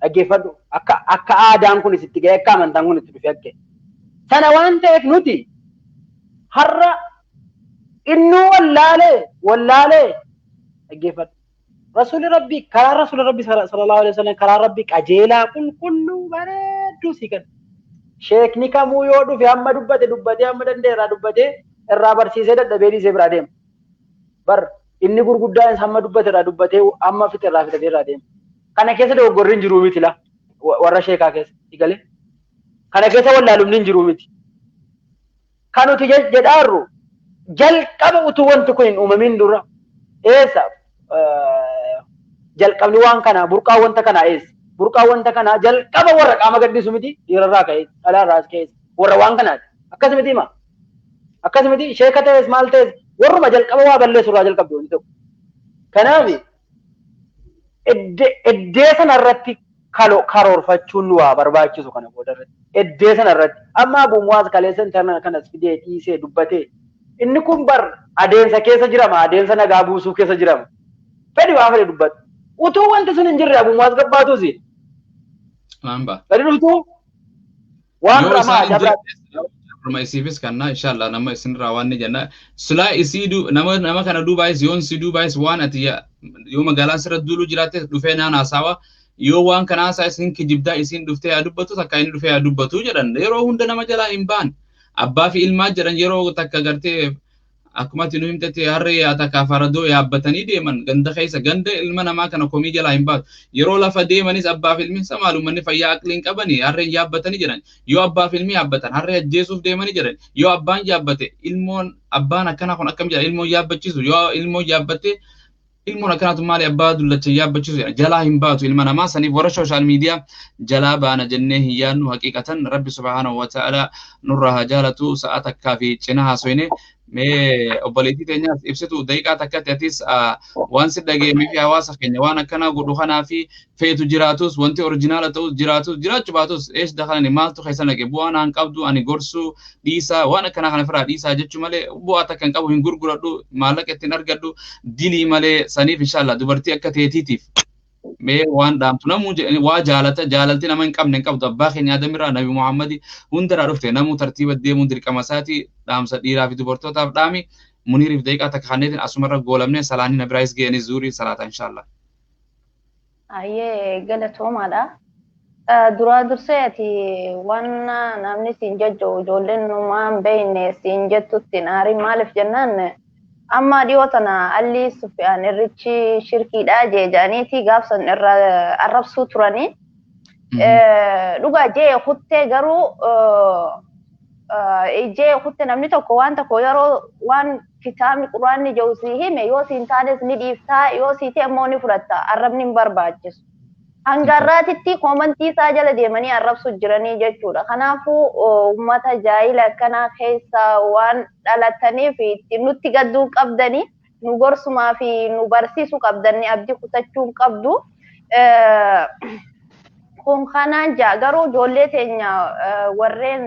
dhaggeeffadhu akka akka aadaan kun sitti ga'e akka amantaan kun itti dhufe akka. Sana waan ta'eef nuti har'a innuu wallaalee wallaalee dhaggeeffadhu. Rasuulli Rabbii karaa Rasuulli Rabbii sallallahu alaihi wasallam karaa Rabbii qajeelaa qulqulluu bareedduu si kenna. Sheekni kamuu yoo dhufe hamma dubbate dubbatee hamma danda'e irraa dubbatee irraa barsiisee dadhabee dhiisee biraa deema. Bar inni gurguddaan hamma dubbate irraa dubbatee hamma fixe irraa fitatee irraa deema. Kana keessa dogoggorri hin jiruu miti la warra sheekaa keessa galee. Kana keessa wallaalumni hin jiruu miti. Kan nuti jedhaarru jalqaba utuu wanti kun hin uumamin dura eessa jalqabni waan kanaa burqaa wanta kanaa eessa burqaa wanta kanaa jalqaba warra qaama gadhiisu miti dhiirarraa ka'ee dhalaarraas ka'ee warra waan kanaati akkas miti hima akkas miti sheeka ta'es maal ta'es warruma jalqaba waa balleessu irraa jalqabdi wanti tokko kanaaf eddee sanarratti karoorfachuun nu waa barbaachisu kana booda irratti eddee sanarratti amma Abuu Muwaaz kaleessa intana kanas fidee dhiisee dubbatee inni kun bar adeemsa keessa jirama adeemsa nagaa buusuu keessa jirama fedhi waan fedhe dubbatu utuu wanti sun hin jirre Abuu Muwaaz gabbaatus gadi dhuftuu waan ramaa jabraa Ruma isiifis kanna inshallah nama isinirraa waan ni jenna silaa isii nama nama kana duubaayis yoon si duubaayis waan ati yoo magaalaa sirra duuluu jiraatte dhufee naan haasawa yoo waan kana haasaa isin kijibdaa isin dhuftee haa dubbatu takka inni dhufee haa dubbatu jedhan yeroo hunda nama jalaa hin baan abbaa fi ilmaa jedhan yeroo takka gartee akkuma ati nu himtetti harree yaa takka faradoo yaabbatanii deeman ganda keessa ganda ilma namaa kana komii jalaa hin baatu yeroo lafa deemanis abbaa fi ilmi samaalummanni fayyaa aqlii hin qabani harreen yaabbatanii jedhan yoo abbaa fi ilmi yaabbatan harree ajjeesuuf deemanii jedhan yoo abbaan yaabbate ilmoon abbaan akkana kun akkam jedha ilmoon yaabbachiisu yoo ilmoon yaabbatte ilmoon akkanaatu maali abbaa dullacha yaabbachiisu jedha jalaa hin baatu ilma namaa saniif warra sooshaal miidiyaa jalaa baana jennee hin yaadnu haqiiqatan rabbi subhaanahu wa ta'ala nurraa haa jaalatu sa'a takkaa fi cina haasoyne mee obboleettii teenyaaf ibsitu daqiiqaa takkatti atis waan si dhageemee fi hawaasa keenya waan akkanaa godhu kanaa fi feetu jiraatus wanti orijinaala ta'us jiraatus jiraachuu baatus eesh dakalani maaltu keessa naqe bu'aa naan qabdu ani gorsuu dhiisaa waan akkanaa kana firaa dhiisaa jechuu malee bu'aa takka hin qabu hin gurguradhu maallaqa ittiin argadhu dilii malee saniif inshallah dubartii akka teetiitiif mee waan dhaamtu namuu waa jaalata jaalalti nama hin qabne hin qabdu abbaa keenya Aadamirraa Nabi Muhammadi hundarraa dhufte namuu tartiiba deemuun dirqama isaati dhaamsa dhiiraa fi dubartootaaf dhaami Muniiriif daqiiqaa takka kanneetiin asumarra goolamne salaanii na biraayis ga'anii zuurii salaata inshallah. Ayyee galatoomaadha. Duraa dursee ati waan namni siin jajja'u ijoolleen numaan beekne siin jettutti naarii maaliif jennaan amma dhiyoo tana Alii Sufiyaan irrichi shirkiidha jee jedhaniiti gaafsan irra arrabsuu turanii. Dhugaa jee kuttee garuu jee kuttee namni tokko waan tokko yeroo waan kitaabni quraanni jedhu sii hime yoo siin taanes ni dhiiftaa yoo sii ta'e immoo ni fudhatta arrabni hin barbaachisu. Hanga har'aatitti koomantii isaa jala deemanii arrabsu jiranii jechuudha. Kanaafuu uummata jaahila akkanaa keessa waan dhalataniif nutti gadduu qabdanii nu gorsumaa fi nu barsiisuu qabdanii abdii kutachuu hin qabdu. Kun kanaan jaa garuu ijoollee teenya warreen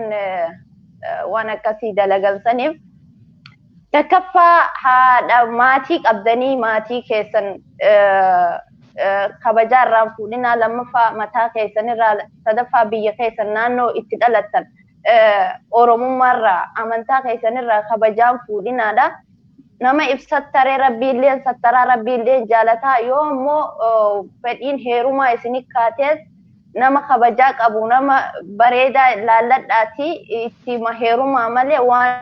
waan akkasii dalagan saniif takkaffaa haadha maatii qabdanii maatii keessan kabajaa irraan fuudhinaa, lammaffaa mataa keessan irraa, sadaffaa biyya keessan naannoo itti dhalattan Oromummaarraa amantaa keessan irraa kabajaan fuudhinaadha. Nama ibsattaree rabbiilleen sattaraa rabbiilleen jaalataa yoo immoo fedhiin heerumaa isinii kaatees nama kabajaa qabu nama bareedaa laalladhaati itti heerumaa malee waan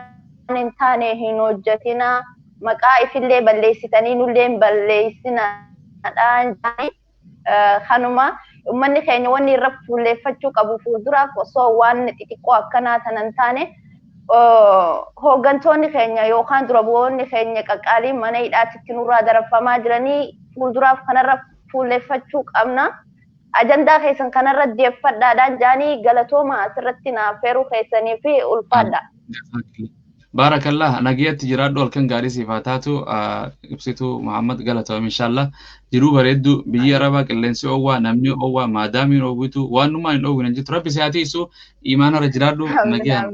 hin taane hin hojjetinaa, maqaa ifillee balleessitanii nullee hin balleessinaadhaan. Kanuma uummanni keenya wanni irra fuulleeffachuu qabu fuulduraaf osoo waan xixiqqoo akkanaa tana hin taane hooggantoonni keenya yookaan dura bu'oonni keenya qaqqaaliin mana hidhaatti nurraa daraffamaa jiranii fuulduraaf kanarra fuulleeffachuu qabna. Ajandaa keessan kanarra deeffadhaadhaan jaanii galatooma asirratti naaf feeruu keessanii fi ulfaadha. Baarakallah, nagiyatti jiraadhu, halkan gaarii siif haa taatu. Ibsituu Muhammad, galatoom inshallah. Jiruu bareeddu, biyyi Arabaa qilleensi oowwaa, namni oowwaa, maadaamiin oowwitu, waan numaan hin oowwine jirtu. Rabbi si haa tiisu, imaanarra jiraadhu, nagiyaan.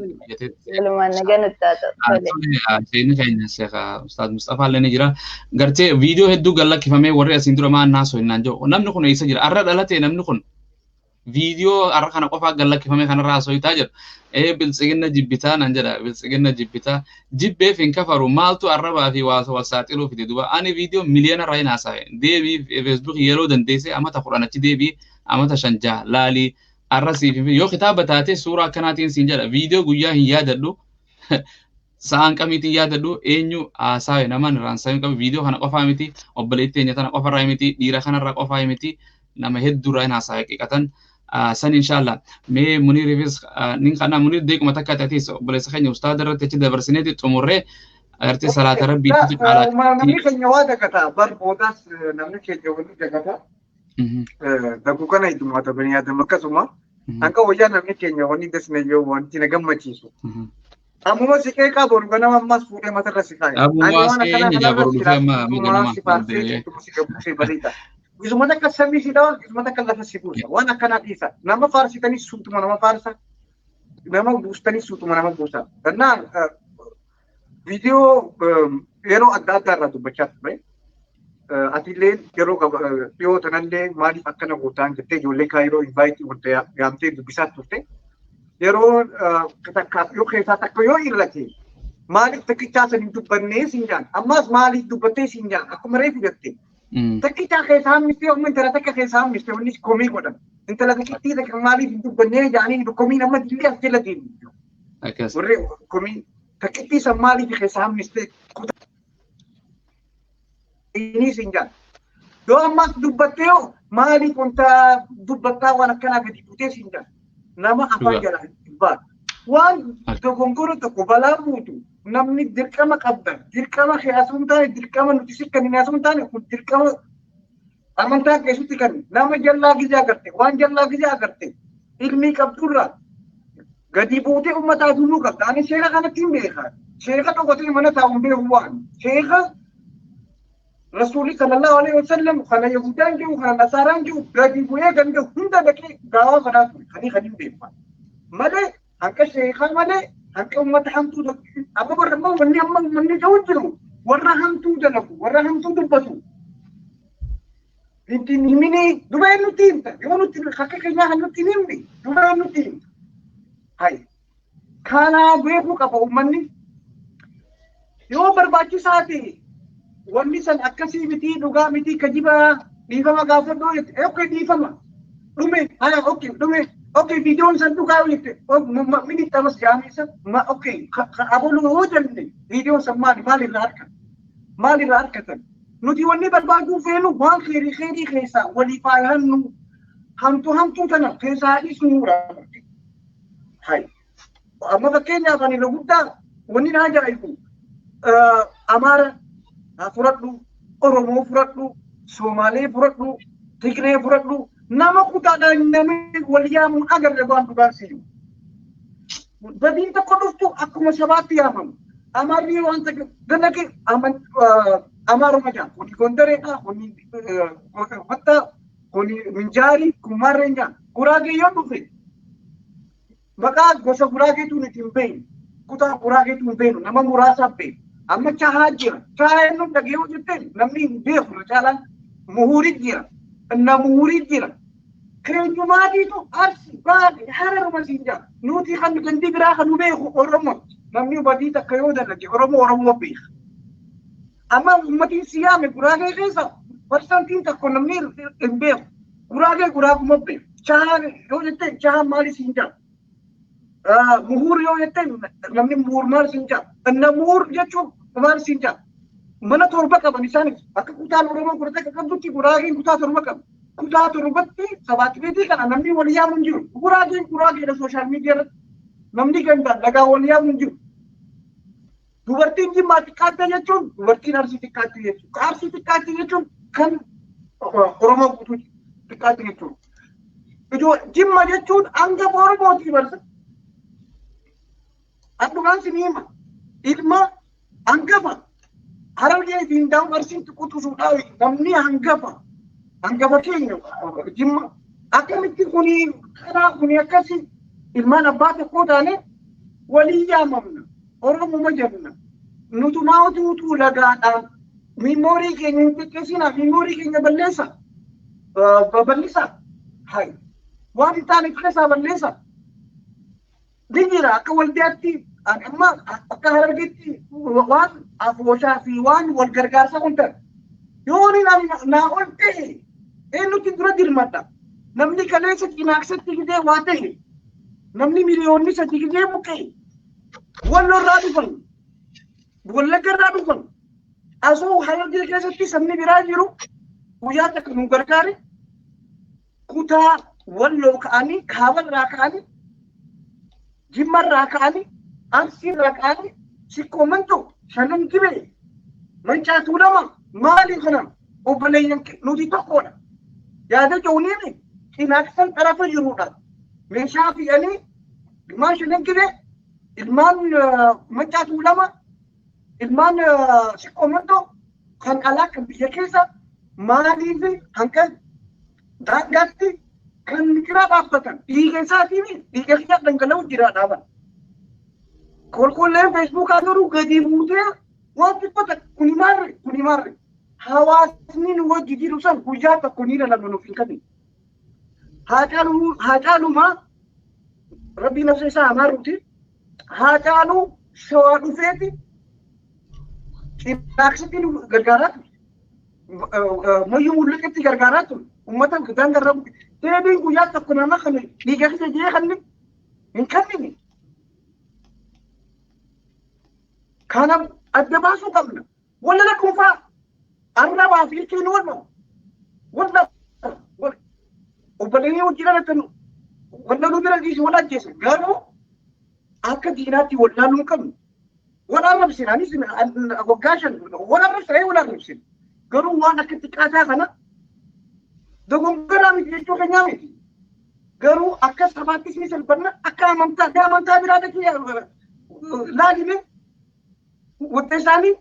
Walumaan nagaa nutti haa ta'u. Sheekni keenya Sheekh Ustaaz Mustafaa illee ni jira. Gartee viidiyoo hedduu gallakkifamee warri asiin dura maan naasoo hin naan jiru. Namni kun eessa jira? Arra dhalate namni kun. Viidiyoo har'a kana qofaa gallakkifamee kanarraa haasoftaa jira. Ee, biltsiginna jibbitaa naan jedha, biltsiginna jibbitaa. Jibbeef hin kafaru, maaltu arrabaa fi waa wal saaxiluu fide duba. Ani viidiyoo miliyoona irraa hin haasawe. Deebii Feesbuuk yeroo dandeesse amata 10 achi deebii amata 5 6 laalii arra siif yoo kitaaba taate suuraa akkanaatiin siin jedha. Viidiyoo guyyaa hin yaadadhu. Sa'aan qamiitiin yaadadhu, eenyu haasawe namaan irraan saayuu qabu. Viidiyoo kana qofaa miti, obboleettii teenya tana qofarraa miti, dhiira kanarraa qofaa miti, nama hedduurraa hin haasawe qiqatan. San inshallah mee Muniiriifis nin kana Muniir deequma takka ta'etis obboleessa keenya ustaada irratti achi dabarsineeti xumurree agartee salaata rabbiitu caalaa. Namni keenya waa dagataa bar boodaas namni keenya waliin dagataa. Daguu kana heddummaata bani aadam akkasuma. Hanga wayyaa namni keenya wanni dasne yoo wanti na gammachiisu. Ammuma si qeeqaa boru ganama ammas fuudhee matarra si kaa'e. Abbuma as keenya jaa boru dhufee amma ganama. Si faarsee si gabbisee bareeda. Gisuma takka samii si dhawa, gisuma takka lafa si buusa. Waan akkanaa dhiisa. Nama faarsitanii suutuma nama faarsa. Nama buustanii suutuma nama buusa. Kannaan viidiyoo yeroo adda addaa irraa dubbachaa ture. Atillee yeroo dhiyoo tanallee maaliif akkana gootaan jettee ijoollee Kaayiroo invaayitii wanta yaamtee dubbisaa turte. Yeroo takka yoo keessaa takka yoo irrate maaliif takkichaa san hin dubbannee siin jaan. Ammas maaliif dubbattee siin jaan akkuma reefu jette. Takkichaa keessaa hammistee amma intala takka keessaa hammistee wanni komii godhan. Intala takkittii takka maaliif hin dubbannee jaanii komiin amma dillee as jala deemu. Warri komii takkittii san maaliif keessaa hammistee inni siin jaan. Yoo ammas dubbattee yoo maaliif wanta dubbattaa waan akkanaa gadi buutee siin jaan. Nama afaan jala hin baatu. Waan dogongora tokko balaa buutu namni dirqama qabda. Dirqama kee asuu hin taane, dirqama nuti si kan hin asuu hin taane, kun dirqama amantaa keessatti kan nama jallaa gizee agarte waan jallaa gizee agarte ilmii qabdurraa gadi buutee uummataa himuu qabda. Ani seera kanatti hin beeka. Seera dhokatee mana taa'u hin beeku waan. Seera Rasuulli sallallahu alaihi wasallam kana Yahudaan jiru kana Nasaaraan jiru gadi bu'ee ganda hunda dhaqee gaawaa kanaa ture. Kanii kan hin beeku. Malee hanqa sheekaa malee hanqa uummata hamtuu amma warra amma wanni amma uummanni ta'u jiru warra hamtuu dalagu warra hamtuu dubbatu. Ittiin himini duba nutti himta yoo nutti akka keenyaa kan nutti hin himne duba nutti himta. Hai kanaa beekuu qaba uummanni. Yoo barbaachisaa ta'e wanni san akkasii miti, dhugaa miti, kajiba, dhiifama gaafadhu jette, okay dhiifama dhume, haya okay dhume, okay viidiyoon san dhugaa jette, mini tamas jaamisa ma okay aboluu yoo jenne viidiyoon san maali maalirraa harkatan maalirraa harkatan. Nuti wanni barbaaduu feenu waan kheyrii kheyrii keessaa walii faayannu, hamtuu hamtuu tana keessaa dhiisnuudha. Hai amma fakkeenyaaf ani irra guddaa wanni na ajaa'ibu Amaara fudhadhu, Oromoo fudhadhu, Somaalee fudhadhu, Tigree fudhadhu, nama kutaadhaan namni wal yaamuun agarre waan dhugaan siyu. Badiin tokko dhuftu akkuma sabaatti yaamamu. Amaarri waan takka dalage Amaaruma jaa. Kuni Gondareedha, kuni Watta, kuni Minjaarii, kun Maarreen jaa. Guraagee yoo dhufe maqaa gosa Guraageetu nuti hin beeknu. Kutaa Guraageetu hin beeknu, nama muraasaaf beeku. Amma Chahaa jira. Chahaa inni dhagee hojjettee namni hin beeku caalaan muhurii jira. Na muhurii jira. Keenyumaatiitu Arsi Baale Hararuma siin jira. Nuti kan gandi biraa kan nu beeku Oromoo. Namni badii takka yoo dalage Oromoo Oromoo beeka. Amma uummatiin siyaame Guraagee keessa parsantiin tokko namni hin beeku. Guraagee Guraaguma beeku. Chahaa yoo jette Chahaa maali siin jira. Muhuur yoo jette namni muhuur maal siin jira. Inna muhuur jechuun maal siin jira. Mana 7 qaban isaanis akka kutaan Oromoo 11 qabdutti Guraageen kutaa 7 qabu. Kutaa 7tti sabaatibeetii kana namni wal yaamu hin jiru. Guraageen Guraageedha sooshaal miidiyaa irratti. Namni gandaan dhagaa wal yaamu hin jiru. Dubartiin Jimmaa xiqqaatte jechuun dubartiin Arsii xiqqaatte jechuudha. Arsii xiqqaatte jechuun kan Oromoo guutuu xiqqaatte jechuudha. Ijoo Jimma jechuun hangafa Oromooti barsa. Addumaan sin hima. Ilma hangafa Harargee ittiin daa'u Arsiin quxisuudhaa namni hangafa. Hangafa keenya Jimma. Akkamitti kuni karaa kuni akkasi ilmaan abbaa tokkoo taane walii yaamamna. Oromuma jenna. Nutumaa utuu lagaadhaan miimoorii keenya hin xiqqeessina, miimoorii keenya balleessa. Babal'isa. Hai. Waan hin taane keessaa balleessa. Ni jira akka waldaatti amma akka Harargeetti waan afooshaa fi waan wal gargaarsa kun ta'e. Yoo ni naa ol ta'e eenyutti dura dirmadha. Namni kaleessa cinaaksatti gidee waa ta'e. Namni miliyoonni 3 gidee buqqee. Walloo irraa dhufan. Wallagga irraa dhufan. Asoo Harargee keessatti sabni biraa jiru guyyaa takka nu gargaare kutaa Walloo ka'anii Kaaba irraa ka'anii Jimma irraa ka'anii Arsii irraa ka'anii Sikkoo Mandoo Shanan Gibee Mancaa Tuulamaa maali kana obboleeyyan nuti tokkodha. Yaada jooniin cinaaqsan xarafa jirudha. Meeshaa fe'anii ilmaan Shanan Gibee ilmaan Mancaa Tuulamaa ilmaan Sikkoo Mandoo kan alaa kan biyya keessa maaliif hanga daangaatti kan biraa dhaabbatan dhiiga isaatiin dhiiga isaa dhangala'u jira dhaaban. Kolkolleen feesbuukaa garuu gadi buutee waan xiqqoo takka kuni maarre kuni maarre hawaasni nu wajji jiru san guyyaa tokko ni lalamu nuuf hin kennu. Haacaalumaa rabbii nafsa isaa amaaruuti. Haacaaluu Shawaa dhufeeti cinaaksatti nu gargaaraa ture. Mayyuu mul'aqatti gargaaraa ture. Uummata daangarra buqqe. Deebiin guyyaa tokko nama kana dhiiga keessa jee kanni hin kennine. Kana adda baasuu qabna. Wallala dhuunfaa arrabaa fi ilkeen wal wal obboleeyyan hojii dhalatan wallaluu bira dhiisi wal ajjeesa. Garuu akka diinaatti wallaaluu hin qabnu. Wal arrabsina anis waggaa 5 wal arrabsina wal arrabsina. Garuu waan akka xiqqaataa kana dogongoraa miti jechuu keenyaa miti. Garuu akka sabaattis ni salphanna akka amantaa amantaa biraa dhaqee laalime wanta isaanii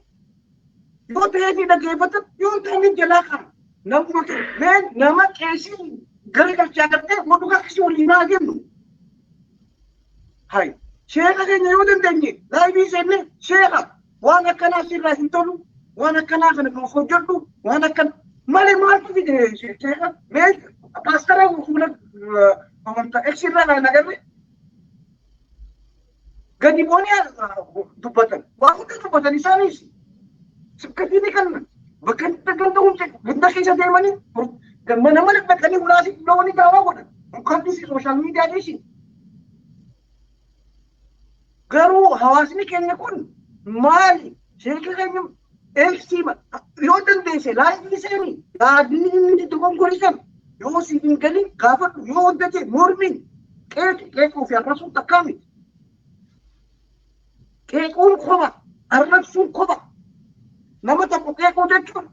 yoo ta'ee fi dhaggeeffatan yoo hin taane jalaa qaba. Namuma mee nama qeesii gara galchaa gartee godhu akkasii waliin haa jennu. Hai sheeka keenya yoo dandeenye laayivii seenne sheeka waan akkanaa sirraa hin tolu waan akkanaa kana nuuf hojjedhu waan akkana malee maaltu fide sheeka mee paastara fuula amantaa eksirraa kan agarre gadi bu'anii dubbatan waan hunda dubbatan isaanis sibkatii ni kennan bakka ganda hunda ganda keessa deemanii mana mana dhaqanii ulaasii loonii daawaa godhan mukaattis sooshaal miidiyaa dhiisi. Garuu hawaasni keenya kun maali? Sheeka keenya eegsii yoo dandeesse laayivii seeni yaadni inni dogongorisan yoo siif hin galin gaafadhu yoo hojjete mormiin qeeqi qeequu fi arrabsuun takkaa miti. Qeequun kopha arrabsuun kopha. Nama tokko qeequu jechuun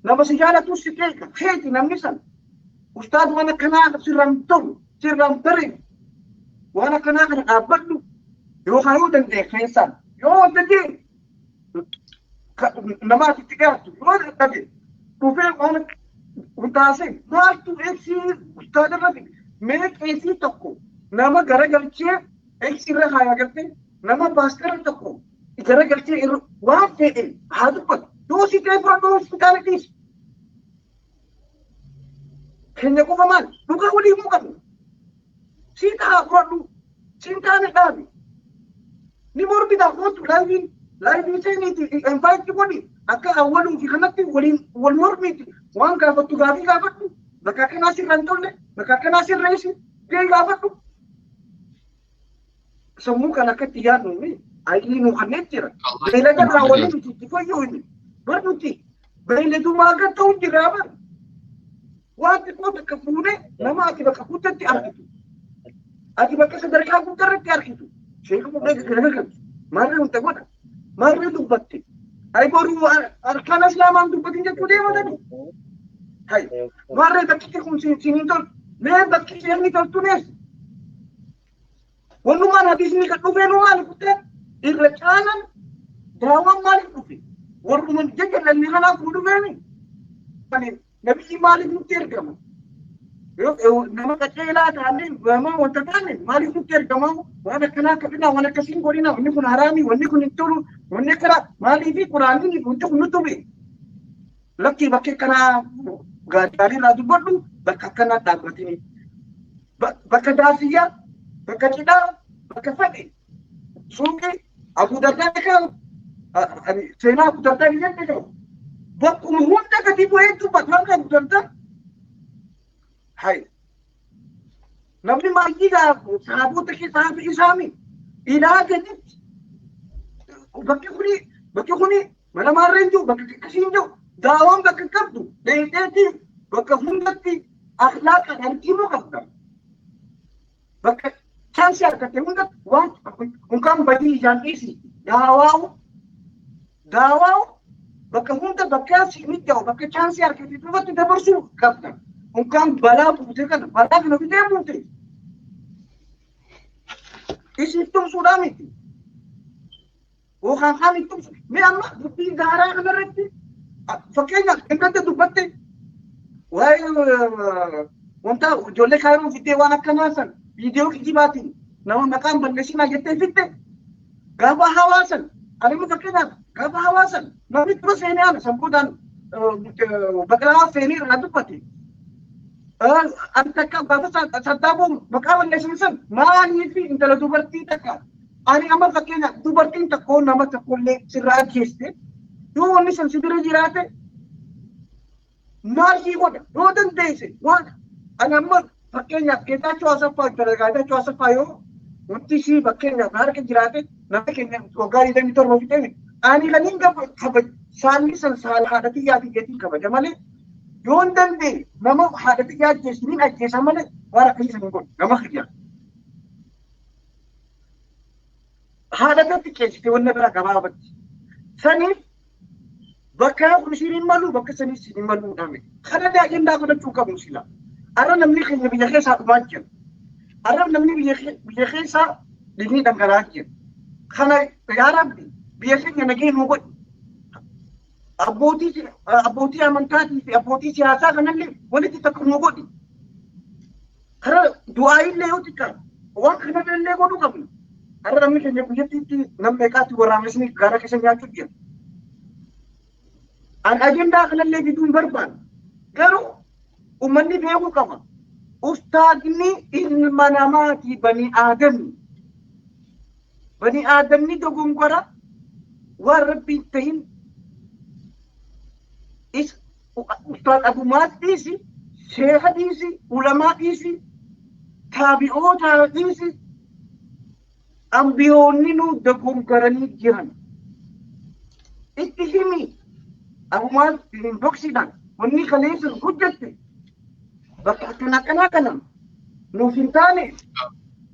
nama si jaalatu si qeeqa feeti namni san. Ustaad waan akkanaa sirraan tolu sirraan bareedu waan akkanaa kana dhaabbadhu yookaan yoo danda'e keessaan yoo hojjete namaaf itti dhiyaatu yoo dadhabe dhufee waan hundaasee maaltu eegsii ustaad irra fide mee qeesii tokko nama garagalchee eegsii irra haayaa galtee Nama paastara tokko garagalchee waan fedhe haa dubbatu. Yoo si ta'e fudhadhu, yoo si taane dhiisi. Keenya qofa maal dhugaa walii himuu qabna. Si ta'a fudhadhu, si hin taane dhaabi. Ni mormitaa kootu live seeniiti invite godhi akka awwaluu fi kanatti waliin wal mormiiti waan gaafattu gaafii gaafadhu, bakka akkanaa sirra hin tolle, bakka akkanaa sirreessi gahee gaafadhu. Sammuu kan akkatti yaadnu ayilii nuu kanneen jira. Beeylada irraa waliin nuti itti fayyuu bar nuti beeyladumaa gad ta'u jira bar. Waan xiqqoo takka fuunee nama ati bakka guddatti argitu. Ati bakka sadarkaa guddaarratti argitu. Sheeka fuudhee garagalchu. Maarree wanta godha. Maarree dubbatte. Ay boruu arkaan islaamaan dubbatin jechuu deematani. Hay maarree bakkitti kun siin hin toltu. Mee bakki sheekni toltu nees. Walumaan hadiisni kan dhufee nu maali kuttee irra caalan daawwan maaliif dhufe? Warruma jajallanni kanaaf nu dhufeemi. Nabiyyi maaliif nutti ergama? Nama qaceelaa taane, nama wanta taane maaliif nutti ergama? Waan akkanaa akka finaa, waan akkasiin godhina, wanni kun haraami, wanni kun hin tolu, wanni akkanaa maaliifi quraanni wanti kun nutti dhufe? Lakkii bakki akkanaa gaarii irraa dubbadhu, bakka akkanaa dhaabbatini. Bakka daasiyyaa, bakka cidhaa, bakka fedhe suuqii Abu Dardaa kan seenaa Abu Dardaa hin jenne qabu. Bakkuma hunda gadi bu'ee dubbatu hanga Abu Dardaa. Hay. Namni maayyii sahaabota keessaa hafi isaami ilaa gaditti bakki kuni mana maarree hin jiru, bakka akkasii hin jiru, daawaan bakka qabdu dheedheetii bakka hundatti akhlaaqaan argimuu qabda. Bakka chance argatte hundatti waan unkaan badii ijaan dhiisi, daawaa'u bakka hunda, bakka si mijja'u, bakka chance argatte dhufatti dabarsuu qabda. Unkaan balaa buute kana, balaa kana fidee buute. Isiif tumsuudhaa miti. Yookaan kaan hin tumsu. Mee amma dubbii gaaraa kanarratti fakkeenyaaf dhimmadda dubbatte waa'ee wanta ijoollee kaayiroo fiddee waan akkanaa san viidiyoo kijibaatiin nama maqaan balleessinaa jettee fidde gaafa hawaasan, ani immoo fakkeenyaaf gaafa hawaasan namni dura seenee ana san boodaan baqalaa seenee irraa dubbate. Ani takka gaafa saddaaboo maqaa balleessan san maaliif intala dubartii takka, ani amma fakkeenyaaf dubartiin tokko nama tokkollee sirraa ajjeeste yoo wanni san si bira jiraate maal sii godha yoo dandeesse? Waan ani amma fakkeenyaaf Geetaachoo Asaffaa, intala Geetaachoo Asaffaa, yoo wanti sii fakkeenyaaf harka jiraate, nama keenya waggaa 27 fixee, ani kan hin kabaj saalli san saala haadha xiyyaati jeetiin kabaja malee, yoo hin dandeenye nama haadha xiyyaa ajjeesu ni ajjeesa malee waan akkasii san hin godhu nama kiyya. Haadha irratti qeessite wanna biraa gabaabatti. Saniif bakka kun isiin hin malu, bakka sanii isiin hin malu dhame. Kana ajandaa godhachuu qabnu sila. Har'a namni keenya biyya keessaa dhumaa jira. Har'a namni biyya keessaa dhiigni dhangala'aa jira. Kana yaa Rabbi biyya keenya nagee nuu godhi. Abbootii amantaatii fi abbootii siyaasaa kanallee walitti takka nuu godhi. Karaa du'aa illee yoo xiqqaa waan kanallee godhuu qabna. Har'a namni keenya biyyattiitti nam meeqaatti waraabesni gaara keessa nyaachuu jira. An ajandaa kanallee fiduu hin barbaadu. Garuu uummanni beekuu qaba. Ustaadni ilma namaati, bani aadami. Bani aadamni dogongora waan rabbiin tahin is ustaad abumaas dhiisi, sheeka dhiisi, ulamaa dhiisi, taabi'oota dhiisi, ambiyoonni nu dogongoranii jiran. Itti himi abumaas inboxiidhaan wanni kaleessan hojjette bakka akkana akkanaa kana nuuf hin taane,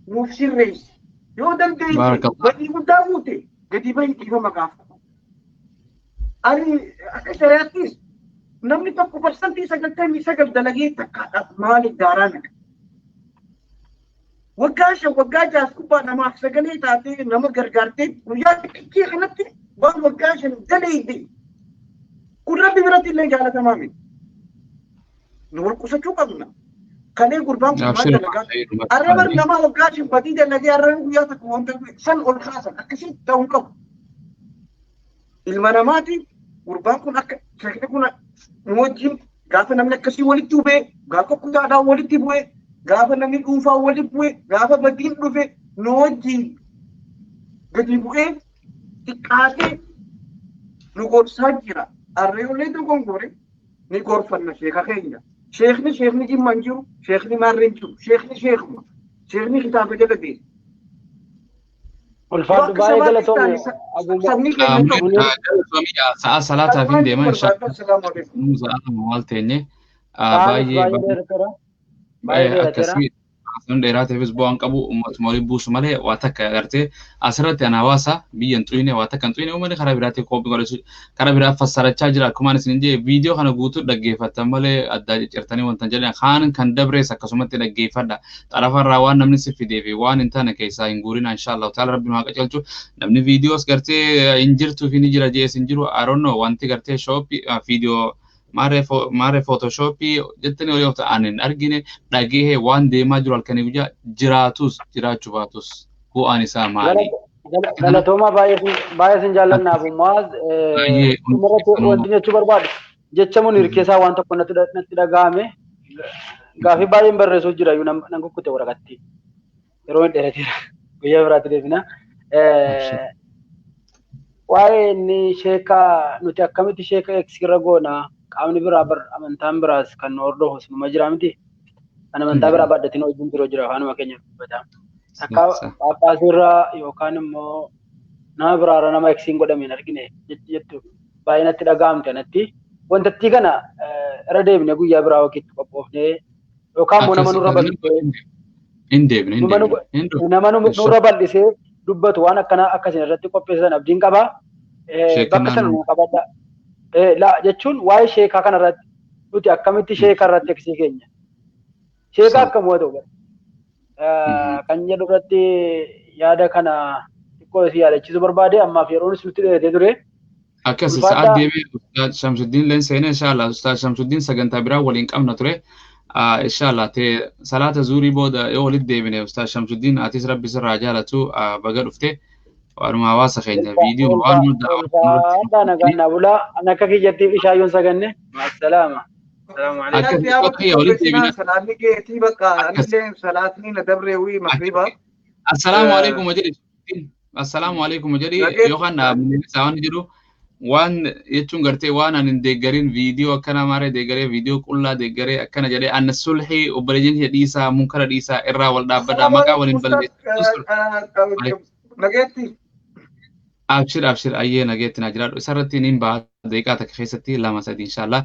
nuuf sirreessi. Yoo dandeesse badii guddaa buute gadi bahi dhiifama gaafadhu. Ani akka shari'aattis namni tokko 99% dalagee takkaadhaaf maaliif daaraa naqa? Waggaa 5, waggaa 6 gubbaa namaaf sagalee taatee nama gargaartee guyyaa xiqqee kanatti waan waggaa 5 daleeyde kun rabbi biratti illee jaalatamaa miti. Nu wal qusachuu qabna. Kalee gurbaan kun maal dalagaa? Arra bar namaa waggaa shimbatii dalagee arra guyyaa tokko wanta san ol kaasan akkasii ta'uu qabu. Ilma namaati gurbaan kun akka sheekni kun nu wajjin gaafa namni akkasii walitti bu'ee gaafa kutaadhaan walitti bu'ee gaafa namni dhuunfaa walitti bu'ee gaafa badiin dhufe nu wajjin gadi bu'ee xiqqaatee nu gorsaa jira. Arreeyolee dogongore ni gorfanna sheeka keenya. Sheekni sheekni jimma hin jiru, sheekni maarree hin jiru, sheekni sheekuma, sheekni kitaaba jala deema. Ulfaatu baay'ee galatoome. Sabni keenya ta'u. Sa'a salaataaf hin deeman inshallah. Maal teenye baay'ee akkasii sun dheeraa ta'eefis bu'aan qabu uummatuma waliin buusu malee waa takka agartee asirratti an hawaasa biyya hin xuyine waa takka hin xuyine uummanni karaa biraatiin kophii godhachuu karaa biraa fassarachaa jira akkuma isin jee viidiyoo kana guutuu dhaggeeffattan malee addaa ciccirtanii wanta jedhan kaan kan dabrees akkasumatti dhaggeeffadha xarafarraa waan namni si fidee fi waan hin taane keessaa hin guurina inshaallah taala rabbi nu haa qajeelchu namni viidiyoos gartee hin jirtuu fi ni jira jees hin jiru I don't know wanti gartee shooppii viidiyoo maarree footoshoppii jettanii olii of ta'an hin argine dhagahee waan deemaa jiru halkanii guyyaa jiraatus jiraachuu baatus bu'aan isaa maali? Galatoomaa baay'ee sin jaallanna Abu Mu'aaz. Dhumarratti wanti jechuu barbaadu jecha Muniir keessaa waan tokko natti dhagahame gaafii baay'een barreessuuf jira iyyuu nan kukkute waraqatti yeroo hin dheerateera guyyaa biraatti deebina. Waa'ee inni sheekaa nuti akkamitti sheeka eegsirra goona qaamni biraa bar amantaan biraas kan nu hordofus numa jira miti. Kan amantaa biraa baadhatiin hojiin biroo jira afaanuma keenya dubbata. Takka Phaaphaasirraa yookaan immoo nama biraarra nama eegsiin godhame hin argine jettu baay'ee natti dhaga'amte natti. Wantattii kana irra deebine guyyaa biraa wakiitti qophoofnee yookaan immoo nama nurra bal'isee hin deebine nama nurra bal'isee dubbatu waan akkana akkasin irratti qopheessan abdiin qaba. Bakka sana nu qabadha. La jechuun waa'ee sheekaa kanarratti nuti akkamitti sheekaa irratti eegsii keenya. Sheekaa akkam haa ta'u kan jedhu irratti yaada kana xiqqoo si yaadachiisuu barbaade ammaaf yeroonis nutti dheeratee ture. Akkas sa'aat deemee Ustaad Shamsuddin leen seenee inshallah Ustaad Shamsuddin sagantaa biraa waliin qabna ture. Inshallah te salaata zuurii booda yoo walitti deebine Ustaad Shamsuddin atis rabbi sirraa jaalatu baga dhufte. Waanuma hawaasa keenya viidiyoo waan hunda nagaan naa bulaa an akka kiyyattiif ishaayyoon saganne maasalaama. Salaanni geetii bakka anillee salaatni na dabree wii magriba. Assalaamu alaikum jedhi assalaamu alaikum jedhi yookaan dhaabbileen jedhu waan jechuun gartee waan ani hin deeggarin viidiyoo akkana maaree deeggaree viidiyoo qullaa deeggaree akkana jedhee anna sulhii obboleeyyan dhiisaa munkara dhiisaa irraa wal dhaabbadhaa maqaa waliin balleessu. Nageetti. Abshir abshir ayyee nageetti naa jiraadhu isarratti niin baha daqiiqaa takka keessatti lama sadi inshallah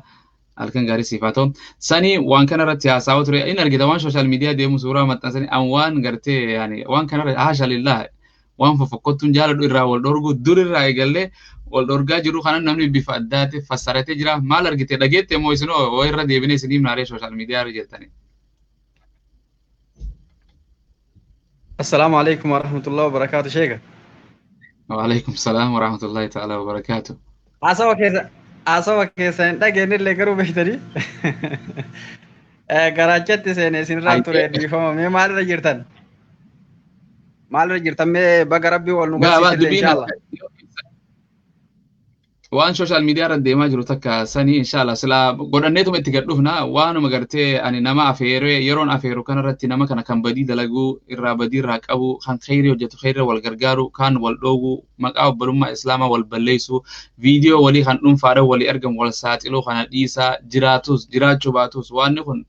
halkan gaarii siif haa ta'u. Sanii waan kanarratti haasa'aa ture in argita waan sooshaal miidiyaa deemu suuraa maxxansanii an waan gartee yaani waan kanarra haasha lillah waan fofokkottuun jaaladhu irraa wal dhorgu dur irraa eegallee wal dhorgaa jiru kana namni bifa addaatiin fassaratee jira maal argite dhageette moo isinoo waa irra deebinee isiniif naaree sooshaal miidiyaa irra jirtanii. السلام عليكم ورحمة الله وبركاته شيخ. وعليكم السلام ورحمة الله تعالى وبركاته. عصابة كيسا عصابة كيسا dhageenye illee garuu beektanii garaachatti seene isinirraan ture dhiifama mee maalirra jirtan maalirra jirtan mee baga rabbii wal nu garsiisillee inshallah. Waan sooshaal miidiyaa irra deemaa jiru takka sanii inshallah silaa godhanneetuma itti gad dhufna waanuma gartee ani nama afeeree yeroon afeeru kanarratti nama kana kan badii dalaguu irraa badii irraa qabu kan kheyrii hojjetu kheyrii wal gargaaru kan wal dhoogu maqaa obbolummaa islaamaa wal balleessu viidiyoo walii kan dhuunfaadhaan walii argamu wal saaxiluu kana dhiisaa jiraatus jiraachuu baatus waanni kun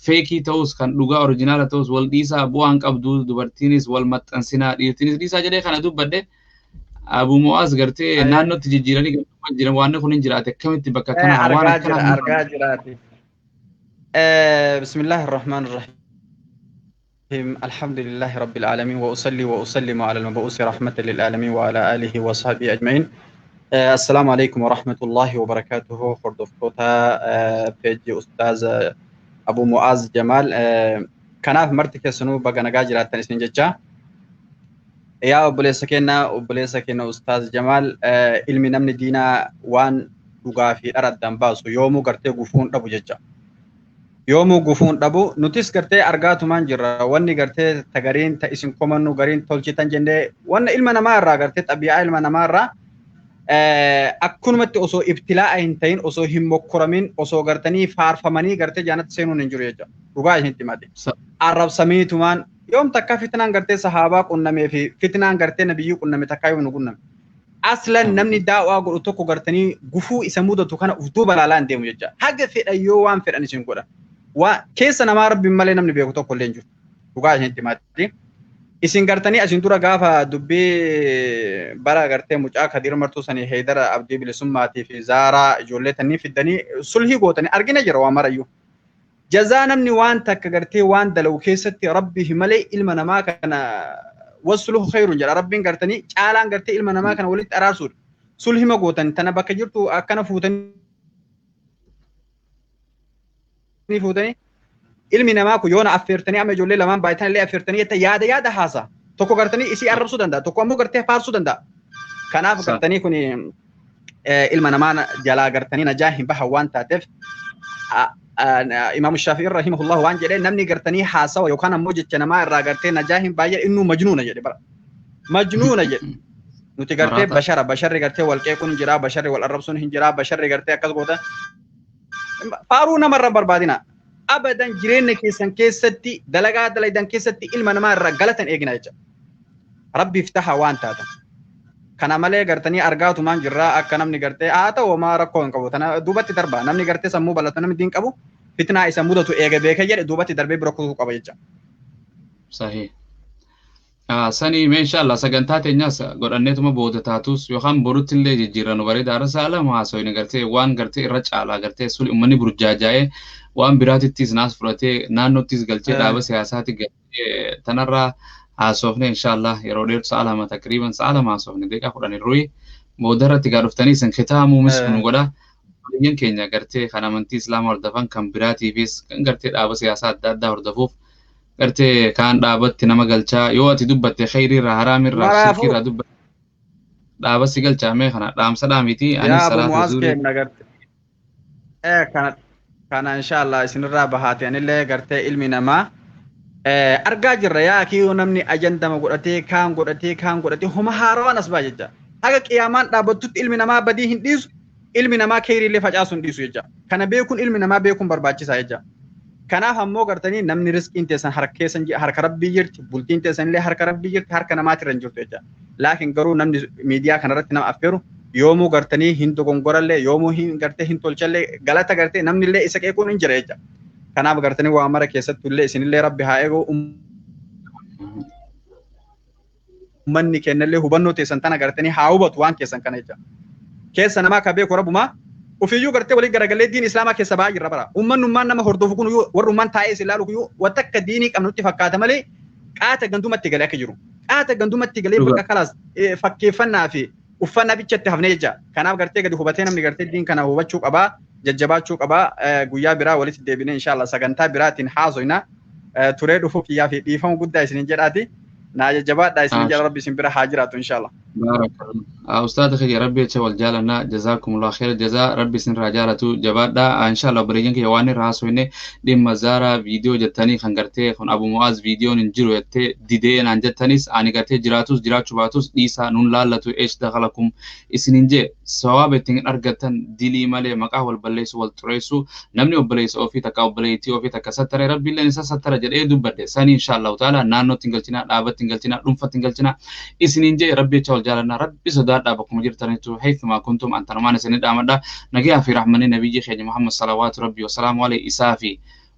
feekii ta'us kan dhugaa orijinaala ta'us wal dhiisaa bu'aan qabdu dubartiinis wal maxxansinaa dhiirtinis dhiisaa jedhee kana dubbadhe. Abu Mu'aaz gartee naannootti jijjiiranii gartuu jiran waan kun hin jiraate akkamitti bakka kana waan akkana argaa jiraate. Bismillaahi Rahmaan Rahiim. Alhamdulillahi Rabbil Aalamiin wa usalli wa usallimu ala al-mabuusi rahmatan lil aalamiin wa ala aalihi wa sahbihi ajma'iin. Assalaamu alaikum wa rahmatullahi wa barakaatuhu. Hordoftoota peejii Ustaaz Abu Mu'aaz Jamaal. Kanaaf marti keessanuu baga nagaa jiraattan isin jechaa. Yaa obboleessa keenya Ustaaz Jamaal ilmi namni diinaa waan dhugaa fi dhara addaan baasu yoomuu gartee gufuun dhabu jecha. Yoomuu gufuun dhabu nutis gartee argaatumaan jirra wanni gartee ta gariin ta isin komannu gariin tolchitan jennee wanna ilma namaa irraa gartee xabi'aa ilma namaa irraa akkunumatti osoo ibtilaa'a hin ta'in osoo hin mokkoramin osoo gartanii faarfamanii gartee jaanatti seenuun hin jiru jechuudha. Dhugaa isinitti himate. Arrabsamiitumaan yoom takka fitnaan gartee sahaabaa qunnamee fi fitnaan gartee nabiyyii qunname takkaa yoom nu qunname. Aslan namni daa'waa godhu tokko gartanii gufuu isa mudatu kana uf duuba laalaa hin deemu jecha. Haga fedhan yoo waan fedhan isin godha. Waa keessa namaa rabbiin malee namni beeku tokko illee hin jiru. Dhugaa isinitti himate. Isin gartanii asin dura gaafa dubbii bara gartee mucaa Kadiir Martuu sanii Heydara Abdii Bilisummaatii fi Zaaraa ijoollee tanii fiddanii sulhii gootanii argina jira waan marayyuu. Jazaa namni waan takka gartee waan dalagu keessatti rabbiif malee ilma namaa kana wasluhu khayrun jedha rabbiin gartanii caalaan gartee ilma namaa kana walitti araarsuudha. Sulhima gootan tana bakka jirtu akkana fuutanii fuutanii ilmi namaa kun yoona affeertanii amma ijoollee lamaan baay'atan illee affeertanii jetta yaada yaada haasa. Tokko gartanii isii arrabsuu danda'a tokko ammoo gartee faarsuu danda'a. Kanaaf gartanii kun ilma namaa jalaa gartanii najaa hin bahan waan taateef Imaamu Shaafi'ii rahimahullah waan jedhee namni gartanii haasawa yookaan ammoo jecha namaa irraa gartee najaa hin baay'ee innuu majnuuna jedhe bara. Majnuuna jedhe. Nuti gartee bashara basharri gartee wal qeequun hin jiraa basharri wal arrabsuun hin jiraa basharri gartee akkas goota. Faaruu namarra barbaadina. Abadan jireenya keessan keessatti dalagaa dalaydan keessatti ilma namaa irraa galatan eegina jecha. Rabbiif taha waan taatan. Kana malee gartanii argaatumaan jirraa akka namni gartee haa ta'u homaa rakkoo hin qabu. Tana duubatti darba namni gartee sammuu bal'atu namni diin qabu fitnaa isa mudatu eega beekee jedhe duubatti darbee bira kutuu qaba jecha. Sahih. Sanii mee inshallah sagantaa teenyas godhanneetuma booda taatus yookaan borutti illee jijjiirrannu bareeda har'a sa'a lama haasofne gartee waan gartee irra caalaa gartee suli uummanni burjaajaa'ee waan biraatittis naas fudhatee naannottis galchee dhaaba siyaasaatti galchee tanarraa haasofne inshallah yeroo dheertu sa'a lama takriiban sa'a lama haasofne deeqaa kudhan irruyi booda irratti gaa dhuftanii isin kitaamuu miskunu godha. Biyyan keenya gartee kan amantii islaamaa hordofan kan biraatiifis kan gartee dhaaba siyaasaa adda addaa hordofuuf gartee kaan dhaabatti nama galchaa yoo ati dubbatte khayrii irraa haraam irraa shirkii irraa dubbatte dhaaba si galchaa mee kana dhaamsa dhaamiti anis salaata zuurii. Kana kana inshallah isinirraa bahaate anillee gartee ilmi namaa argaa jirra yaa kiyyoo namni ajandama godhatee kaan godhatee kaan godhatee homa haarawaan as ba'a jecha. Haga qiyaamaan dhaabbattutti ilmi namaa badii hin dhiisu ilmi namaa khayriillee facaasu hin dhiisu jecha. Kana beekuun ilmi namaa beekuun barbaachisaa jecha. Kanaaf ammoo gartanii namni riskiin teessan harka keessan harka rabbii jirti bultiin teessan illee harka rabbii jirti harka namaatirra hin jirtu jecha. Laakiin garuu namni miidiyaa kanarratti nama affeeru yoomuu gartanii hin dogongorallee yoomuu hin gartee hin tolchallee galata gartee namni illee isa qeequun hin jira jecha. Kanaaf gartanii waa mara keessattu illee isinillee rabbi haa eegu uummanni kennallee hubannoo teessan tana gartanii haa hubatu waan keessan kana jecha. Keessa namaa ka beeku rabbumaa ofiiyyuu gartee walii garagalee diin islaamaa keessa ba'aa jirra bara. Uummanni nama hordofu kun warrummaan taa'ee is ilaalu kun wanta akka diinii qabnutti fakkaata malee qaata gandumatti galee akka jiru. Qaata gandumatti galee bakka kalaas fakkeeffannaa fi uffannaa bichatti hafnee jecha. Kanaaf gartee gadi hubatee namni gartee diin kana hubachuu qabaa jajjabaachuu qabaa guyyaa biraa walitti deebinee inshallah sagantaa biraatiin haasoyna turee dhufuu kiyyaa fi dhiifama guddaa isinin jedhaati. Naa jajjabaadhaa isinin jedha rabbi isin bira haa jiraatu inshallah. Barakallah. Ustaad kiyya rabbi jecha wal jaalanna jazaakumullah khair jazaa rabbi isin irraa jaalatu jabaadha. Inshallah obboleeyyan kiyya waan irraa haasofne dhimma zaaraa viidiyoo jettanii kan gartee kun Abu Mu'aaz viidiyoon hin jiru jettee didee naan jettanis ani gartee jiraatus jiraachuu baatus dhiisaa nun laallatu eesh dakalakum isinin jee sawaaba ittiin argattan dilii malee maqaa wal balleessu wal xureessu namni obboleessa ofii takka obboleettii ofii takka sattare rabbiilleen isa sattara jedhee dubbadhe sanii inshallah taala naannootti hin galchinaa dhaabatti hin galchinaa dhuunfatti hin galchinaa isinin jee rabbi jecha wal jaalanna rabbi sodaadhaa bakkuma jirtanitu haythuma kuntum antanumaan isin dhaamadha nagayaa fi rahmanni nabiyyi keenya Muhammad salawaatu rabbi wasalaamu alayhi isaa fi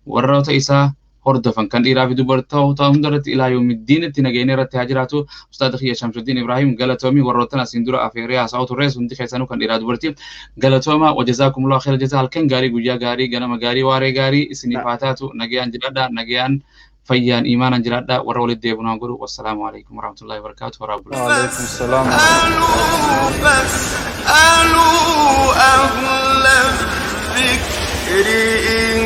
warroota isaa hordofan kan dhiiraa fi dubartoota hundarratti ilaa yoomiiddiinitti nageenya irratti haa jiraatu ustaada kiyya Shamsuddin Ibrahim galatoomii warroottan asiin dura afeeree haasa'u turres hundi keessanuu kan dhiiraa dubartii galatooma wajazaakumullahu khayra jazaa halkan gaarii guyyaa gaarii ganama gaarii waaree gaarii isiniif haa taatu nagayaan jiraadha nagayaan fayyaan iimaanan jiraadha warra walitti deebiin haa godhu wassalaamu alaikum warahmatullahi wabarakaatu waraabula. وعليكم السلام فاسألوا أهل الذكر إن